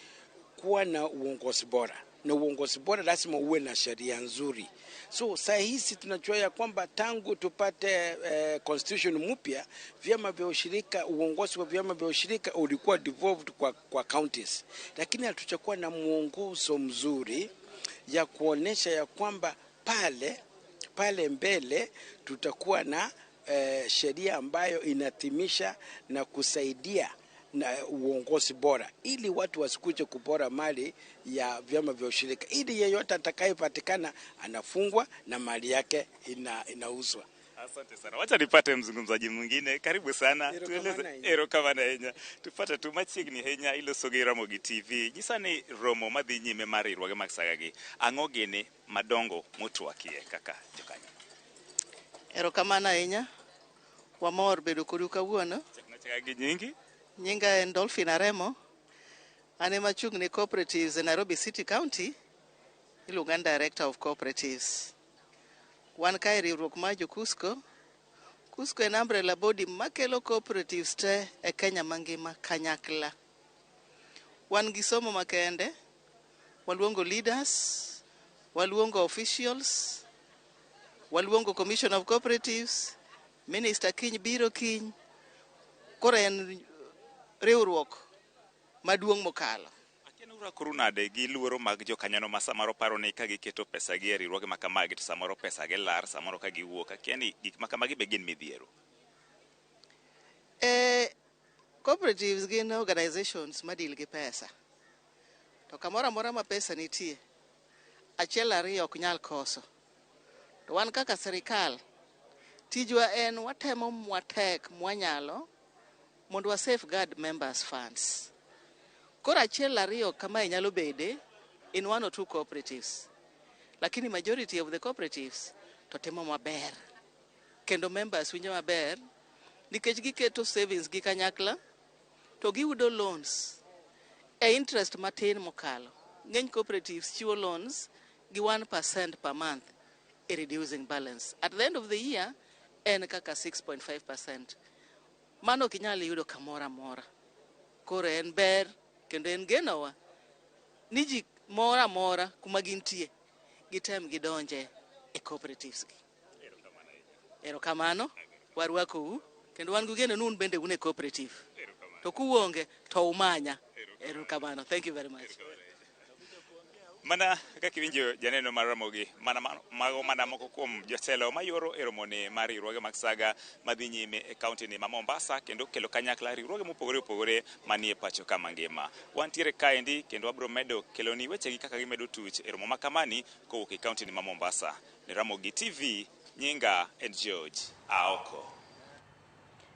kuwa na uongozi bora, na uongozi bora lazima uwe na sheria nzuri. So saa hizi tunajua ya kwamba tangu tupate constitution mpya, vyama vya ushirika, uongozi wa vyama vya ushirika ulikuwa devolved kwa counties, lakini hatujakuwa na mwongozo mzuri ya kuonesha ya kwamba pale mbele tutakuwa na sheria ambayo inathimisha na kusaidia na uongozi bora, ili watu wasikuje kupora mali ya vyama vya ushirika, ili yeyote atakayepatikana anafungwa na mali yake inauzwa. Asante sana. Wacha nipate mzungumzaji mwingine. Karibu sana. Tueleze erokamano ahinya. Tupate tu machiegni ahinya iloso gi Ramogi TV. Nyisa ni romo madhi nyime mar riwruoge mag Sagagi. Ang'o gini madongo mutwakie kaka jokanyo? Erokamano ahinya. Wamor bedo kodu kawuono. Chakna gi nyingi? Nyinga en Dolphin Aremo. An ema achung' ne cooperatives e Nairobi City County. Iluonga ni Director of Cooperatives. Wan kae riwruok mar jo KUSCCO. KUSCCO en umbrella body makelo cooperatives te e Kenya mangima kanyakla. Wan gi somo makende. Waluongo leaders, waluongo officials, waluongo Commission of Cooperatives, Minister kiny biro kiny. Koro en riwruok maduong' mokalo. Urakoru nade gi luoro mag jokanyono ma samoro paro ni ka giketo pesa gi e riwruoge ma kamagi to samoro pesa gi lar, samoro ka giwuok. Akia ni gik ma kamagi be gin midhiero. Cooperatives gin organizations ma deal gi pesa. To kamoro amora ma pesa nitie, achiel ariyo ok nyal koso. To wan kaka sirikal, tijwa en watemo matek mwanyalo mondo wa safeguard members funds. Koro achiel ariyo kamae nyalo bede in one or two cooperatives. Lakini majority of the cooperatives to timo maber. Kendo members winjo maber nikech giketo savings gi kanyakla to giyudo loans e interest matin mokalo. Ng'eny cooperatives chiwo loans gi 1% per month e reducing balance. At the end of the year en kaka 6.5%. Mano ok inyal yudo kamoro amora. Koro en ber kendo en genowa ni ji moro amora kuma gintie gitem gidonje e cooperatives gi. Erokamano, warwakou kendo wan gi geno ni un bende un e cooperative. To kuonge to umanya. Erokamano. Thank you very much. Mana kaka iwinjo janeno mar Ramogi, mana mago mana moko kuom jotelo mayuoro e romoni mar riwruoge mag saga madhi nyime e kaunti ni ma Mombasa kendo kelo kanyakla riwruoge mopogore opogore manie pacho ka mangima. Wantiere kaendi kendo wabiro medo keloni wechegi kaka gimedo tuch e romo makamani kowuok e kaunti ni ma Mombasa. Ne Ramogi TV, nyinga en George Aoko.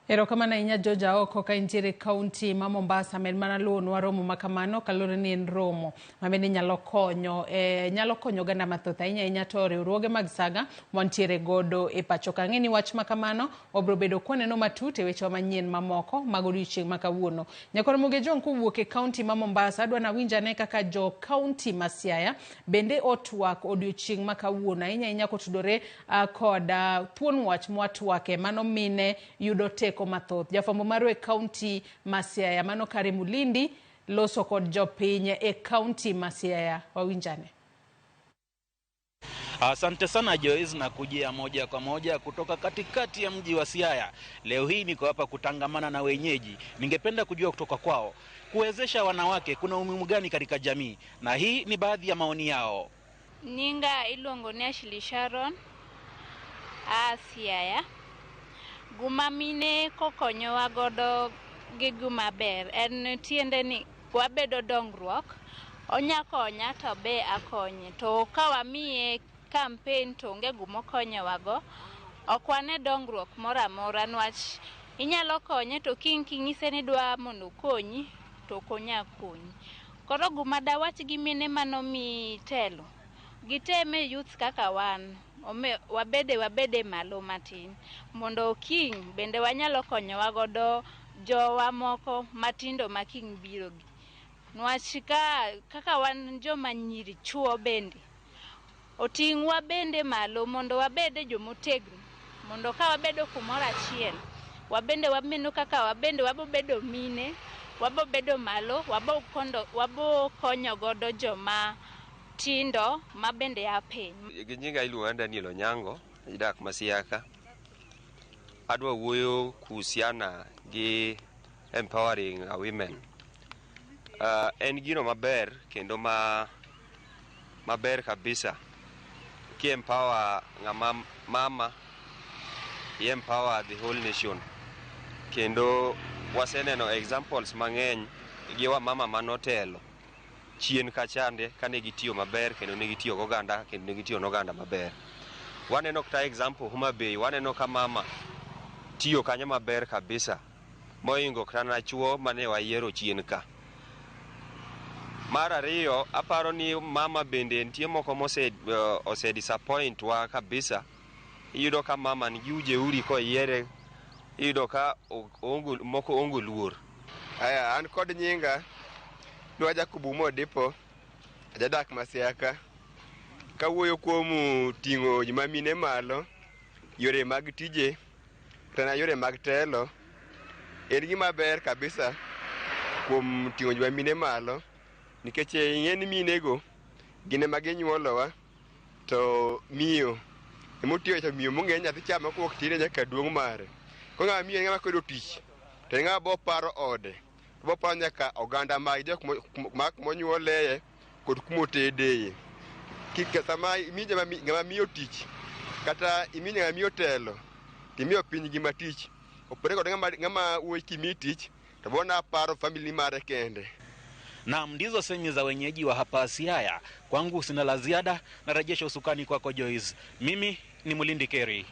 Erokamano ahinya George Aoko ka intiere e kaunti ma Mombasa. Med mana luwonwa romo ma kamano kaluwore ni en romo ma bende nyalo konyo nyalo konyo oganda mathoth ahinya ahinya to riwruoge mag saga wantiere godo e pacho ka. Ang'e ni wach ma kamano wabiro bedo kwaneno matut e wechewa manyien mamoko mag odiochieng' ma kawuono. Nyakwar Ramogi Ojwang' kowuok e kaunti ma Mombasa, adwa nawinj ane kaka jo kaunti ma Siaya bende otwak odiochieng' ma kawuono ahinya ahinya kotudore kod thuon wach mwatwake mano mine yudo teko mathoth. Jafwambo marwa e kaunti ma Siaya mano Kare Mulindi loso kod jopiny e kaunti ma Siaya. Wawinjane. Asante sana Joyce, na kujia moja kwa moja kutoka katikati ya mji wa Siaya. Leo hii niko hapa kutangamana na wenyeji. Ningependa kujua kutoka kwao kuwezesha wanawake kuna umuhimu gani katika jamii, na hii ni baadhi ya maoni yao. Nyinga iluongo ni Ashley Sharon a Siaya. Guma mine kokonyowa godo gi guma ber en tiende ni wabedo dongruok, onya konya to be akonye, to ka wamiye campaign to onge gumokonyowago, ok wane dongruok moro amora niwach inyalo konye to kiny king'ise ni idwa mondo okonyi to ok onya konyi. Koro guma dawach gi mine manomi telo, giteme youth kaka wan, wabede malo matin mondo kiny bende wanyalo konyowa godo jowa moko matindo ma kiny biro gi. Niwach kaka wan joma nyiri chuo bende oting'wa bende malo mondo wabede jomotegno, mondo ka wabedo kumoro achiel wabende wameno kaka wabende wabobedo mine, wabobedo malo, wabokonyo godo joma tindo ma bende a piny. Gi nyinga iluonga Daniel Onyango, idak Masiaka. Adwa wuoyo kuhusiana gi empowering women. En gino maber kendo maber kabisa ki empower ng'ama mama, i empower the whole nation. Kendo waseneno examples mang'eny gi wamama manotelo chien kachande kane gitiyo maber kendo ne gitiyo goganda kendo ne gitiyo noganda maber. Waneno kata example Homa Bay, waneno ka mama tiyo kanyo maber kabisa moingo kata na chuo mane wayiero chien ka. Mar ariyo, aparo ni mama bende nitie moko mose ose disappoint wa kabisa. Iyudo ka mama nigi ujeuri koyiere, iyudo ka moko ongo luor. Aya, an kod nyinga Dwa Jacob Modipo, jadak Masiaka. Kawuoyo kuom ting'o joma mine malo, yore mag tije, kata yore mag telo, en gima ber kabisa kuom ting'o joma mine malo, nikech ing'e ni minego gin ema ginyuolowa, to miyo emotiyo to miyo mong'e nyathi chama kowuok tine nyaka duong' mare. Koro ng'ama miyo en ng'ama koyudo tich, to en ng'ama bo paro ode, to bo paro nyaka oganda mage, jok monyuoleye kod kumotedeye. Sama imiyo ng'ama miyo tich, kata imiyo ng'ama miyo telo, timiyo piny gima tich, opogore kod ng'ama wuoyi kimiyi tich, to bona paro family mare kende. Naam, ndizo semi za wenyeji wa hapa Siaya. Kwangu sina la ziada, narejesha usukani kwako Joyce. Mimi ni Mulindi Keri.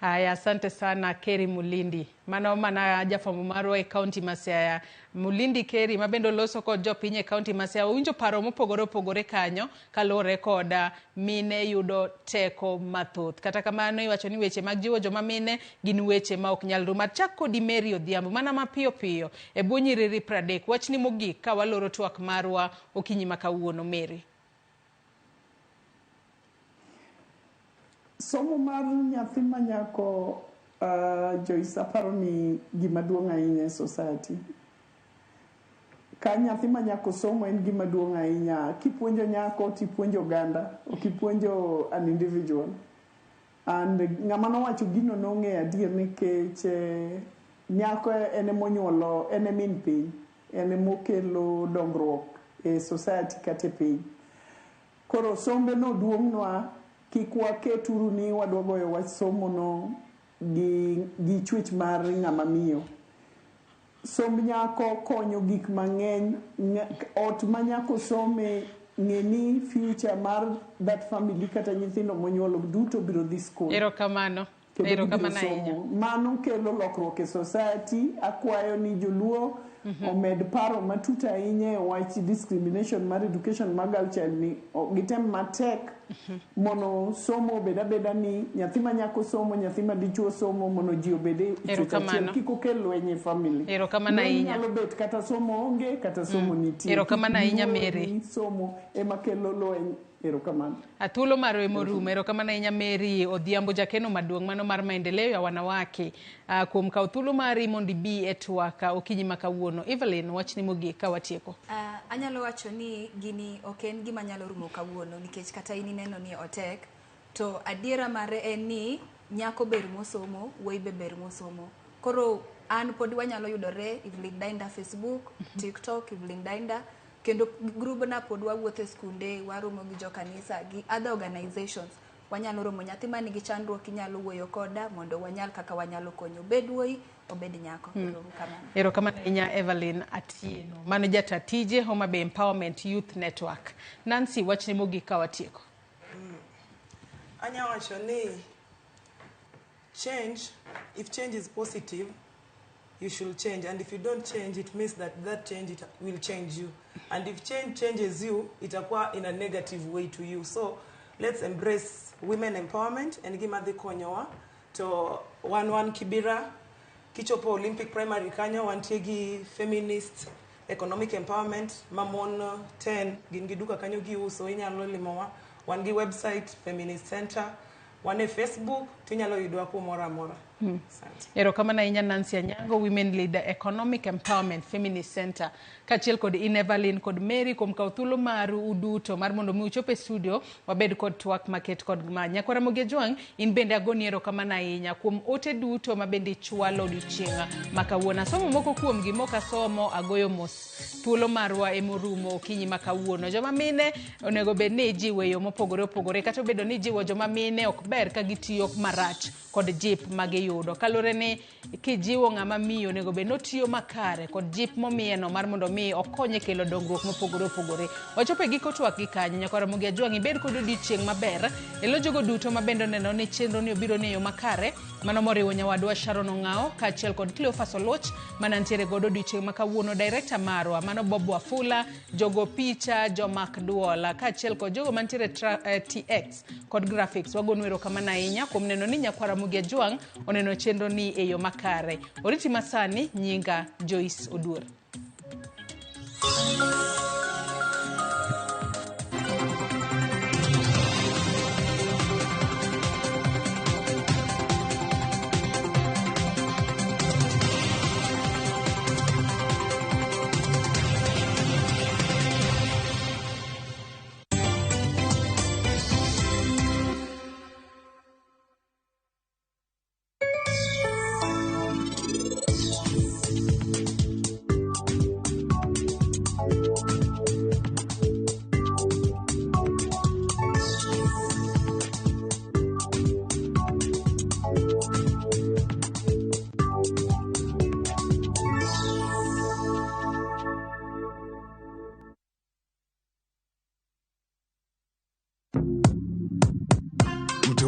Haya, asante sana Kerry Mulindi. Mano mana jafwambo marwa e kaunti ma Siaya. Mulindi Kerry ma bende oloso kod jopiny e kaunti ma Siaya. Owinjo paro mopogore opogore kanyo kaluwore kod mine yudo teko mathoth. Kata kamano iwacho ni weche mag jiwo joma mine gin weche ma ok nyal rumo. Achak kodi Mary Odhiambo mana mapiyo piyo e bwo nyiriri 30. Wachni mogik ka waloro twak marwa okinyi ma kawuono Mary. Somo mar nyathi manyako Joyce aparo ni gima duong' ahinya e society. Ka nyathi manyako somo en gima duong' ahinya. Kipuonjo nyako tipuonjo oganda, ok ipuonjo an individual. And ng'ama nowacho gino nong'eyo adier nikech nyako en emonyuolo, en e min piny, en emokelo dongruok e society kata e piny. Koro sombe no duong'nwa, kik waketuru ni wadwa goyo wach somo no gi chwech mar ng'ama miyo. Somb nyako konyo gik mang'eny. Ot ma nyako some ng'e ni future mar that family kata nyithindo monyuolo duto biro dhi skul. Erokamano. Kendo gibiro Erokamano ahinya. somo. Mano kelo lokruok e society. Akwayo ni joluo omed paro matut ahinya e wach discrimination mar education mar girl child ni gitem matek mondo somo obed abeda ni nyathi ma nyako somo, nyathi ma dichuo somo, mondo ji obed e chuech achiel, Erokamano. kik okel lweny e family. Erokamano Lweny ahinya. nyalo bet kata somo onge kata somo nitie. Erokamano Kik ahinya, giluor Mary. ni somo ema kelo lweny. Erokamano. Thuolo marwa emorumo. Erokamano ahinya Mary Odhiambo, jakeno maduong' mano mar maendeleo ya wanawake, kuom kawo thuolo mari mondo ibi e twak okinyi ma kawuono. Evelyn, wachni mogik ka watieko. Anyalo wacho ni gini ok en gima nyalo rumo kawuono nikech kata in ineno ni otek to adiera mare en ni nyako ber mosomo, wuoyi be ber mosomo. Koro an pod wanyalo yudore Evelyn Dainda Facebook, TikTok Evelyn Dainda, kendo grubna pod wawuotho e skunde, waromo gi jokanisa gi other organizations. Wanyalo romo, nyathi man gi chandruok inyalo wuoyo koda mondo wanyal kaka wanyalo konyo, obed wuoyi obed nyako. Ero uru kamano. Erokamano ahinya Evelyn Atieno. Mano jata tije Homa Bay Empowerment Youth Network. Nancy, wachni mogik ka watieko. Anya wacho ni change, if change is positive, you should change. And if you don't change, it means that that change it will change you. And if change changes you, itakuwa in a negative way to you. So let's embrace women empowerment and gima dhi konyowa. To wan wan Kibera, kichopo Olympic Primary kanyo, wantie gi feminist economic empowerment, ma mon 10 gin gi duka kanyo giuso, inyalo limowa. Wan gi website Feminist Center, wan e Facebook, tinyalo yudwa kumoro amora. Erokamano ahinya Nancy Anyango, Women Leader Economic Empowerment Feminist Center, kaachiel kod in Evelyn kod Mary kuom kawo thuolo maru uduto mar mondo mi uchop e studio wabed kod twak maket kod ma. Nyakwara Ramogi Ajwang', in bende agoni erokamano ahinya kuom ote duto ma bende ichwalo odiochieng' ma kawuono. Asomo moko kuomgi, mok asomo agoyo mos. Thuolo marwa emorumo okinyi ma kawuono. Joma mine onego bed ni ijiwo e yo mopogore opogore, kata obedo ni ijiwo joma mine ok ber ka gitiyo marach kod jip magiyudo. Kaluwore ni kijiwo ng'ama miyo onego bed ni otiyo makare kod jip momiyeno mar mondo mi okonye kelo dongruok mopogore opogore. Wachopo e giko twak gi kanyo. Nyakwara Ramogi Ajwang', ibed kod odiochieng' maber. Elo jogo duto ma bende oneno ni chenro ni obiro ni e yo makare, mano moriwo nyawadwa Sharon Ong'ao kaachiel kod Cleophas Oluoch mana ntiere godo odiochieng' ma kawuono, director marwa mano Bob Wafula, jogo picha, jomak duol kaachiel kod jogo mantiere TX kod graphics. Wagonu erokamano ahinya kuom neno ni nyakwara Ramogi Ajwang' oneno chenro ni e yo makare. Oriti masani, nyinga Joyce Oduor.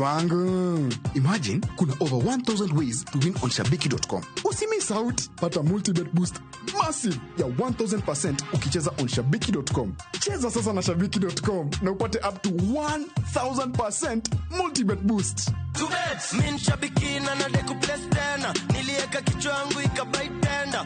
Mtu wangu, imagine kuna over 1000 ways to win on shabiki.com. Usimiss out, pata multibet boost massive ya 1000% ukicheza on shabiki.com. Cheza sasa na shabiki.com na upate up to 1000% multibet boost. Mi nshabiki na nadeku place tena, nilieka kichwa yangu ikabai tenda.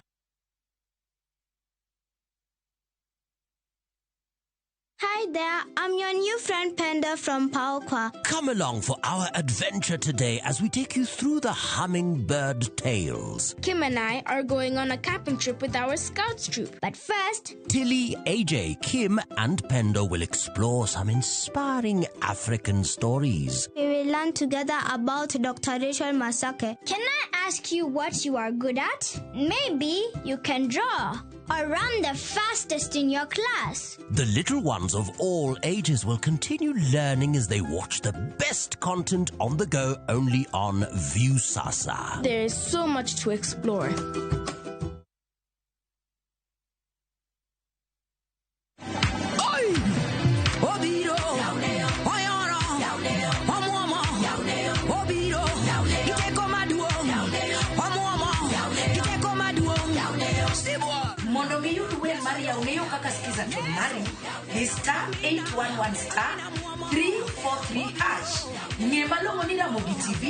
Hi there, I'm your new friend Penda from Paokwa. Come along for our adventure today as we take you through the hummingbird tales. Kim and I are going on a camping trip with our scouts troop. But first, Tilly, AJ, Kim, and Pendo will explore some inspiring African stories. we will learn together about Dr. Rachel Masake. Can I ask you what you are good at? Maybe you can draw or run the fastest in your class. The little ones of all ages will continue learning as they watch the best content on the go only on Viusasa. There is so much to explore. Obiro, oyoro, omuomo, obiro, giteko maduong', omuomo, giteko maduong', sibuor. Mondo miyud wer mar yaw kaka skiza tune mari di star 811 star 343 hash. Ng'e malong'o ni Ramogi TV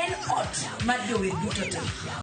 en ot mar jower duto te.